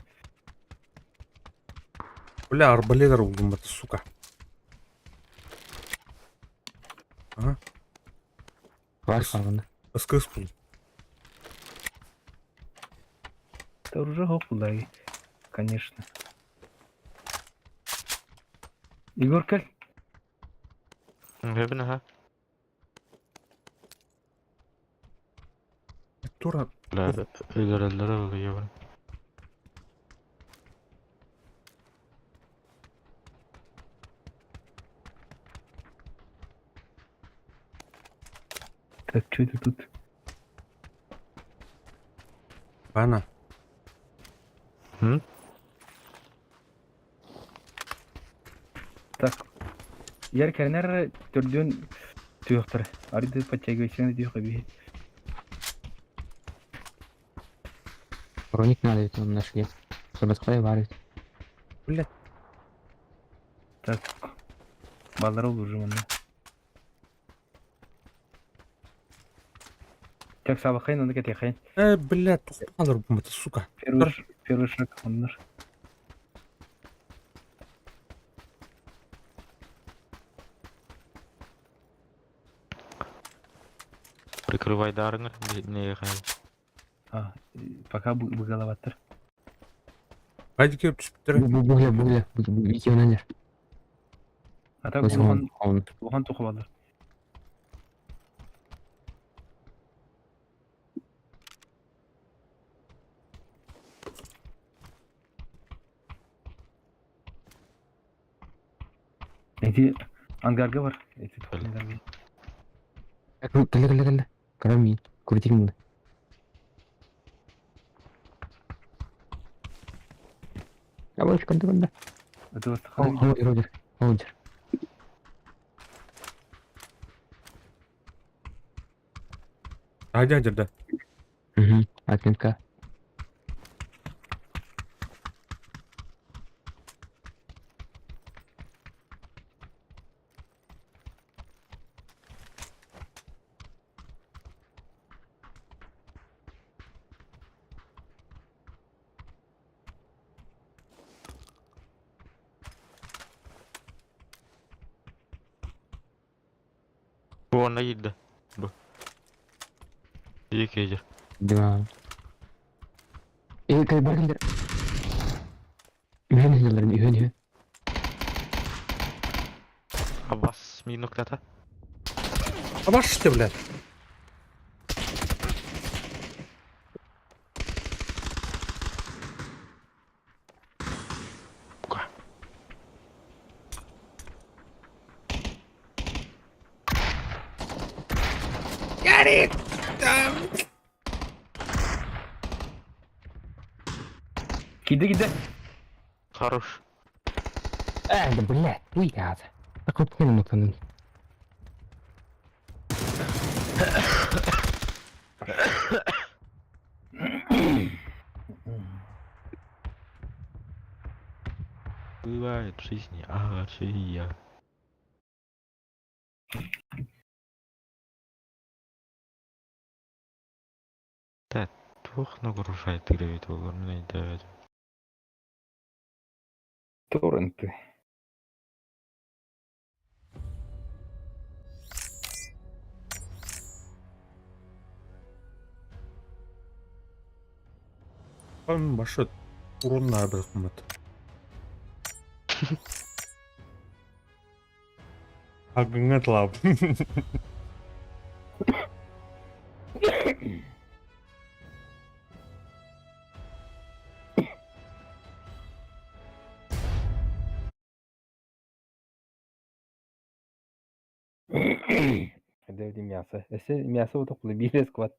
Бля, арбалетер булдум бат, сука. Бар қалғанда. Ыскыс бул. Это уже хоп булдай. Конечно. Егор, кел. Хебін ха. Тура. Бля, өлөрөлөр өлөр. Так, что это тут? Пана. М? Так. Яр кэрнэр төрдүөн түөхтэр. Арды подтягивайся түөх эбии. Броник надо ведь нам нашли. Чтобы бар Блядь. Так. Баллар уже манна. Так сабахайн оны кетехайн. Э, блядь, тухпалар бумата, сука. Первый, первый шаг оннор. Прикрывай дарыңыр, не ехай. А, пока выголоваттыр. Хайди келіп түспіттір. Бугля, бугля, екеуін А так улахан улахан туху баллар. Эти ангарга бар. Эти ангарга. Кэллэ, кэллэ, кэллэ. Карамин. Крутим. Давай, канда, канда. Это вот Родер, Родер. Хайди да. Угу, отметка. Бу онна киирдэ. Бу. Екі Да. Э, кай бар кэллэр. Үһөн үһөллөрүн үһөн үһөн. Абас минуктата. Абаш ты, блядь. Бука. Ярик! Киди киди. Хорош. Э, да блядь, уйдят. Так вот минуту. Бывает в жизни агачия. Да, туох нагружает игровит олар мен Торренты. Там башы урон бір қымбат. Агыңа тлап. Дэвди мясо. Эсе мясо вот около бирес кват.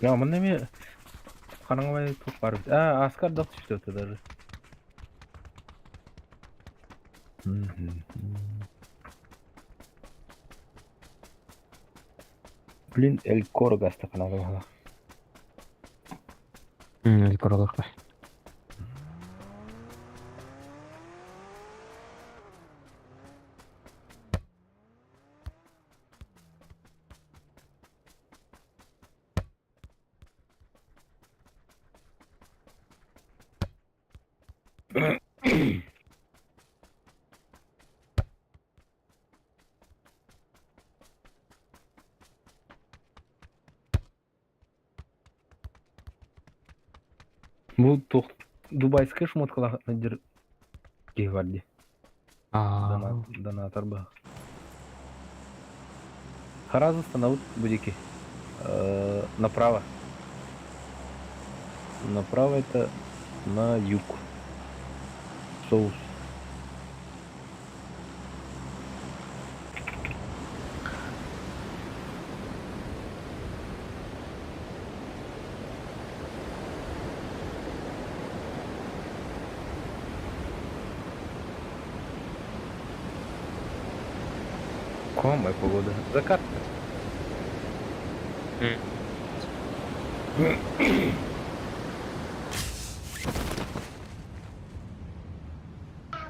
Я манна эми хараҥабай туох баар эбит. А, Аскар да түстэ даже. Блин, Эль Коро астахана. Эль Коро. Бу туох дубайскай шмоткалаах сылдьар киһи бар дии. Аа. Донатор баһа. Сразу становут будики. Направо. Направо это на юг. Соус. Комая погода. Закат.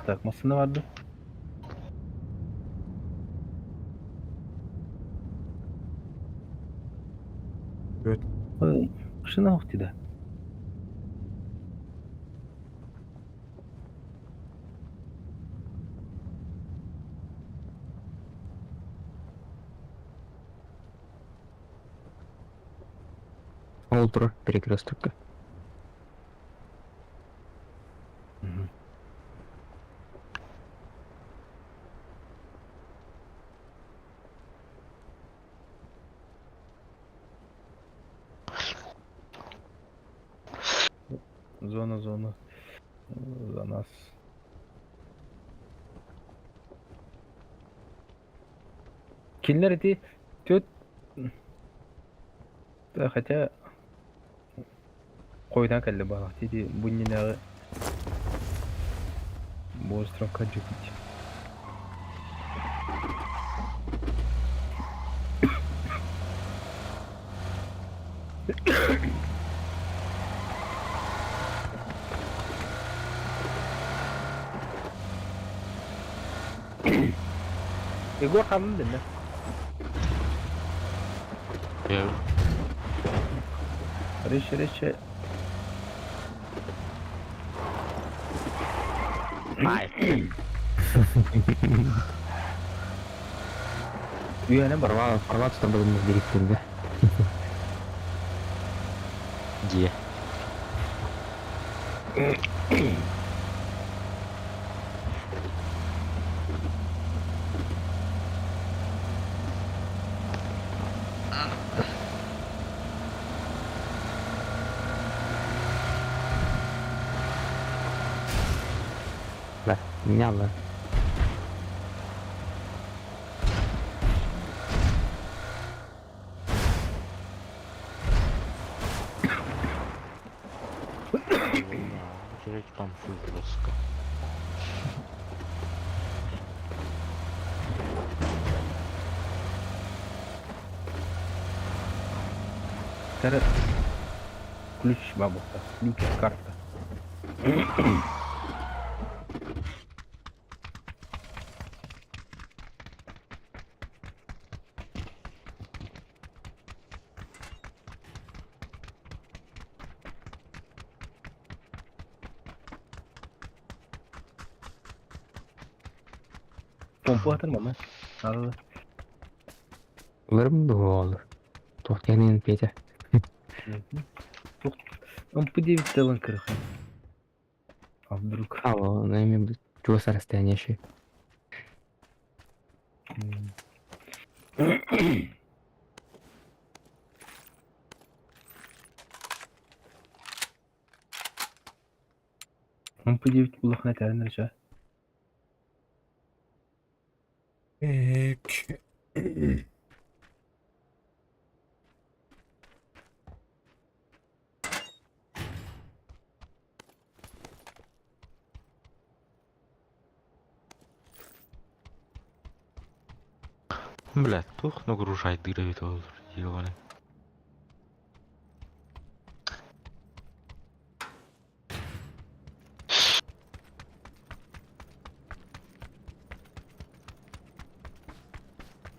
Так, массыына барда. Evet. Машина охтида. Ол турар перекрестокка. Зона, зона. За нас. Кинилэр ити түөрт хотя хойутаан кэллэ баҕалаах ити бу иннинээҕи бу островка дьүкүт Егор ханна дэннэ? Речь, речь. Үөһэнэн бар. Порвал, порвал чтобы директивде. Дьиэ. Да, меня да. Жрать там фу жестко. Кара ключ бабута. Ключ карта. Помпа атар мама. Надо. Ыларым дуо Туох диэнин Петя. МП9 телын кырыха. А вдруг? А, он эми чугас расстояние еще. МП9 улахан этэрин эрэ. Так. Блядь, тух нагружай дыры это ебаный.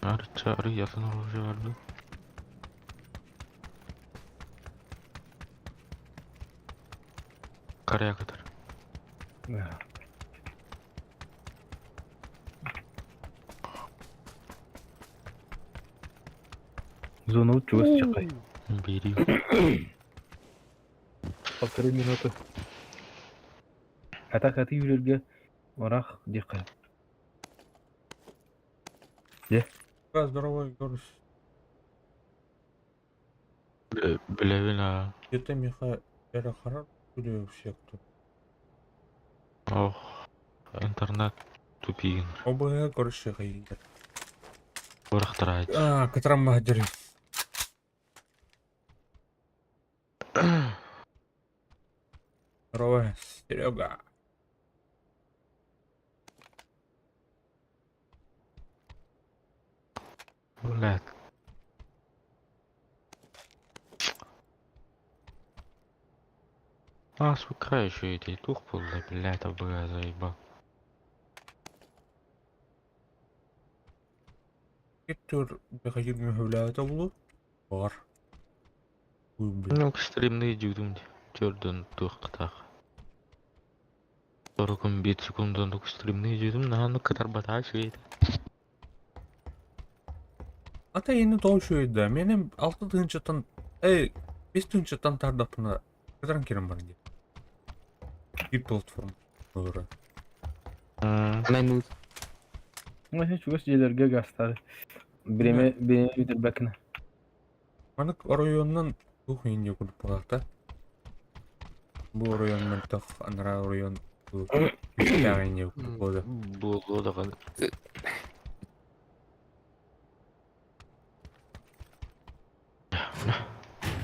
Арчары ятын оружие vardı. Karaya kadar. Зона чугас чакай. Бери. Полторы минуты. А так аты үүрэргэ орах диэххэ. Дьэ. Здорово, Егор. Билэбин аа. Где-то миэхэ эрэ харар в секту. Ох, интернет тупигин. ОБГ короче хайдер. Бырахтараайт. А, катрам махадери. Здорово, Серега. Блядь. А, сука, еще эти тух был, блядь, АБГ заебал. Кеттер бехajir мөхөвләтә булу. Бар. Уй, блин. Ну, стримный дюдум төрдөн тух кытах. 45 секундан стримный дюдум, на ну катар бата шейт. Ата yeni тоğuşuydu. Benim 6 тыһынчаттан, эй, 5 тыһынчаттан тардаппына кытаран кирен бар диye. Bir платформа. Doğru. Мен Вообще чугас дьиэлэргэ гастары. Бириэмэ бириэмэ бүтэрбэккинэ. Манык оройуонунан тух инде курдук буолаахта. Бу оройуон мөлтөх, анараа оройуон күүстээх инде курдук буолла. Буолуо даҕаны.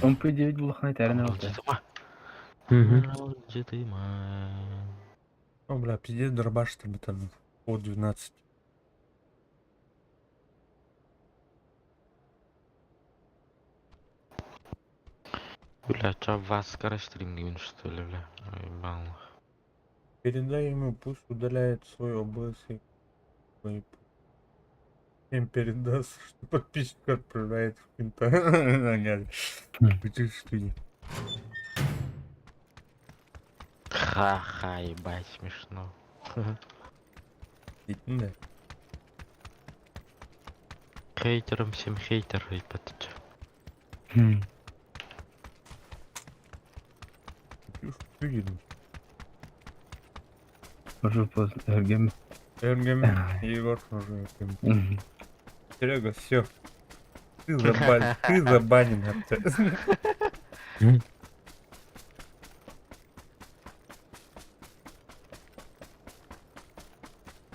МП9 булахана этэрин ылта. Дьытыма. О, бля, пиздец, дробаш там там по 12. Бля, чё вас стримный что ли, бля? Ебал. Передай ему, пусть удаляет свой ОБС и свои Им передаст, что подписчик отправляет в кента. Нет. Почти что не. Ха-ха, ебать, смешно. Да. Хейтерам всем хейтер, ебать. Видно. Уже поздно. Эргем. РГМ, Егор уже РГМ. Серега, все. Ты забанен, ты забанен.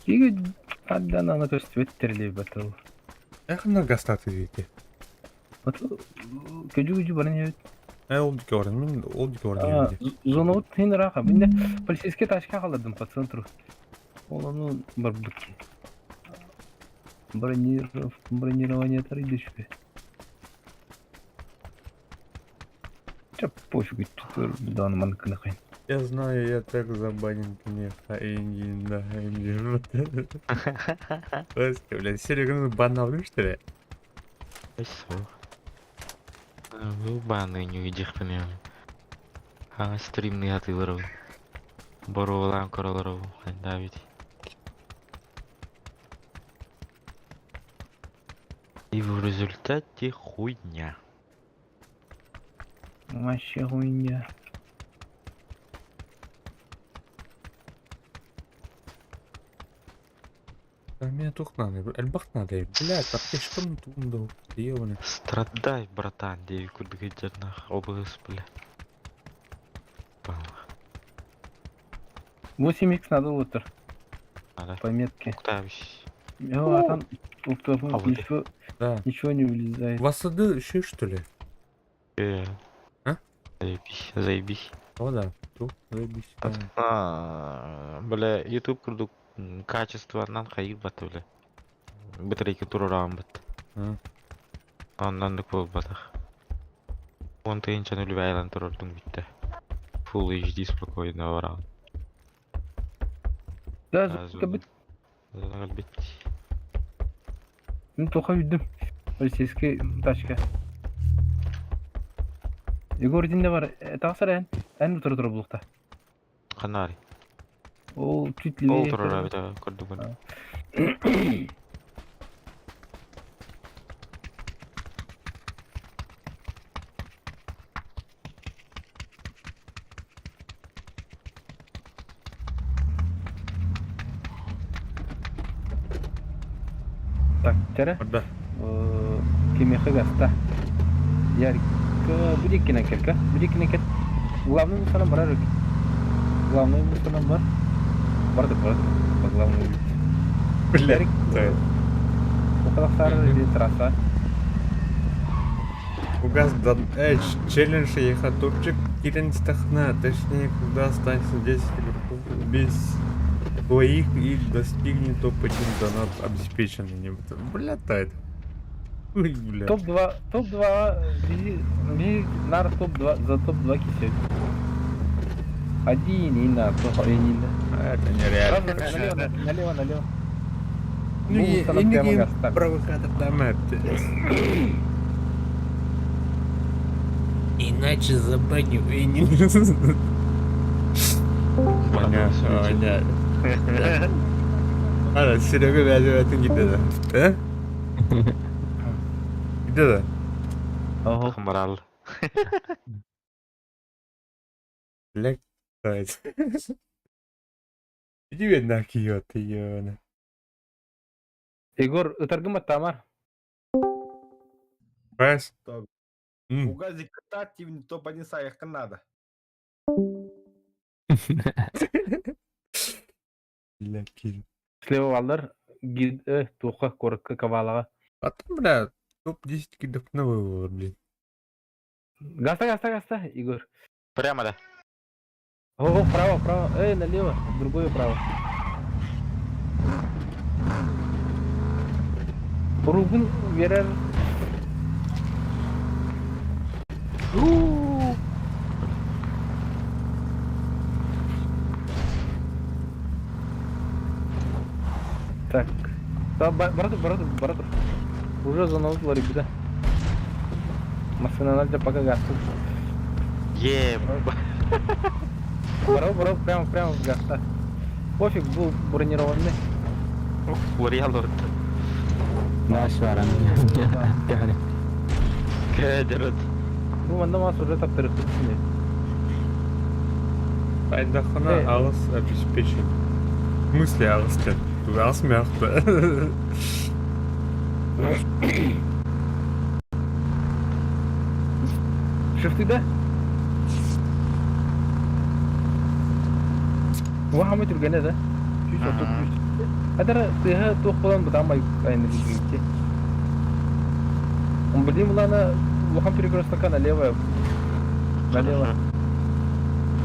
Киги аддан ана көстүбэт терли батыл. Эх, на гастаты видите. Батыл көжү-көжү баран ебит. Ол дикорн, мен ол дикорн дии. Зона вот хин раха. Бинде полицейский тачка халадым по центру. Ол ону барбыт. Бронирование тарыдышпе. Ча пофигу, тут дан манкынахай. Я знаю, я так забанен, конечно, и да, и Господи, блядь, Серега, ну банал, что ли? Все. Ну, баны не уйдихпин А стримный атыларов. Боровалан короларов. Давид. И в результате хуйня. Вообще хуйня. Да меня тух надо, эльбах надо, блядь, аптечкам тундал, ебаный. Страдай, братан, девять курдык нах, ОБС, бля. 8х надо лутер. Надо. По метке. Уктавич. А там А вот ничего, Да. ничего не влезает. Вас еще что ли? А? Заебись, заебись. О, да, ту, заебись. А, бля, YouTube курдук качество нан хайыр баты, бля. Батарейка турурам бат. Оннан да кол батах. Он тыйынчан үлбәйлән турурдун битте. Full HD спокойно барам. Да, бит. Бит. Ну, тоха үйдüm. Полицейский тачка. Егор динде бар. Тақсар ән. Ән утыр тур булукта. Канари. Ол чуть Ол левее. турура бит көрдүм. Так, чэрэ. Орда. Кимиэхэ гаста? Ярика, бу диэкинэн кэлкэ. Бу диэкинэн кэл. Главный мусором барар эбит. Главный мусором бар. Бардыр, бардыр. По главной улице. Бля. Ярик, около или трасса. Угас челлендж еха топчик кирен стахна, точнее, когда останется 10 игроков без двоих и достигнет топ-1 донат обеспеченный. Не Бля, та это. Ой, бля. Топ-2, топ-2, биһи нар топ-2, за топ-2 кисе. Один и на, то и не на. А, это нереально. Сразу налево, налево, налево. Ну, Бу и, установ прямо и газ, так. провокатор там это. Иначе забаню и не... Понятно, понятно. Ана, Серега бәлі гиде да. Э? Гиде да. Ого. Барал. Бля, Иди нахуй, ё, ты ё. Егор, ытаргым аттамар. Пас. Топ. М. Угазик топ топ-1 саехка надо. Бля, кил. Слева баллар гид туха коротко кавалага. А там, бля, топ-10 кидок новый, блин. Гаста, гаста, гаста, Егор. Прямо да. О, право, право. Эй, налево, другое право. Рубин верер. Так. Да, баратыр, баратыр, баратыр. Уже занозлар ребята. Машина надо пока газ. Е, Баро, баро, прямо, прямо в газ. Пофиг, был бронированный. Лореал вот. Наш варан. Кэдерот. Ну, манна мас уже таптырык не. Айдахана Э. алыс обеспечен. В смысле алыс нет? Алыс мягко. Шифты да? Вахамы түргәнә да. Чүс отут Ага. чүс. Хәтер тыһы тух булан бутамай айны бигите. Он блин булана лохам перекрестка налево. Налево.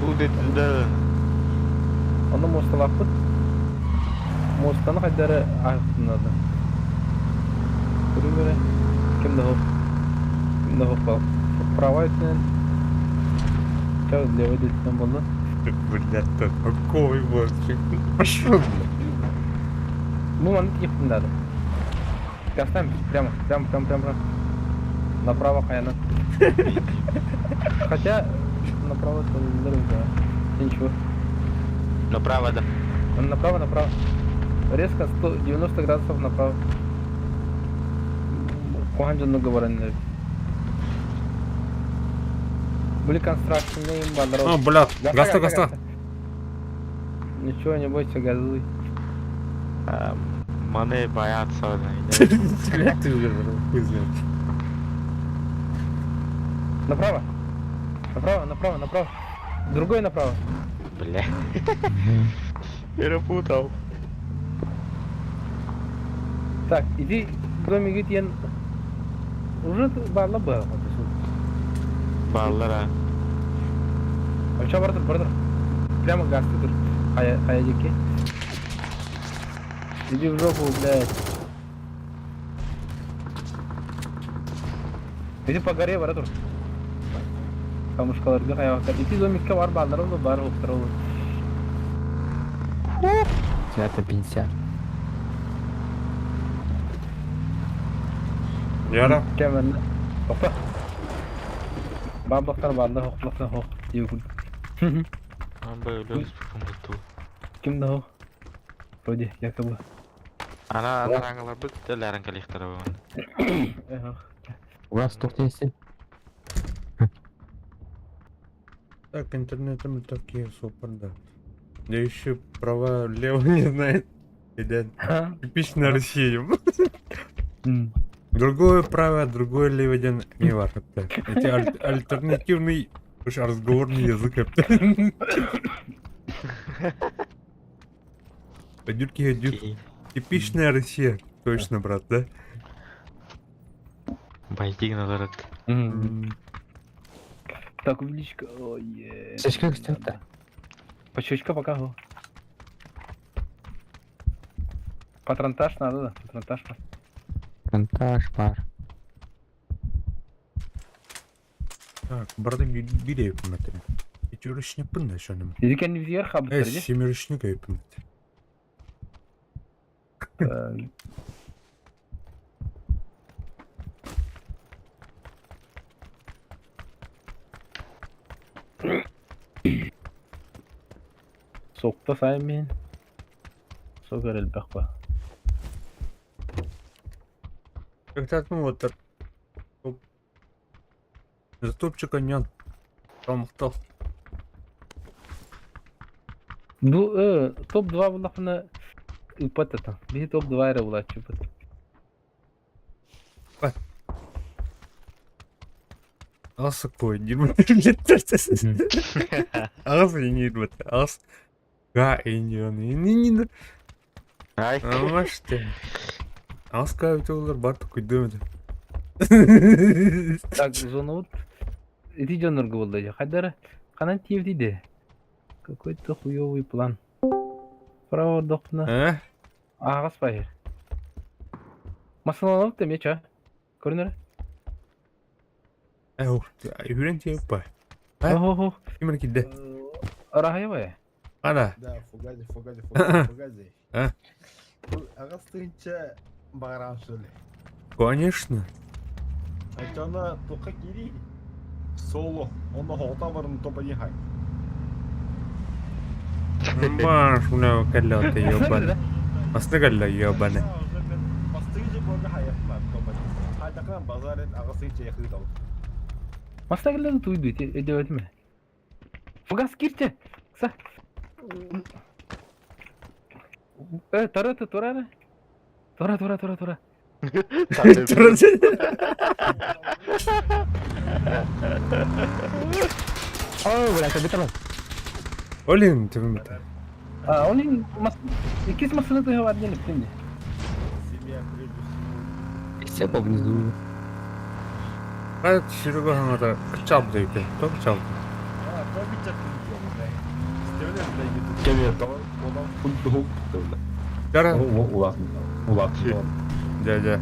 Будет да. Аны мосталаппыт. Мостаны хайдары артынады. Көрүңөрө. Ким да хоп. Ким да хоп бал. Права үтүнөн. Чау левый үтүнөн болду. Бля, такой вот. Пошел, бля. Ну, маны тиектин дады. Гаштан прямо, прямо, прямо, прямо, прямо. Направо каяна. Хотя направо это да. Ничего. Направо да. Направо, направо. Резко 190 градусов направо. Куанжа говорен. Были construction name балдар. А, бля, гаста, гаста. Ничего, не бойся, газуй. Маны боятся. Бля, ты уже, хуй знает. Направо. Направо, направо, направо. Другой направо. Бля. Перепутал. Так, иди домик ен. Уже барла был. Баллара. А что, братан, братан? Прямо газ тут. Хая, хая дикий. Иди в жопу, блядь. Иди по горе, братан. Камушкаларга хая Иди домикка бар баллар oldu, бар оптар oldu. Это 50. Яра. Кемен. Тохто. Баблактар барды, хоклактар хок. Диюгун. Он был буту. Ким да хок? Вроде, якобы. Ана анараңылар бит теләрен калихтара бу. Эх. У вас тут есть? Так, интернетом такие супер, да. Я еще права лево не знает. Ребят, типичная Россия. Другое право, другое левое диэн эмиэ баар эптэ. Эти альтернативный уж разговорный язык эптэ. Пойдет киһи Типичная Россия. Точно, брат, да? Байдигин олорот. Так, увеличка. Ой, Сечка кстати. Почечка пока. Го. Патронтаж надо, да? Патронтаж. Патронтаж бар. Так, барда бире yapın Пятерочник да шоным. Или кенди вверх, а Э, семерочник yapın. Сокта саймен. Согар элбэх ба. Когда ну вот так. Затопчика нет. Промахтал. Бу топ-2 буллахына ыппат это. Биһи топ-2 эрэ булааччыбыт. Ас кой, Ас не Ас. Га иньон. Ай. Амаште. Ас кабитолар бар такой думает. Так, зона вот ити дьоннорго буолла дии. Хайдара ханан тиэбитий Какой-то хуёвый план. Право ордохпуна. А? Ааҕас баайыр. Масаланабыт эмиэ ча. Көрүнэр. Эу, үрен тиэп ба. А? Охо-хо. Кимер кидде. Ыраһайа бай. Ана. Да, фугази, фугази, фугази, фугази. А? Аҕыс тыһыынча баҕараан что ли? Конечно. Оччоно туохха киирии? Соло. Онно хоҕото барын топ-один хай. Маш, мына кэллэ ёбаны. Масты кэллэ ёбаны. Бастыгы же борга хайахмар топ-один. Хайдакан базарын аҕыс тыһыынча яхыытал. Маста кэллэ туйду өйдөбөтүм. Фугас киирчэ. Са. Э, тора тора Тора, тора, тора, тора. О, бля, кабитала. Олин, ты мта. А, он иккис массыны тыһы бар диэн эптим дии. Семья прежде всего. Все внизу. А Серега хаңата кычал дейт. Топ чал. А, то бичаттын диэн. Стевне блядь, Кемер одан футбол бля. Кара. Улаатын. Улаатын. Да, да.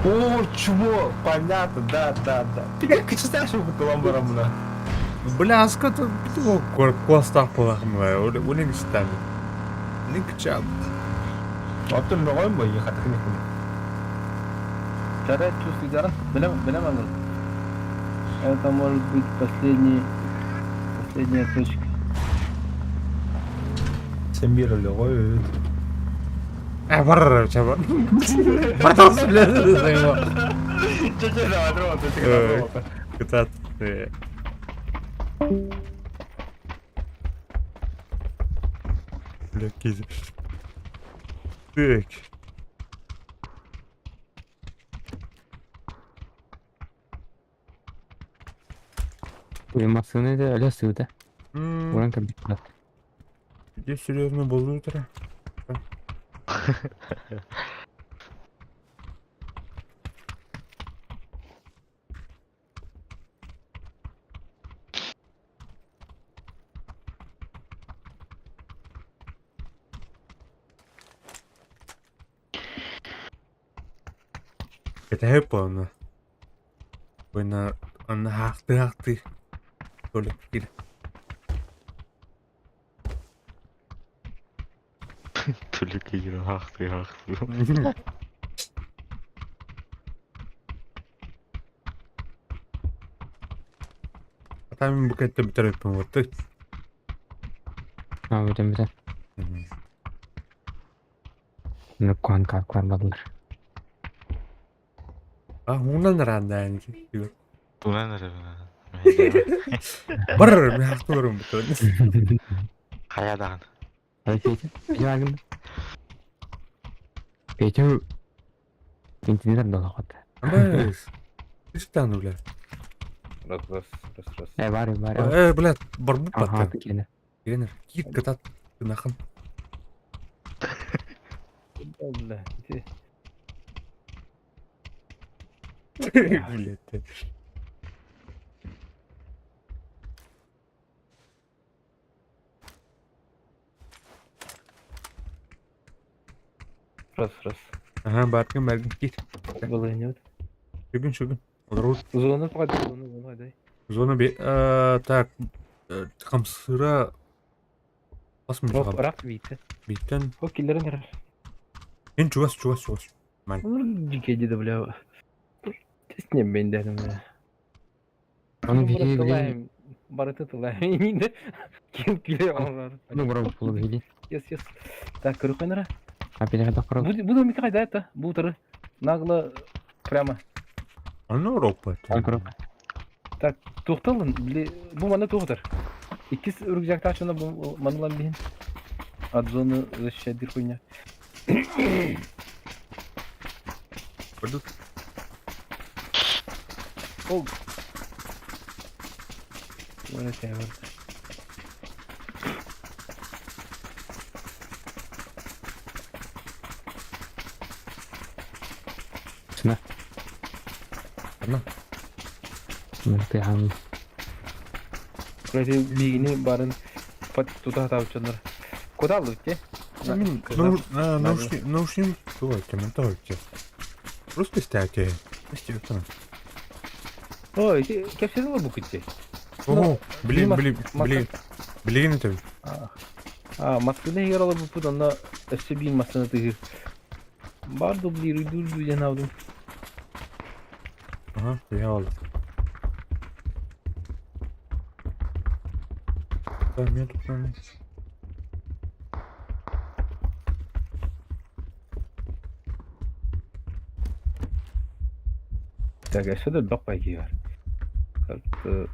О, чмо, понятно, да, да, да. Ты как читаешь его барамына? Бля, аска то куастах булахым. Олин стан. Линк чал. Оттон мөҕөм бо хатыкын Вторая чувствует заран. Билем, билем аны. Это может быть последний, последняя точка. Семир лөгөй. А, бар, чаба. Бартас, бля, займа. Че-че, давай, давай, давай. Кытат. Бля, кизи. Так. Уй, массыны да, өлө сыыта. Уран кабитала. Где серьезно был утро? Это хэппа Буйна анна хаахты хаахты. Толик кир. Түлүк киир хаахты хаахты. Там букетте битер вот. А, бүтэн бүтэн. Нуккуан кааквар бадылар. А, унан ранда Тунан эрэ. Бар, мен хаахты битер. Хайа даҕан. Ай, Петя. Петя агын. Петя. Интинер долохот. Бэс. Истан, бля. Раз, раз, раз, раз. Э, бар, бар. Э, блядь, барбут Ага, баттан. киэнэ. Киэнер. Киит кытат. Гынахан. Да, бля. Ити. Блядь. Раз, раз. Ага, баргын, баргын, киит. Было Шүгүн, шүгүн. Олорут. Зону пока, зону, зону, дай. Зона бе... Э, так. Хамсыра... Бас Оп, мүлі рак вийте. Биттен. О, киллерин эрэр. Эн чугас, чугас, чугас. Ман. Олор дьикэ дии бля. Тестнем мен дедим бля. Оны биһиги билигин Барыты тылайым. Ким күле олар. ну бро булу биһиги. Yes, yes. Так, көрүккөнөрө. А билигин тохтору. Бу бу домик кайда это? Бу утары. Нагло прямо. Аны Европа. Көрүк. Так, туохталын, били бу маны туохтар. Иккис рюкзактаах дьоно бу манылан биһин. От зоны защищать дир хуйня. Пойдут. Ол. Вот это вот. Сына. Ана. Мен тыйхан. Короче, бигини барын пат тута табычандар. Куда алып те? Мин наушник, наушник туойте, мен туойте. Просто стяте. Стяте. Ой, ти кепсезела бу китти. О, блин, блин, мас- блин. Блин, это. А, маскыны егер алып бу онна өссө биин массаны тыгыр. Бар дублир уйдур ден алдым. Ага, я алдым. Так, мне тут надо. Так, а сюда бак бар. Как-то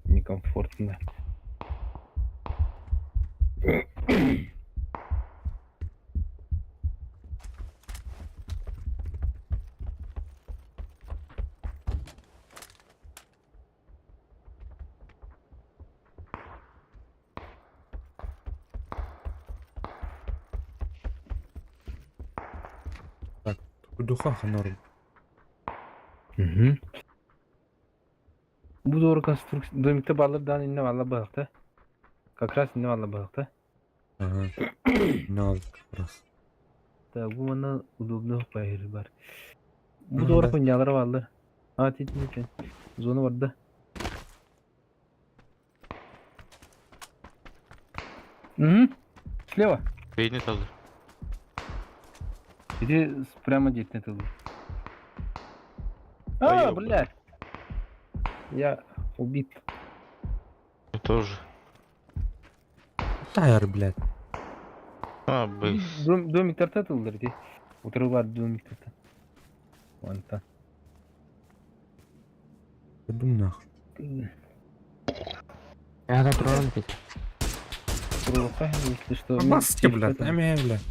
некомфортно. Духа ханор. Угу. Бу doğru конструкция домикте балырдан инне валла балыкта. Как раз инне валла балыкта. Ага. Не как раз. Так, бу мана удобно байыр бар. Бу Мгм, doğru да. хуйнялар валла. А титин Зона бар да. Угу. Слева. Бейни талды. Иди прямо детне тылы. А, Ой, блядь. Я убит. Я тоже. Тайр, блядь. А, быс. Дом, домик тарта тылдыр ди. Утырылар домик тарта. Вон та. Пойду нахуй. Я турарым бит. Турылыкка, если что. Маски, блядь, эме, блядь.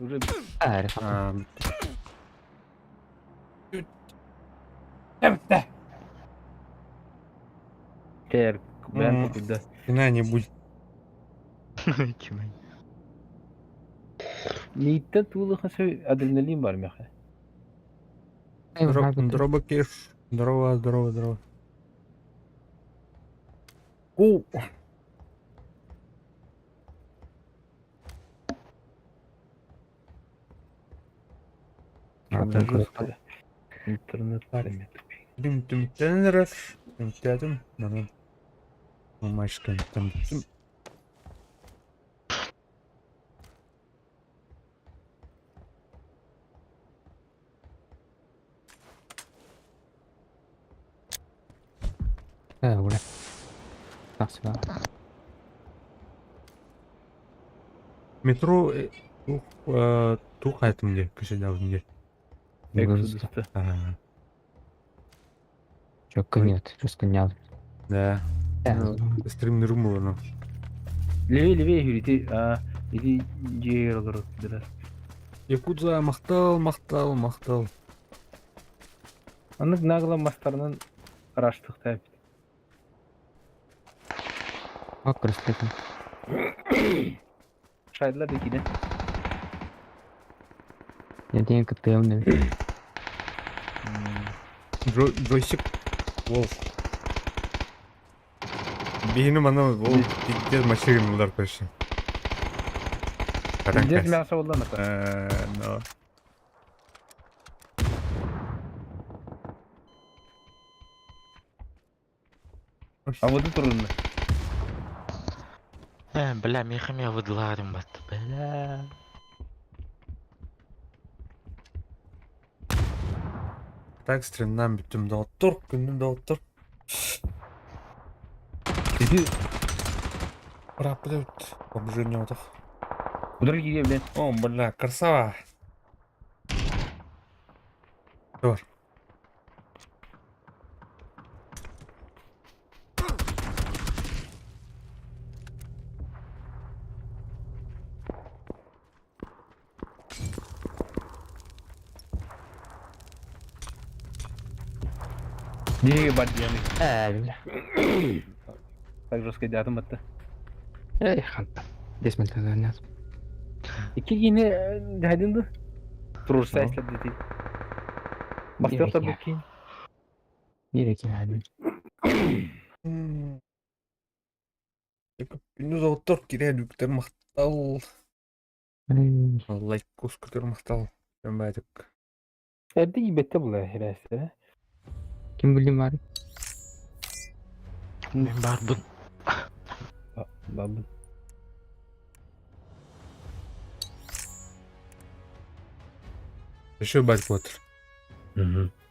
Уже Эр. А, тер, Мгм. блядь, куда. Кина не будет. Кина. Ниттен тулыха сö адреналин бар меха. Здорово, Кеш. Здорово, здорово, здорово. О! Правда, жестко. Интернет армия. Дüm дüm дüm дüm дüm дüm Мамашка там. Э, ура. Так, сюда. Метро тух айтым де, кіші де. Эксодуста. Чё, нет, чувство не Да. Стрим руму, Левее, левее, иди, а, иди, джейрлер, да. Якудза махтал, махтал, махтал. Аннык нагло мастарынан араштыхта эбит. Ак көрүстүм. Шайдылар да киирэн. Я диэн кыттыам дemi. Джойстик Волк. Биһини мана ол пиздец машиналар короче. Пиздец мясо болла ната. Но. А вот турунна. Э, бля, миэхэ эмиэ выдылаарым бат. Бля. Так стримнан бүттүм доҕоттор, күндүм доҕоттор. Ити Раппыт эбит. Обженётов. Удар киирие билэн. О, бля, красава. Бар. Диэги бар диэни. Ээ, бля. Так жестко дятым батта. Эй, ханта. Десмел тазанят. Икки киини дьайдын ду. Турурса эслэдити. Бастыахтар бу киин. Биир киин Күндү доҕоттор киирэн үктэр махтал. Лайк кускутур махтал. Баатык. Эрдэ иибэттэ була хирээсэ. Ким билим бар? Мин баарбын. Бабын. Еще бать вот.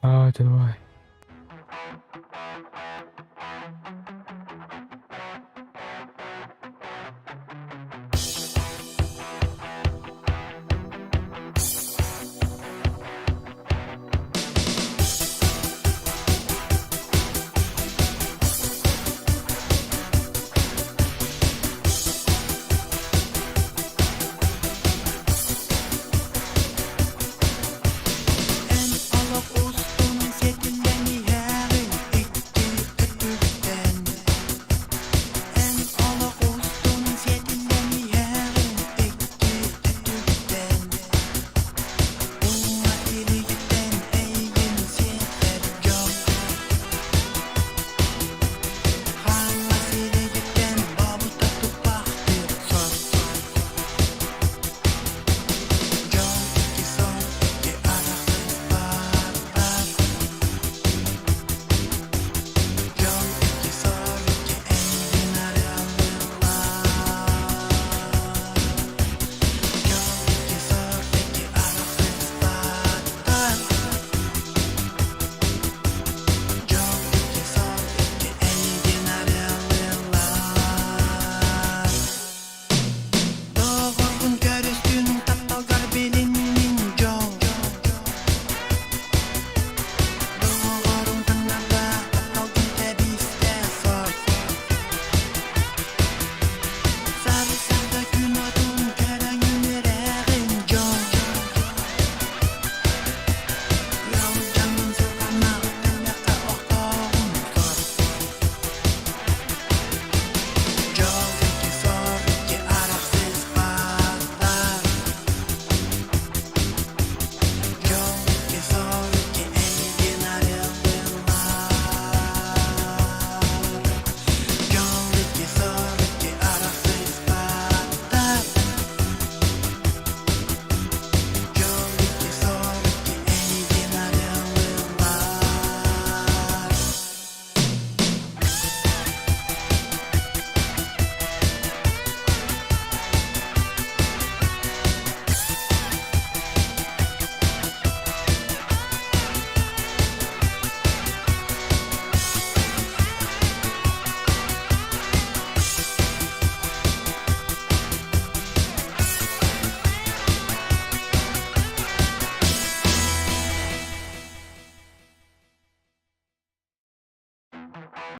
А, давай.